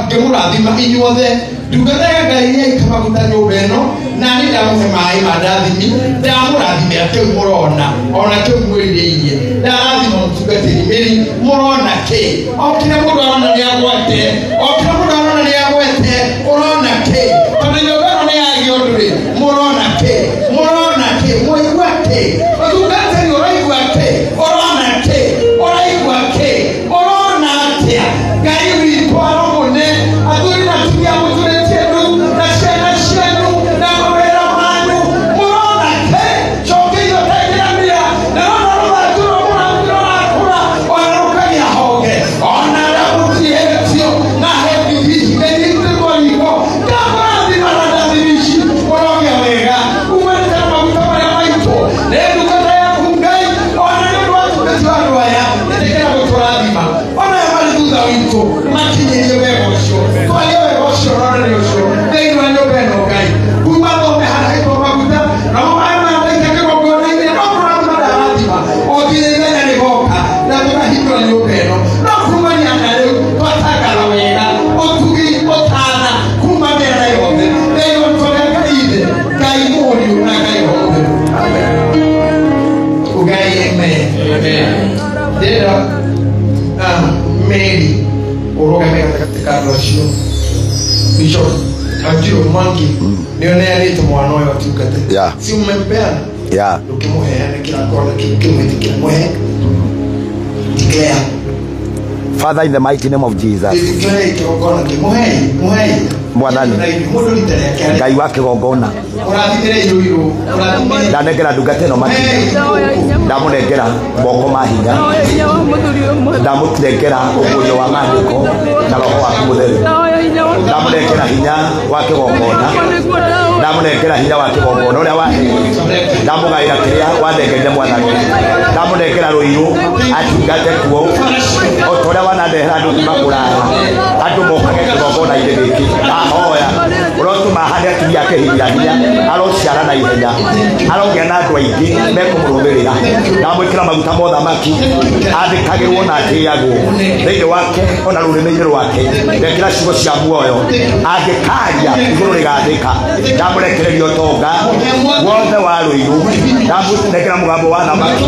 ngĩmũrathima inyuothe. Ndungata ya Ngai yaita maguta nyũmba ĩno, na niĩ ndamũhe maĩ ma ndathimi, ndamũrathimĩra kĩu mũrona, ona kĩu mwĩrirĩirie. Ndarathima mũtungatĩri Mary, mũrona kĩ? O kĩrĩa mũndũ arona nĩ agwete, o kĩrĩa mũndũ arona nĩ agwete, ũrona kĩ? Tondũ nyũmba ĩno nĩ yagĩa ũndũ rĩ, mũrona kĩ? Mũrona kĩ? Mwaigua kĩ? Mũtungatĩri ũraigua kĩ? Ũrona kĩ? Ũraigua kĩ? Ũrona atĩa? Ngai witũ aromũne, athuri na atumia mũturĩtie ndu, na ciana cianyu, na mawĩra manyu, mũrona kĩ? Cokia ũtengĩramia, ndĩrona rũthanju rũmũrathime rũrakũra, ona rũkagĩa honge, ona arĩa mũtihĩtio, na hebithi ĩnyitĩtwo riko, ndamũrathima na ndathimi ici, ũrogĩa wega, umanĩte na maguta marĩa maitũ, nĩ ndungata yaku Ngai, ona nĩ ũndũ wa tungati wa andũ aya, ĩtĩkĩra gũtũrathima, ona aya marĩ thutha witũ, makinyĩrie wega ũcio, twarie wega ũcio, rorere ũcio, thĩinĩ wa nyũmba ĩno Ngai, kuma thome harĩa haitwo maguta, namo maĩ maya maita kĩgongona-inĩ, no kũrathima ndarathima, o nginya ithenya rĩgoka, na tũkahingũra nyũmba ĩno, no kumania na rĩu, twatangatha wega, ũtugi, ũtana, kuma mĩena yothe, thĩinĩ wa rĩĩtwa rĩa Ngai Ithe, Ngai Mũriũ, na Ngai Roho Mũtheru. Amen. Ugai amen. Ndĩrenda Mary ũrũgame gatagatĩ ka andũ acio. Bishop Anjiro Mwangi nĩ ũneanĩte mwana ũyũ atungate. Yeah. Si umempeana? Yeah. Ũkĩmũheana kĩrakorwo kĩmwĩtĩkĩra mũhe. Declare. Father, in the mighty name of Jesus. Declare kĩgongona kĩ mũhei mũhei. Mwathani. Mũndũ rita rĩake arĩ. Ngai wa kĩgongona. Ũrathimĩre irũirũ. Ũrathimĩre. Ndanengera ndungata ĩno makinya. Ndamũnengera moko ma hinya. Ndamũnengera ũguũrio wa maandĩko na roho waku mũtheru. Ndamũnengera hinya wa kĩgongona. Ndamũnengera hinya wa kĩgongona ũrĩa waheire. Ndamũgaĩra kĩrĩa wanengerire Mwathani. Ndamũnengera rũirũ atungate kuo o ta ũrĩa wanandehera andũ kuma kũraya. Andũ mokage kĩgongona-inĩ gĩkĩ. Ndahoya ũrotũma hande atumia ake hinya arociara na ihenya, arogĩa na andũ aingĩ mekũmũrũmĩrĩra. Ndamwĩkĩra maguta ma ũthamaki, athĩkagĩrwo na atĩagwo thĩinĩ wake ona rũrĩmĩ-inĩ rwake. Ndekĩra ciugo cia muoyo, angĩkaria igũrũ rĩgathĩka. Ndamũrekereria ũtonga wothe wa rũirũ, ndamũnengera mũgambo wa thamaki,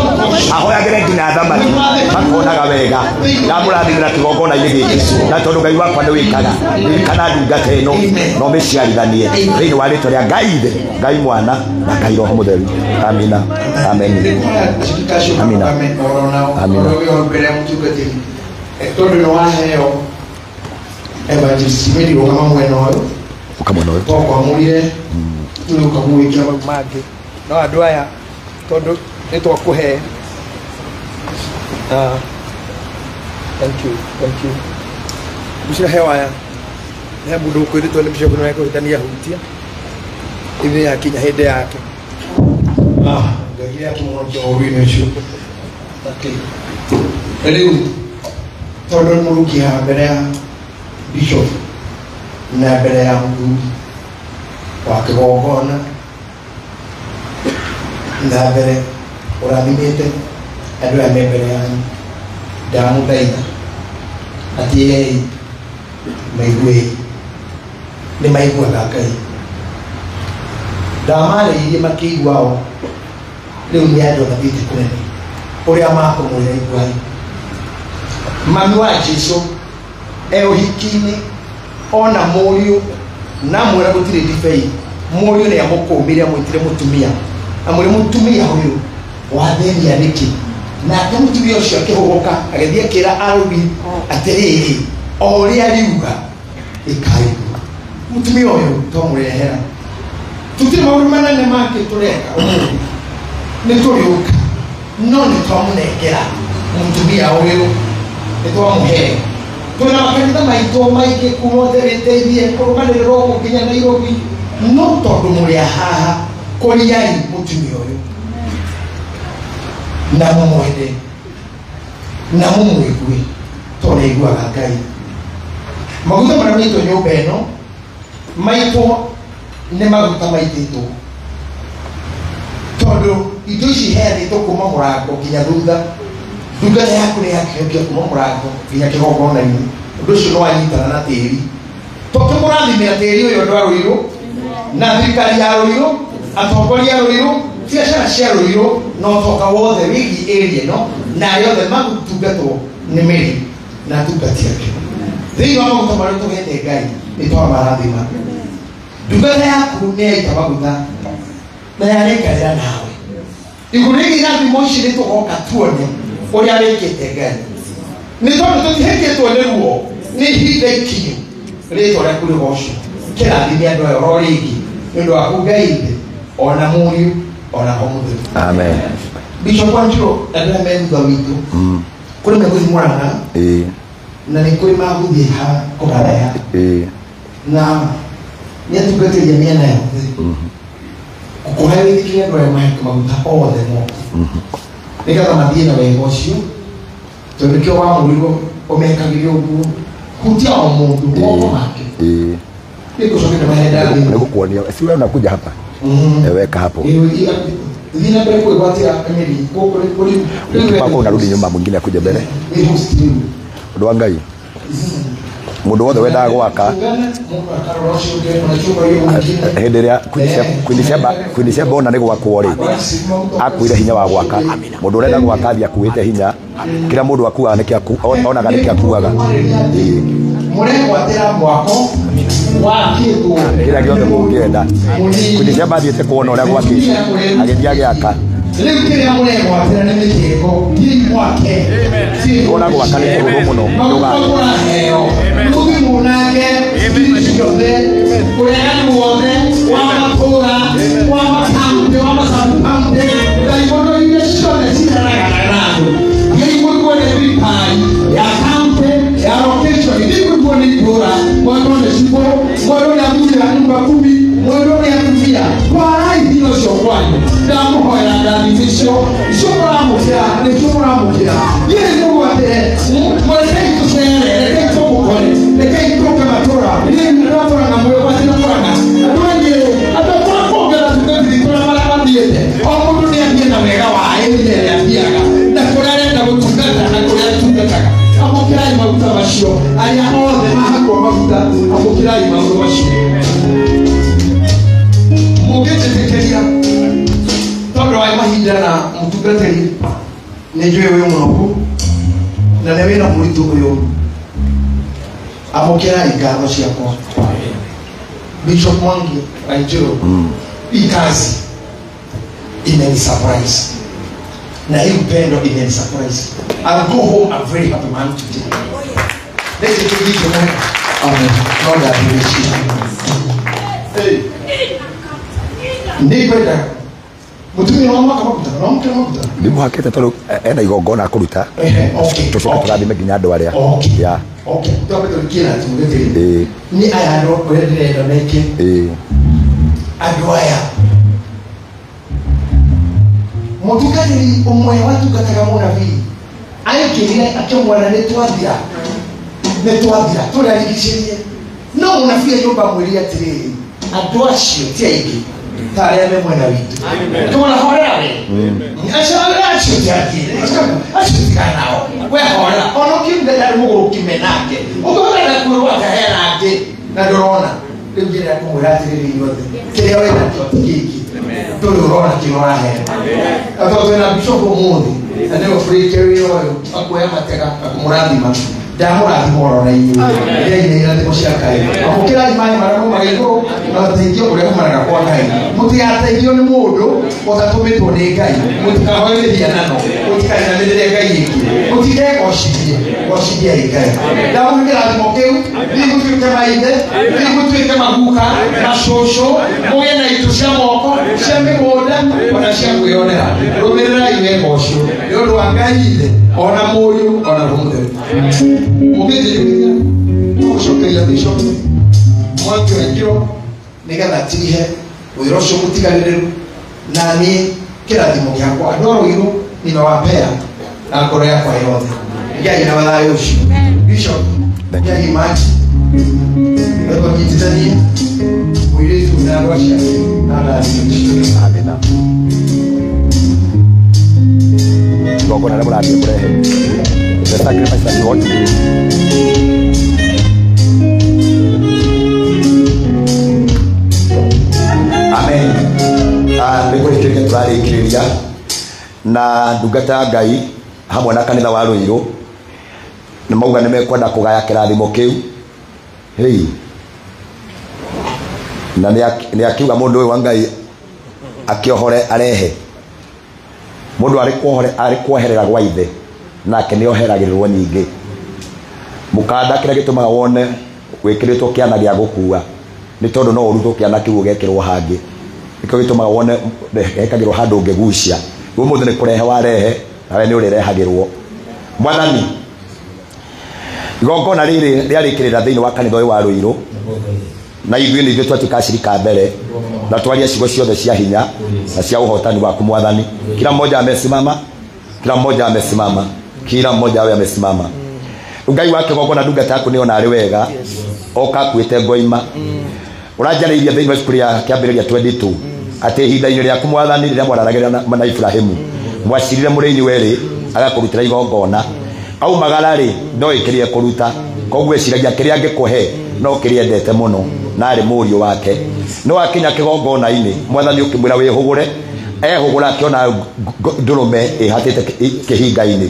ahoyagĩre nginya thamaki makonaga wega. Ndamũrathimĩra kĩgongona-inĩ gĩkĩ, na tondũ Ngai wakwa nĩ wĩkaga, ririkana ndungata ĩno na ũmĩciarithanie thĩinĩ wa rĩĩtwa rĩa Ngai Ithe, Ngai Mwana na Ngai Roho Mũtheru. Amina. Amen. Amina. Amina. Mbere ya mũtungatĩri tondũ nĩ waheo evangelist Mary rũgama mwena ũyũ. Ũka mwena ũyũ. Twakwamũrire rĩu ũkamũĩkĩra mau mangĩ, no andũ aya tondũ nĩ twakũhe. Thank you, thank you. Ngwĩciria he waya he mũndũ ũkwĩrĩtwo nĩ bishop nĩ ekũhĩtania hutia ithe yakinya hĩndĩ yake. Ngai akĩmũhonokia ũũru-inĩ ũcio. Okay. Rĩu tondũ nĩ mũrũki haha mbere ya bishop na mbere ya mũthuri wa kĩgongona na mbere ũrathimĩte andũ aya me mbere yanyu, ndamũthaitha atĩei maiguei, nĩ maiguaga Ngai. Ndamarĩirie makĩigua o rĩu nĩ andũ mathiĩte kũnene ũrĩa makũmwĩra iguai. Mami wa Jesu e ũhiki-inĩ ona mũriũ na mwĩra gũtirĩ ndibei, mũriũ nĩ amũkũmire amwĩtire mũtumia, amwĩre mũtumia ũyũ wathĩnia nĩkĩ? Nake mũtumia ũcio akĩhũgũka agĩthiĩ akĩra arũmi atĩrĩrĩ, o ũrĩa riuga ĩkai. Mũtumia ũyũ twamũrehera, tũtirĩ maũndũ manene mangĩ tũreka ũmũthĩ, nĩ tũrĩũka, no nĩ twamũnengera mũtumia ũyũ, nĩ twamũhe. Twĩna makanitha maitũ maingĩ kuma rĩteithie kũrũmanĩrĩra ũguo nginya Nairobi, no tondũ mũrĩ a haha kũriai mũtumia ũyũ na mũmwende na mũmũigue tondũ nĩ aiguaga Ngai. Maguta marĩa maitwo nyũmba ĩno maitwo nĩ maguta maitĩtwo, tondũ indo ici iheanĩtwo kuma mũrango nginya thutha Ndungata yaku nĩ yakĩhokia kuma mũrango nginya kĩgongona-inĩ. Ũndũ ũcio nĩ wanyitana na tĩri. Tũkĩmũrathimĩra tĩri ũyũ andũ a Rũirũ na thirikari ya Rũirũ, atongoria a Rũirũ, biacara cia Rũirũ na ũtonga wothe wĩgiĩ area ĩno na arĩa othe magutungatwo nĩ mĩri na atungati ake. Thĩinĩ wa maguta marĩa tũhete Ngai nĩ twamarathima. Ndungata yaku nĩ yaita maguta na yarĩkanĩra nawe. Igũrũ rĩgiĩ irathimo ici nĩ tũgoka tuone ũrĩa wĩkĩte Ngai. Nĩ tondũ tũtihĩtĩtwo nĩ ruo nĩ ihinda ikinyu rĩtwa rĩaku rĩgocwo. Kĩrathime andũ aya oro rĩngĩ nĩ ũndũ waku Ngai ithe ona Mũriũ ona Roho Mũtheru. Amen. Bishop Wanjiru andũ aya me thutha witũ kũrĩ megũthiĩ Mũrang'a na nĩ kũrĩ magũthiĩ ha kũraya na nĩ atungatĩria mĩena yothe. Kũhe wĩtĩkĩre andũ aya mahake maguta othe moke nĩgetha mathiĩ na wega ũcio tondũ nĩkĩo wamũrirwo ũmekagĩre ũguo hutia o mũndũ moko make nĩngũcokete mahe ndathimo. Nĩgũkuonia si wewe unakuja hapa weka hapo Thiĩ na mbere kwĩgwatĩra mĩri gũkũ mpaka unarudi nyuma mwingine akuja mbere. Ũndũ wa Ngai mũndũ wothe wendaga gwaka hĩndĩ ĩrĩa Queen Sheba ona nĩ gwakwo rĩ akuire hinya wa gwaka. Mũndũ ũrenda gwaka athiĩ akuĩte hinya kĩrĩa mũndũ akuaga nĩkĩo onaga nĩkĩo akuaga. Mũregwatĩra mwako wakĩtwo kĩrĩa gĩothe mũngĩenda. Queen Sheba athiĩte kuona ũrĩa gwakĩtwo agĩthiĩ agĩaka. Rĩu kĩrĩa mũregwatĩra nĩ mĩtĩko thiĩi mwake. Kuona gwaka nĩ kũhũthũ mũno maguta mũraheo mũthiĩ mũnange ngiri ciothe ũregani wothe wa matũũra wa makaũntĩ wa macabukaũntĩ ndaimono iria ciothe cireganaga na andũ thiĩi mũrigwo nĩ thirikari ya kaũntĩ ya location thiĩi mũrigwo nĩ itũũra mwendwo nĩ cibũ mwendwo nĩ athuri a nyumba kumi mwendwo nĩ atumia twarai thina ũcio kwanyu ndamũhoera ndathimo icio icio mũramũkĩra nĩkĩo mũramũkĩra thiĩi mũgwatĩre mũrekei tũcere rekei tũmũkore rekei tũke matũra thiĩi andũ a Mũrang'a mwĩgwatĩre Mũrang'a andũ a Nyĩrĩ andũ a kũrĩa kũngĩ na tungatĩri kũrĩa marĩa mathiĩte o mũndũ nĩ athiĩ na wega wa area ĩrĩa athiaga na kũrĩa arenda gũtungata na kũrĩa atungataga. Amũkĩrai maguta macio arĩa othe mahakwo maguta amũkĩrai maguta macio mũngĩnjĩtĩkĩria tondũ wa mahinda na mũtungatĩri nĩ njũĩ wĩ mũnogu na nĩ wĩna mũritũ ũyũ amũkĩrai ngatho ciakwa. Bishop Mwangi Wanjiru, hii kazi imenisurprise na hii upendo imenisurprise. I'll go home a very happy man today. Let's take it to Amen. Lord appreciate. Hey. Nĩngwenda mũtumia wa mwaka maguta no mũkĩra maguta ndĩmũhakĩte tondũ ena igongona akũruta tũcoke tũrathime nginya andũ arĩa ya okay twambe tũrikie na tungatĩri nĩ aya andũ ũrĩa ndĩrenda meke andũ aya mũtungatĩri ũmwe watungataga mũnabii aikĩrire akĩmwĩra nĩ twathira tũrarigicĩrie no mũnabii anyũmba amwĩrire atĩrĩrĩ andũ acio ti aingĩ ta arĩa me mwena witũ tũmona horera we acio ti aingĩ acio tigana nao we horera ona ũkiuga ndarĩ mũgũrũki menake ũngĩhota kwĩrwo atĩ hena angĩ na ndũrona rĩu njĩra kũmwĩra atĩrĩrĩ inyuothe kĩrĩa wĩnakĩo ti gĩkĩ ndũrĩ ũrona kĩrĩa ũraheo na tondũ twĩna bishop ũmũthĩ na nĩwe ũbũrĩte wĩra ũyũ akuoya matega na kũmũrathima ndamũrathima oro na inyuĩ ĩrĩa irathimo cia Ngai amũkĩrai maĩ marĩa maumaga igũrũ na ũteithio ũrĩa umanaga kwa Ngai mũtigateithio nĩ mũndũ ũtatũmĩtwo nĩ Ngai mũtikahoe mĩhianano mũtikainamĩrĩre Ngai ĩngĩ mũtikegocithie gocithiai Ngai ndamũhe kĩrathimo kĩu thiĩ mũtuĩke maithe thiĩ mũtuĩke maguka macũcũ mũgĩe na itũ cia moko cia mĩgũnda ona cia kwĩyonera rũmĩrĩrai wega ũcio nĩ ũndũ wa Ngai ithe ona Mũriũ ona Roho Mũtheru. Mũngĩnjĩtĩkĩria gũcokeria Bishop Mwangi Wanjiru nĩgetha tirihe wĩra ũcio mũtiganĩrĩru na niĩ kĩrathimo gĩakwa andũ a Rũirũ ninawapea na ngoro yakwa yothe Ngai na mathayũ ũcio. Bishop Ngai maji rĩkonyitithanie mũirĩtu na andũ acio na ndathimo. Amina. Igongona rĩrĩa mũrathiĩ kũrehe, the sacrifice that you want to give. Amen. Nĩ kũrĩkĩrĩria tũrarĩkĩrĩria na ndungata ya Ngai hamwe na kanitha wa Ruiru nĩ mauga nĩ mekwenda kũgaya kĩrathimo kĩu. Hey. Na nĩ akiuga mũndũ ũyũ wa Ngai akĩohore arehe mũndũ arĩ kuoherera gwa ithe nake nĩ oheragĩrĩrwo nyingĩ. Mũkanda kĩrĩa gĩtũmaga wone wĩkĩrĩtwo kĩana gĩa gũkua nĩ tondũ no ũrutwo kĩana kĩu ũgekĩrwo hangĩ, nĩkĩo gĩtũmaga wone hekagĩrwo handũ ũngĩgucia. Ũmũthĩ nĩ kũrehe warehe nawe nĩ ũrĩrehagĩrwo. Mwathani, igongona rĩrĩ rĩarĩkĩrĩra thĩinĩ wa kanitha ũyũ wa Ruiru na ithuĩ nĩ ithuĩ twatuĩka acirika mbere na twarie ciugo ciothe cia hinya na cia ũhotani waku Mwathani. Kila mmoja amesimama, kila mmoja amesimama, kila mmoja awe amesimama. Ngai wa kĩgongona ndungata yaku nĩona arĩ wega oka akuĩte ngoima. Ũranjarĩirie thĩinĩ wa ibuku rĩa kĩambĩrĩria 22 atĩ ihinda-inĩ rĩaku Mwathani rĩrĩa mwararagĩra na Ibrahimu mwacirire mũrĩ inyuĩ agakũrutĩra igongona aumagara rĩ no ĩkĩrĩe kũruta, koguo eciragia kĩrĩa angĩkũhe no kĩrĩa endete mũno na arĩ mũriũ wake. No akinya kĩgongona-inĩ Mwathani ũkĩmwĩra wĩhũgũre, ehũgũra akĩona ndũrũme ĩhatĩte kĩhinga-inĩ.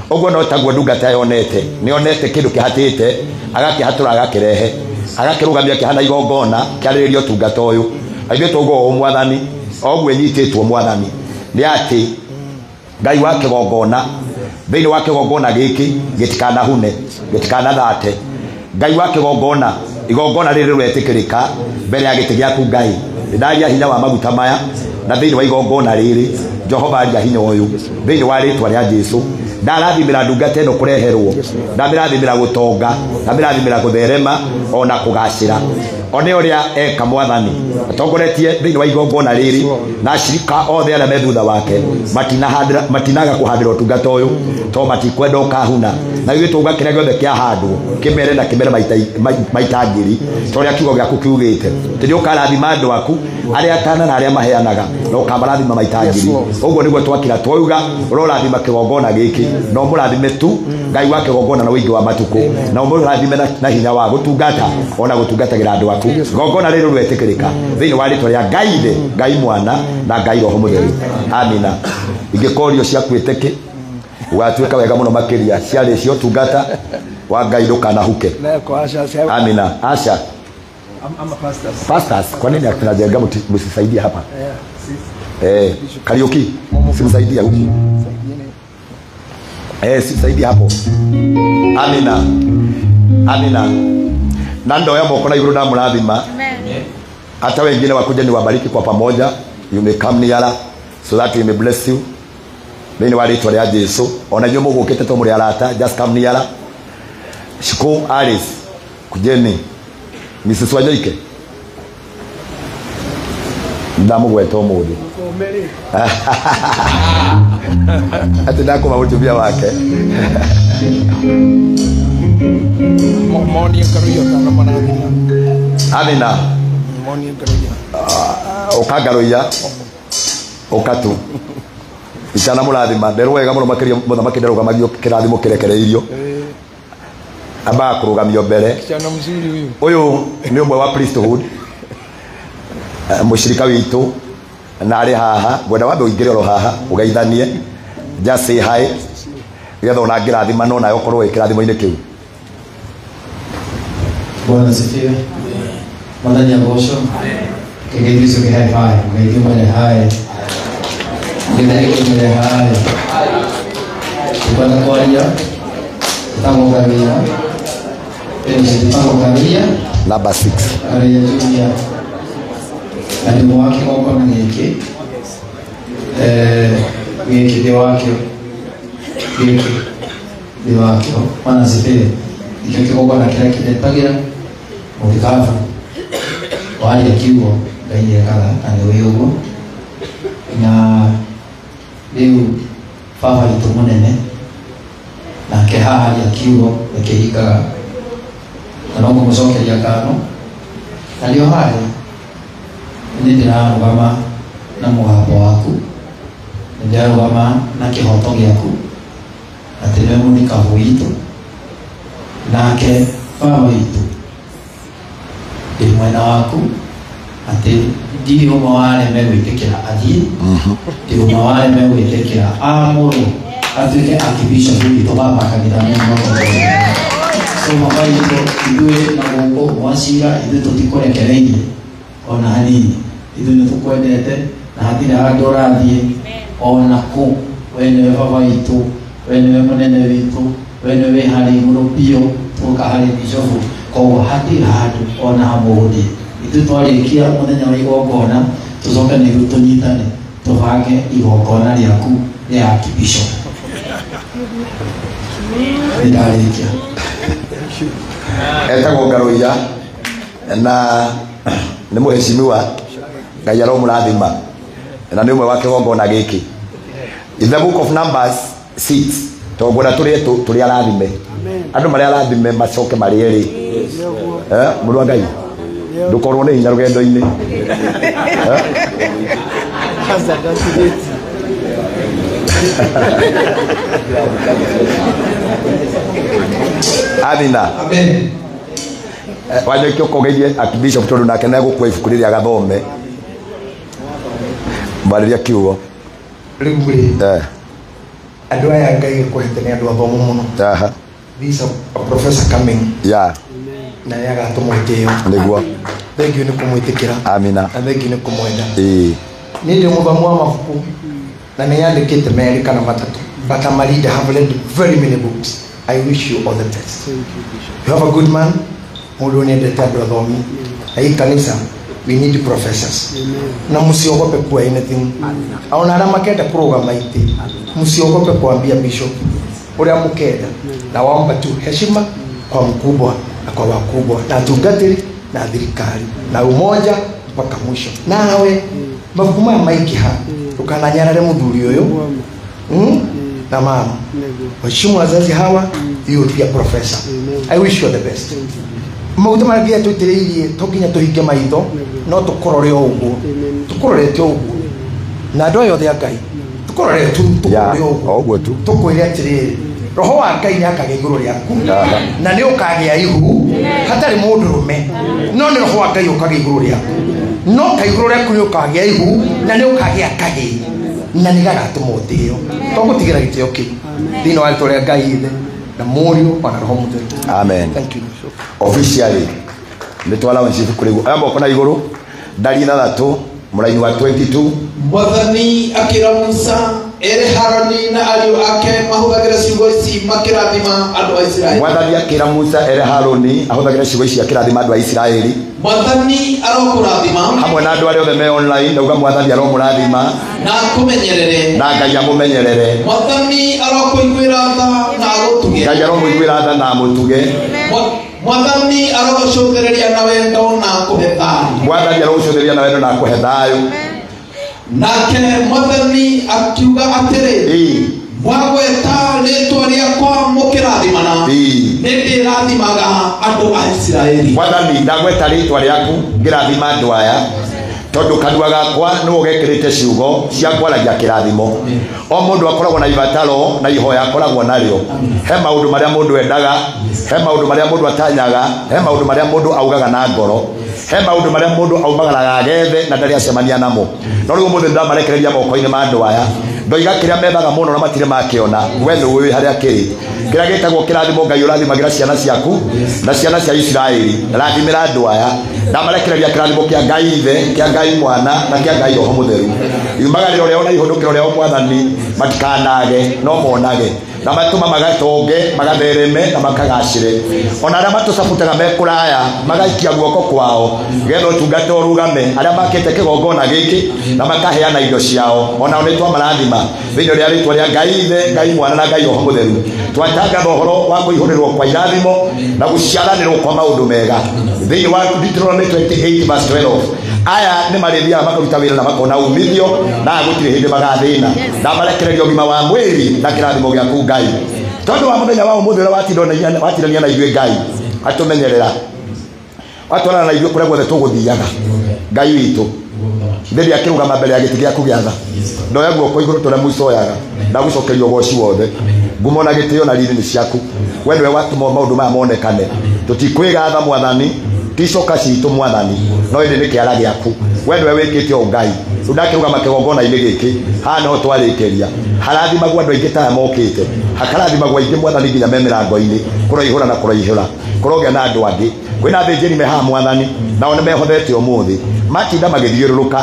Ũguo no taguo ndungata yonete, nĩonete kĩndũ kĩhatĩte agakĩhatũra agakĩrehe agakĩrũgamia kĩhana igongona kĩarĩrĩria ũtungata ũyũ. Ithuĩ tauga ũũ Mwathani, o ũguo ĩnyitĩtwo Mwathani nĩ atĩ Ngai wa kĩgongona thĩinĩ wa kĩgongona gĩkĩ gĩtikanahune gĩtikanathate. Ngai wa kĩgongona igongona rĩrĩ rĩretĩkĩrĩka mbere ya gĩtĩ gĩaku Ngai. Ndaria hinya wa maguta maya na thĩinĩ wa igongona rĩrĩ Jehova aria hinya ũyũ thĩinĩ wa rĩtwa rĩa Jesu. Ndarathimĩra ndungata ĩno kũreherwo, ndamĩrathimĩra gũtonga, ndamĩrathimĩra gũtherema ona kũgacĩra. One ũrĩa eka Mwathani atongoretie thĩinĩ wa igongona rĩrĩ na acirika othe arĩa me thutha wake matinaga kũhandĩra ũtungata ũyũ to matikwenda ũkahuna. Na ithuĩ twauga kĩrĩa gĩothe kĩahandwo kĩmere na kĩmere maita ngiri ta ũrĩa kiugo gĩaku kiugĩte atĩ nĩ ũkarathima andũ aku arĩa atana na arĩa maheanaga na ũkamarathima maita ngiri. Ũguo nĩguo twakira twauga ũrorathima kĩgongona gĩkĩ na ũmũrathime tu Ngai wa kĩgongona na ũingĩ wa matukũ na ũmũrathime na hinya wa gũtungata ona gũtungatagĩra andũ aku. Igongona rĩrĩ rĩretĩkĩrĩka thĩinĩ wa rĩtwa rĩa Ngai Ithe, Ngai Mwana na Ngai Roho Mũtheru. Amina. Ingĩkorio ciakuĩte kĩ ũgatuĩka wega mũno makĩria ciarĩ cia ũtungata wa Ngai ndũkanahuke. Amina. Asha. I'm a pastor. Pastors, kwa nini tunajenga msisaidie hapa? Kariuki, simsaidie huku. Simsaidie hapo. Amina. Amina. Na ndoya moko na iguru ndamũrathima. Hata wengine wakuja ni wabariki kwa pamoja. You may come nearer so that we may bless you. Thĩinĩ wa rĩtwa rĩa Jesu. Ona inyuĩ mũgũkĩte to mũrĩ arata, just come nearer. Shiku Alice, kujeni. Mrs. Wanyoike. Ndamũgweta ũmũthĩ. Atĩ ndakũma mũtumia wake. Monie Ngaruiya ũtanamũrathima. Amina. Monie Ngaruiya. Ũka Ngaruiya. Ũka tu. Itanamũrathima nderwo wega mũno makĩria mũthamaki ndarũgamagio kĩrathimo kĩrekereirio. Ambaga kũrũgamio mbere. Kijana mzuri huyu. Ũyũ nĩ ũmwe wa priesthood mũcirika witũ na arĩ haha. Ngwenda wambe ũingĩre oro haha ũgeithanie, just say hi nĩgetha ona ngĩrathima no nawe ũkorwo wĩ kĩrathimo-inĩ kĩu. Bwana asifiwe. Mwathani agocwo. Kĩgeithio kĩ high five. Ngeithio mwene hai. Ngeithio mwene hai. Kwenda kwaria Tango Ngaruiya. Tango Ngaruiya. Number 6. Ngaruiya Junior. Na nĩ wa kĩgongona gĩkĩ. Gĩkĩ nĩ wakĩo. Gĩkĩ nĩ wakĩo. Bwana asifiwe. Nĩkĩo kĩgongona kĩrĩa kĩndetagĩra mũthikabu waria kiugo Ngai nĩekaga na nĩ wĩ ũguo. Na rĩu baba witũ mũnene nake haha aria kiugo nĩkĩhingaga na no ngũmũcokeria ngatho. Na nĩo harĩa nĩ ndĩrarũgama na mũgambo waku, nĩ ndĩrarũgama na kĩhoto gĩaku. Atĩ nĩwe mũthikabu witũ nake baba witũ ndĩ mwena waku atĩ ndirĩ ũmwe wa arĩa megwĩtĩkĩra athiĩ ndĩ ũmwe wa arĩa megwĩtĩkĩra amũrwo atuĩke archbishop witũ baba kanitha mũno. So baba witũ ithuĩ na gũkũ gwacira ithuĩ tũtikũrekereirie ona hanini, ithuĩ nĩ tũkwendete na hatirĩ handũ ũrathiĩ ona kũ. We nĩwe baba witũ, we nĩwe mũnene witũ, we nĩwe wĩ harĩa igũrũ biũ tũka harĩ bishofu, koguo hatirĩ handũ ona hamwe ũgũthiĩ. Ithuĩ twarĩkia mũthenya wa igongona tũcoke nĩguo tũnyitane tũbange igongona rĩaku rĩa archbishop. Nĩndarĩkia. Etagwo Ngaruiya na nĩ mũheshimiwa, Ngai aromũrathima na nĩ ũmwe wa kĩgongona gĩkĩ. In the book of Numbers 6 tongona tũrĩ arathime andũ marĩa arathime macoke marĩe rĩ mũrũ wa Ngai ndũkorwo nĩ hinya rũgendo-inĩ. Amina. Amen. Wanyoike ũkogerie archbishop tondũ nake nĩegũkua ibuku rĩrĩa agathome mbarĩria kiugo. Rĩu rĩ andũ aya Ngai ekũhete nĩ andũ athomu mũno. This a professor coming. Yeah. Na nĩ agatũmwo gĩtĩo. Nĩguo. Thank you nĩ kũmwĩtĩkĩra. Amina. Na thank you nĩ kũmwenda. Ĩĩ. Niĩ ndĩ mũthomu wa mabuku na nĩ yandĩkĩte merĩ kana matatũ. But I'm a leader, have read very many books. I wish you all the best. Thank you, Bishop. You have a good man. Mũndũ nĩendete andũ athomi. Na hii kanitha we need professors. Na musiogope kuwa anything. Ona arĩa makenda kũrũgama itĩ, musiogope kuambia bishop ũrĩa mũkenda. Na waomba tu heshima kwa mkubwa na kwa wakubwa na tungatĩri na thirikari na umoja mpaka mwisho. Nawe mabuku maya maingĩha ndũkananyarare mũthuri ũyũ na mama. Waheshimu wazazi hawa, you will be a professor. I wish you all the best. Maũndũ marĩa tũitĩrĩirie to nginya tũhinge maitho no tũkũrore o ũguo, tũkũrorete o ũguo na andũ aya othe a Ngai tũkũrore tu, tũkũrore o ũguo tu, tũkwĩre atĩrĩrĩ roho wa Ngai nĩakagĩa igũrũ rĩaku na nĩ ũkagĩa ihu hatarĩ mũndũrũme, no nĩ roho wa Ngai ũkagĩa igũrũ rĩaku, no ka igũrũ rĩaku nĩ ũkagĩa ihu na nĩ ũkagĩa kahĩĩ na nĩ gagatũma ũtĩo. Tũgũtigĩra gĩtĩo kĩu thĩinĩ wa rĩtwa rĩa Ngai Ithe na Mũriũ ona Roho Mũtheru. Amen. Thank you. Officially nĩ twalaunch ibuku rĩu. Aya moko na igũrũ ndari ithathatũ mũraini wa 22. Mwathani akĩra Musa ere Harũni na ariũ ake mahũthagĩre ciugo ici makĩrathima andũ a Isiraeli. Mwathani akĩra Musa ere Harũni ahũthagĩre ciugo ici akĩrathima andũ a Isiraeli. Mwathani arokũrathima hamwe na andũ arĩa othe me online, ndauga Mwathani aromũrathima na akũmenyerere na Ngai amũmenyerere. Mwathani arokũiguĩra tha na agũtuge. Ngai aromũiguĩra tha na amũtuge. Mwathani arogũcũthĩrĩria na wendo na akũhe thayũ. Mwathani arogũcũthĩrĩria na wendo na akũhe thayũ. Nake Mwathani akiuga atĩrĩ, mwagweta rĩtwa rĩakwa mũkĩrathimana, nĩndĩrathimaga andũ a Isiraeli. Mwathani ndagweta rĩtwa rĩaku ngĩrathima andũ aya tondũ kanua gakwa nĩwe ũgekĩrĩte ciugo cia kwaragia kĩrathimo. O mũndũ akoragwo na ibataro na ihoya akoragwo narĩo. He maũndũ marĩa mũndũ endaga, he maũndũ marĩa mũndũ atanyaga, he maũndũ marĩa mũndũ augaga na ngoro, he maũndũ marĩa mũndũ aumagaraga agethe na ndarĩ acemania namo. No rĩu ũmũthĩ ndamarekereria moko-inĩ ma andũ aya, ndoiga kĩrĩa methaga mũno na matirĩ makĩona, we nĩũĩ harĩa kĩrĩ. Kĩrĩa gĩtagwo kĩrathimo Ngai ũrathimagĩra ciana ciaku na ciana cia Isiraeli. Rathimĩra andũ aya, ndamarekereria kĩrathimo kĩa Ngai Ithe, kĩa Ngai Mwana na kĩa Ngai Roho Mũtheru. Iumagarĩro rĩao na ihũndũkĩro rĩao Mwathani matikanage no monage, na matũma magatonge magathereme na makagacĩre. Ona arĩa matũcabutaga me kũraya magaikia guoko kwao getha ũtungata ũrũgame. Arĩa makĩte kĩgongona gĩkĩ na makaheana indo ciao onao nĩ twamarathima thĩinĩ rĩa rĩtwa rĩa Ngai Ithe, Ngai Mwana na Ngai Roho Mũtheru. Twatangatha ũhoro wa kũihũrĩrwo kwa irathimo na gũciaranĩrwo kwa maũndũ mega thĩinĩ wa Deuteronomy 28 verse 12. Aya nĩ marĩthiaga makaruta wĩra na makona umithio na gũtirĩ hĩndĩ magathĩna. Ndamarekereria ũgima wa mwĩrĩ na kĩrathimo gĩaku Ngai, tondũ wa mũthenya wa ũmũthĩ ũrĩa watindania na ithuĩ Ngai atũmenyerera watwarana na ithuĩ kũrĩa guothe tũgũthiaga. Ngai witũ rĩrĩa akĩrũgama mbere ya gĩtĩ gĩaku gĩa tha, ndoya guoko igũrũ tũrĩa Musa oyaga, ndagũcokeria ũgoci wothe. Ngumo na gĩtĩo na riri nĩ ciaku. We nĩwe watũma maũndũ maya monekane. Tũtikwĩgatha Mwathani, ti coka citũ Mwathani, no ĩndĩ nĩ kĩara gĩaku. We nĩwe wĩkĩte ũũ Ngai. Rĩu ndakĩrũgama kĩgongona-inĩ gĩkĩ, haha no twarĩkĩria. Harathimagwo andũ aingĩ ta aya mokĩte. Hakarathimagwo aingĩ Mwathani nginya me mĩrango-inĩ, kũraihũra na kũraihũra. Kũrogĩa na andũ angĩ. Kwĩna athĩnjĩri me haha Mwathani, nao nĩ mehothete ũmũthĩ. Matinda magĩthiũrũrũka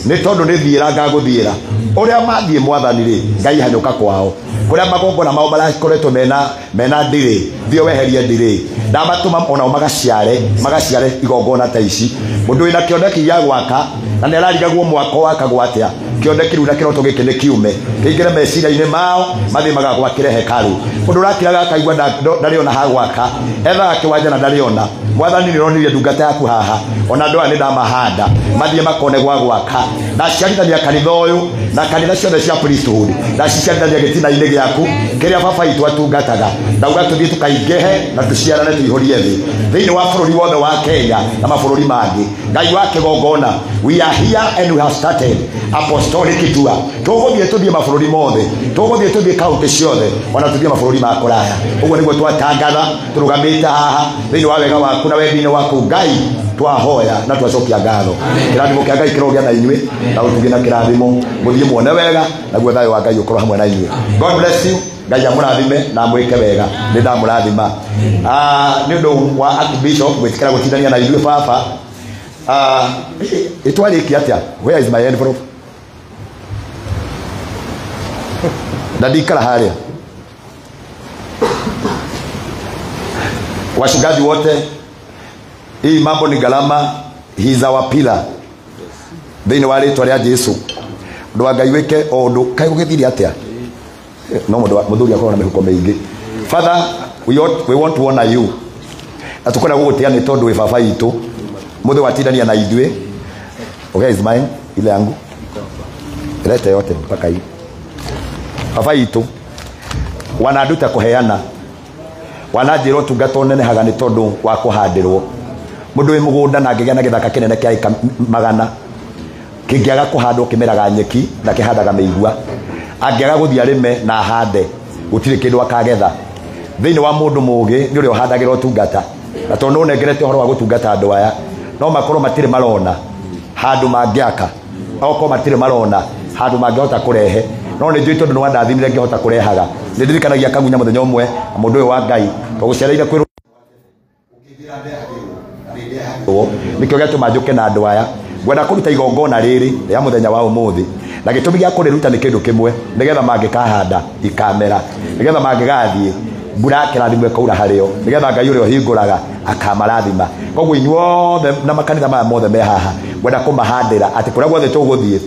nĩ tondũ nĩ thiĩra ngagũthiĩra. Ũrĩa mathiĩ Mwathani rĩ, Ngai hanyũka kwao. Kũrĩa magongona mao marakoretwo mena ndirĩ, thiĩ weherie ndirĩ. Ndamatũma onao magaciare igongona ta ici. Mũndũ wĩna kĩoneki gĩa gwaka na nĩ ararigagwo mwako wakagwo atĩa, kĩoneki rĩu na kĩroto gĩkĩ nĩ kiume kĩingĩre meciria-inĩ mao, mathiĩ magagwakĩre hekaru. Mũndũ ũrakiraga akaigua ndarĩ ona ha gwaka, ethaga kĩwanja na ndarĩ ona. Mwathani nĩ ũronirie ndungata yaku haha, ona andũ aya nĩ ndamahanda mathiĩ makone gwa gwaka. Ndaciarithania kanitha ũyũ na kanitha ciothe cia priesthood, ndaciciarithania gĩtina-inĩ gĩaku kĩrĩa baba witũ atungataga. Ndauga tũthiĩ tũkaingĩhe na tũciarane tũihũrie thĩ thĩinĩ wa bũrũri wothe wa Kenya na mabũrũri mangĩ. Ngai wa kĩgongona, we are here and we have started apostolic tour. Tũgũthiĩ tũthiĩ mabũrũri mothe, tũgũthiĩ tũthiĩ kaunti ciothe, ona tũthiĩ mabũrũri ma kũraya. Ũguo nĩguo twatangatha tũrũgamĩte haha thĩinĩ wa wega waku na wendi-inĩ waku Ngai. Twahoya na twacokia ngatho. Kĩrathimo kĩa Ngai kĩrogĩa na inyuĩ, na ũtugĩ na kĩrathimo. Mũthiĩ muone wega, naguo thayũ wa Ngai ũkorwo hamwe na inyuĩ. God bless you. Ngai amũrathime na amwĩke wega. Nĩ ndamũrathima. Nĩ ũndũ wa Archbishop gwĩtĩkĩra gũtindania na ithuĩ baba. Ĩtwarĩkia atĩa? Where is my envelope? Na ndikara harĩa. Wachungaji wote, hii mambo ni gharama. He is our pillar. Thĩinĩ wa rĩtwa rĩa Jesu. Ũndũ wa Ngai wĩke o ũndũ. Kaĩ gũgĩthire atĩa? No mũthuri akorwo na mĩhuko mĩingĩ. Father, we want to honor you. Na tũkwenda gũgũtĩa nĩ tondũ wĩ baba witũ. Mũthĩ watindania na ithuĩ. Okay, is mine, ile yangu. Lete yote mpaka hii. Baba witũ, wananduta kũheana. Wananjĩra ũtungata ũnenehaga nĩ tondũ wa kũhandĩrwo. Mũndũ wĩ mũgũnda na angĩgĩa na gĩthaka kĩnene kĩa ĩka 100, kĩngĩaga kũhandwo kĩmeraga nyeki na kĩhandaga mĩigua. Angĩaga gũthiĩ arĩme na ahande, gũtirĩ kĩndũ akagetha. Thĩinĩ wa mũndũ mũũgĩ nĩ ũrĩa ũhandagĩra ũtungata. Na tondũ nĩ ũnengerete ũhoro wa gũtungata andũ aya, no makorwo matirĩ marona handũ mangĩaka, okorwo matirĩ marona handũ mangĩhota kũrehe. No nĩ njũĩ tondũ nĩ wandathimire ngĩhota kũrehaga. Nĩ ndirikanagia Kagunya mũthenya ũmwe, mũndũ ũyũ wa Ngai, tũgũcereire kwĩ nĩkĩo gĩatũma njũke na andũ aya. Ngwenda kũruta igongona rĩrĩ rĩa mũthenya wa ũmũthĩ, na gĩtũmi gĩa kũrĩruta nĩ kĩndũ kĩmwe, nĩgetha mangĩkahanda ikamera, nĩgetha mangĩgathiĩ mbura kĩrathimo ĩkaura harĩo, nĩgetha Ngai ũrĩa ũhingũraga akamarathima. Koguo inyuothe na makanitha maya mothe me haha, ngwenda kũmahandĩra atĩ kũrĩa guothe tũgũthiĩ,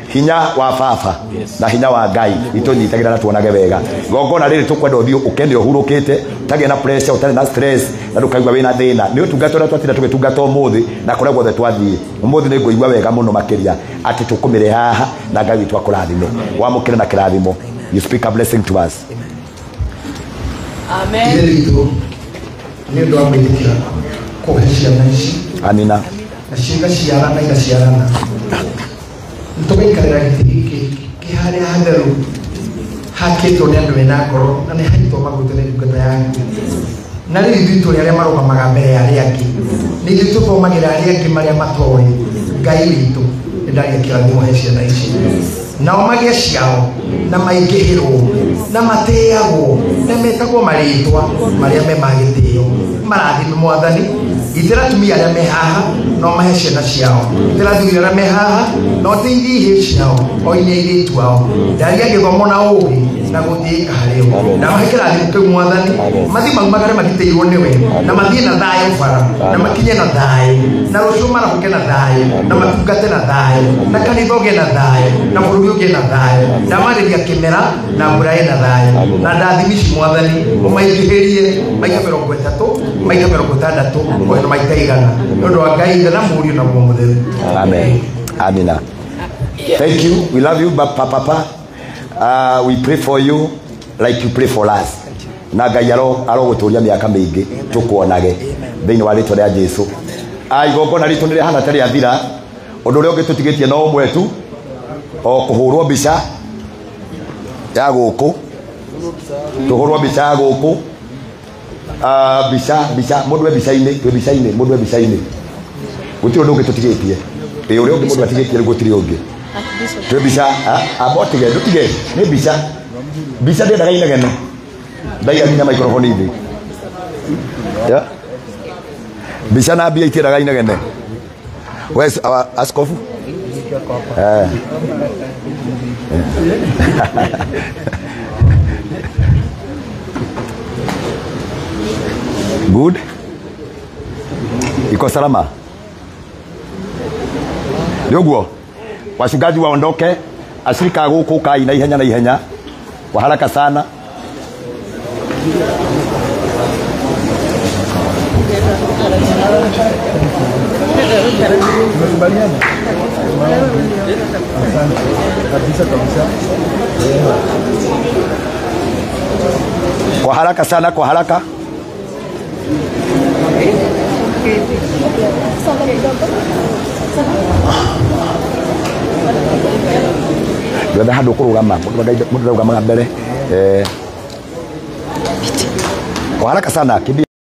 hinya wa baba na hinya wa Ngai itũnyitagĩra na tuonage wega. Igongona rĩrĩ tũkwenda ũthiĩ ũkene ũhurũkĩte, ũtagĩe na pressure, ũtarĩ na stress, na ndũkaigua wĩna thĩna. Nĩ ũtungata ũrĩa twatinda tũgĩtungata ũmũthĩ na kũrĩa guothe twathiĩ. Ũmũthĩ nĩ ngũigua wega mũno makĩria atĩ tũkũmĩre haha na Ngai witũ akũrathime. Wamũkĩre na kĩrathimo. You speak a blessing to us. Amen. Ithe witũ, nĩ ũndũ wa gwĩtĩkĩra kũhe ciana ici. Amina. Na cigaciarana igaciarana. Tũgaikarĩra gĩtĩ gĩkĩ kĩ harĩa hatheru hakĩtwo nĩ andũ mena ngoro na nĩ haitwo maguta nĩ ndungata yaku. Na rĩu ithuĩ tũrĩ arĩa marũgamaga mbere ya arĩa angĩ, nĩ ithuĩ tũthomagĩra arĩa angĩ marĩa matoĩ. Ngai witũ, nĩ ndaria kĩrathimo he ciana ici, nao magĩe ciao na maingĩhĩrwo na matĩagwo na metagwo marĩtwa marĩa me ma gĩtĩo. Marathime Mwathani. Gitĩra atumia arĩa me haha no mahe ciana ciao, gitĩra athuri arĩa me haha no teithie ihĩĩ ciao o inya airĩtu ao. Ndaria gĩthomo na ũũgĩ na gũtĩĩka harĩo. Na mahe kĩrathimo kĩu Mwathani, mathiĩ maumagare magitĩirwo nĩwe, na mathiĩ na thayũ bara, na makinye na thayũ, na rũciũ marahũke na thayũ, na matungate na thayũ, na kanitha ũgĩe na thayũ, na bũrũri ũgĩe na thayũ. Ndamarĩria kĩmera na mbura ĩna thayũ. Na ndathimi ici Mwathani ũmaingĩhĩrie maita 30, maita 60, ona maita 100. Nĩ ũndũ wa Ngai Ithe na Mũriũ na Roho Mũtheru. Amen. Amina. Thank you. We love you, Papa. Papa. We pray for you like you pray for us. Na Ngai arogũtũria mĩaka mĩingĩ tũkuonage thĩinĩ wa rĩtwa rĩa Jesu. Igongona ritũ nĩ rĩhana ta rĩathira. Ũndũ ũrĩa ũngĩ tũtigĩtie no ũmwe tu, o kũhũrwo mbica ya gũkũ. Tuhurwo mbica gũkũ. Mbica mbica mũndũ e mbica-inĩ, twĩ mbica-inĩ, mũndũ e mbica-inĩ. Gũtirĩ ũndũ ũngĩ tũtigĩtie. Ĩ ũrĩa ũngĩ mũndũ atigĩtie rĩu gũtirĩ ũngĩ. Twĩ mbica, amba ũtige, ndũtige, nĩ mbica. Mbica ndĩendaga inegene. Ndaiga nginya microphone thĩ. Yeah. Mbica na mbia itiendaga inegene. Where's our askofu? Eh. Good. Iko salama? Nĩ ũguo wachungaji waondoke, ashirika a gũkũ kai na ihenya na ihenya kwa haraka sana. Kwa haraka sana, kwa haraka. Ndĩrenda handũ kũrũgama, mũndũ ndarũgamaga mbere. Kwa haraka sana, kimbia.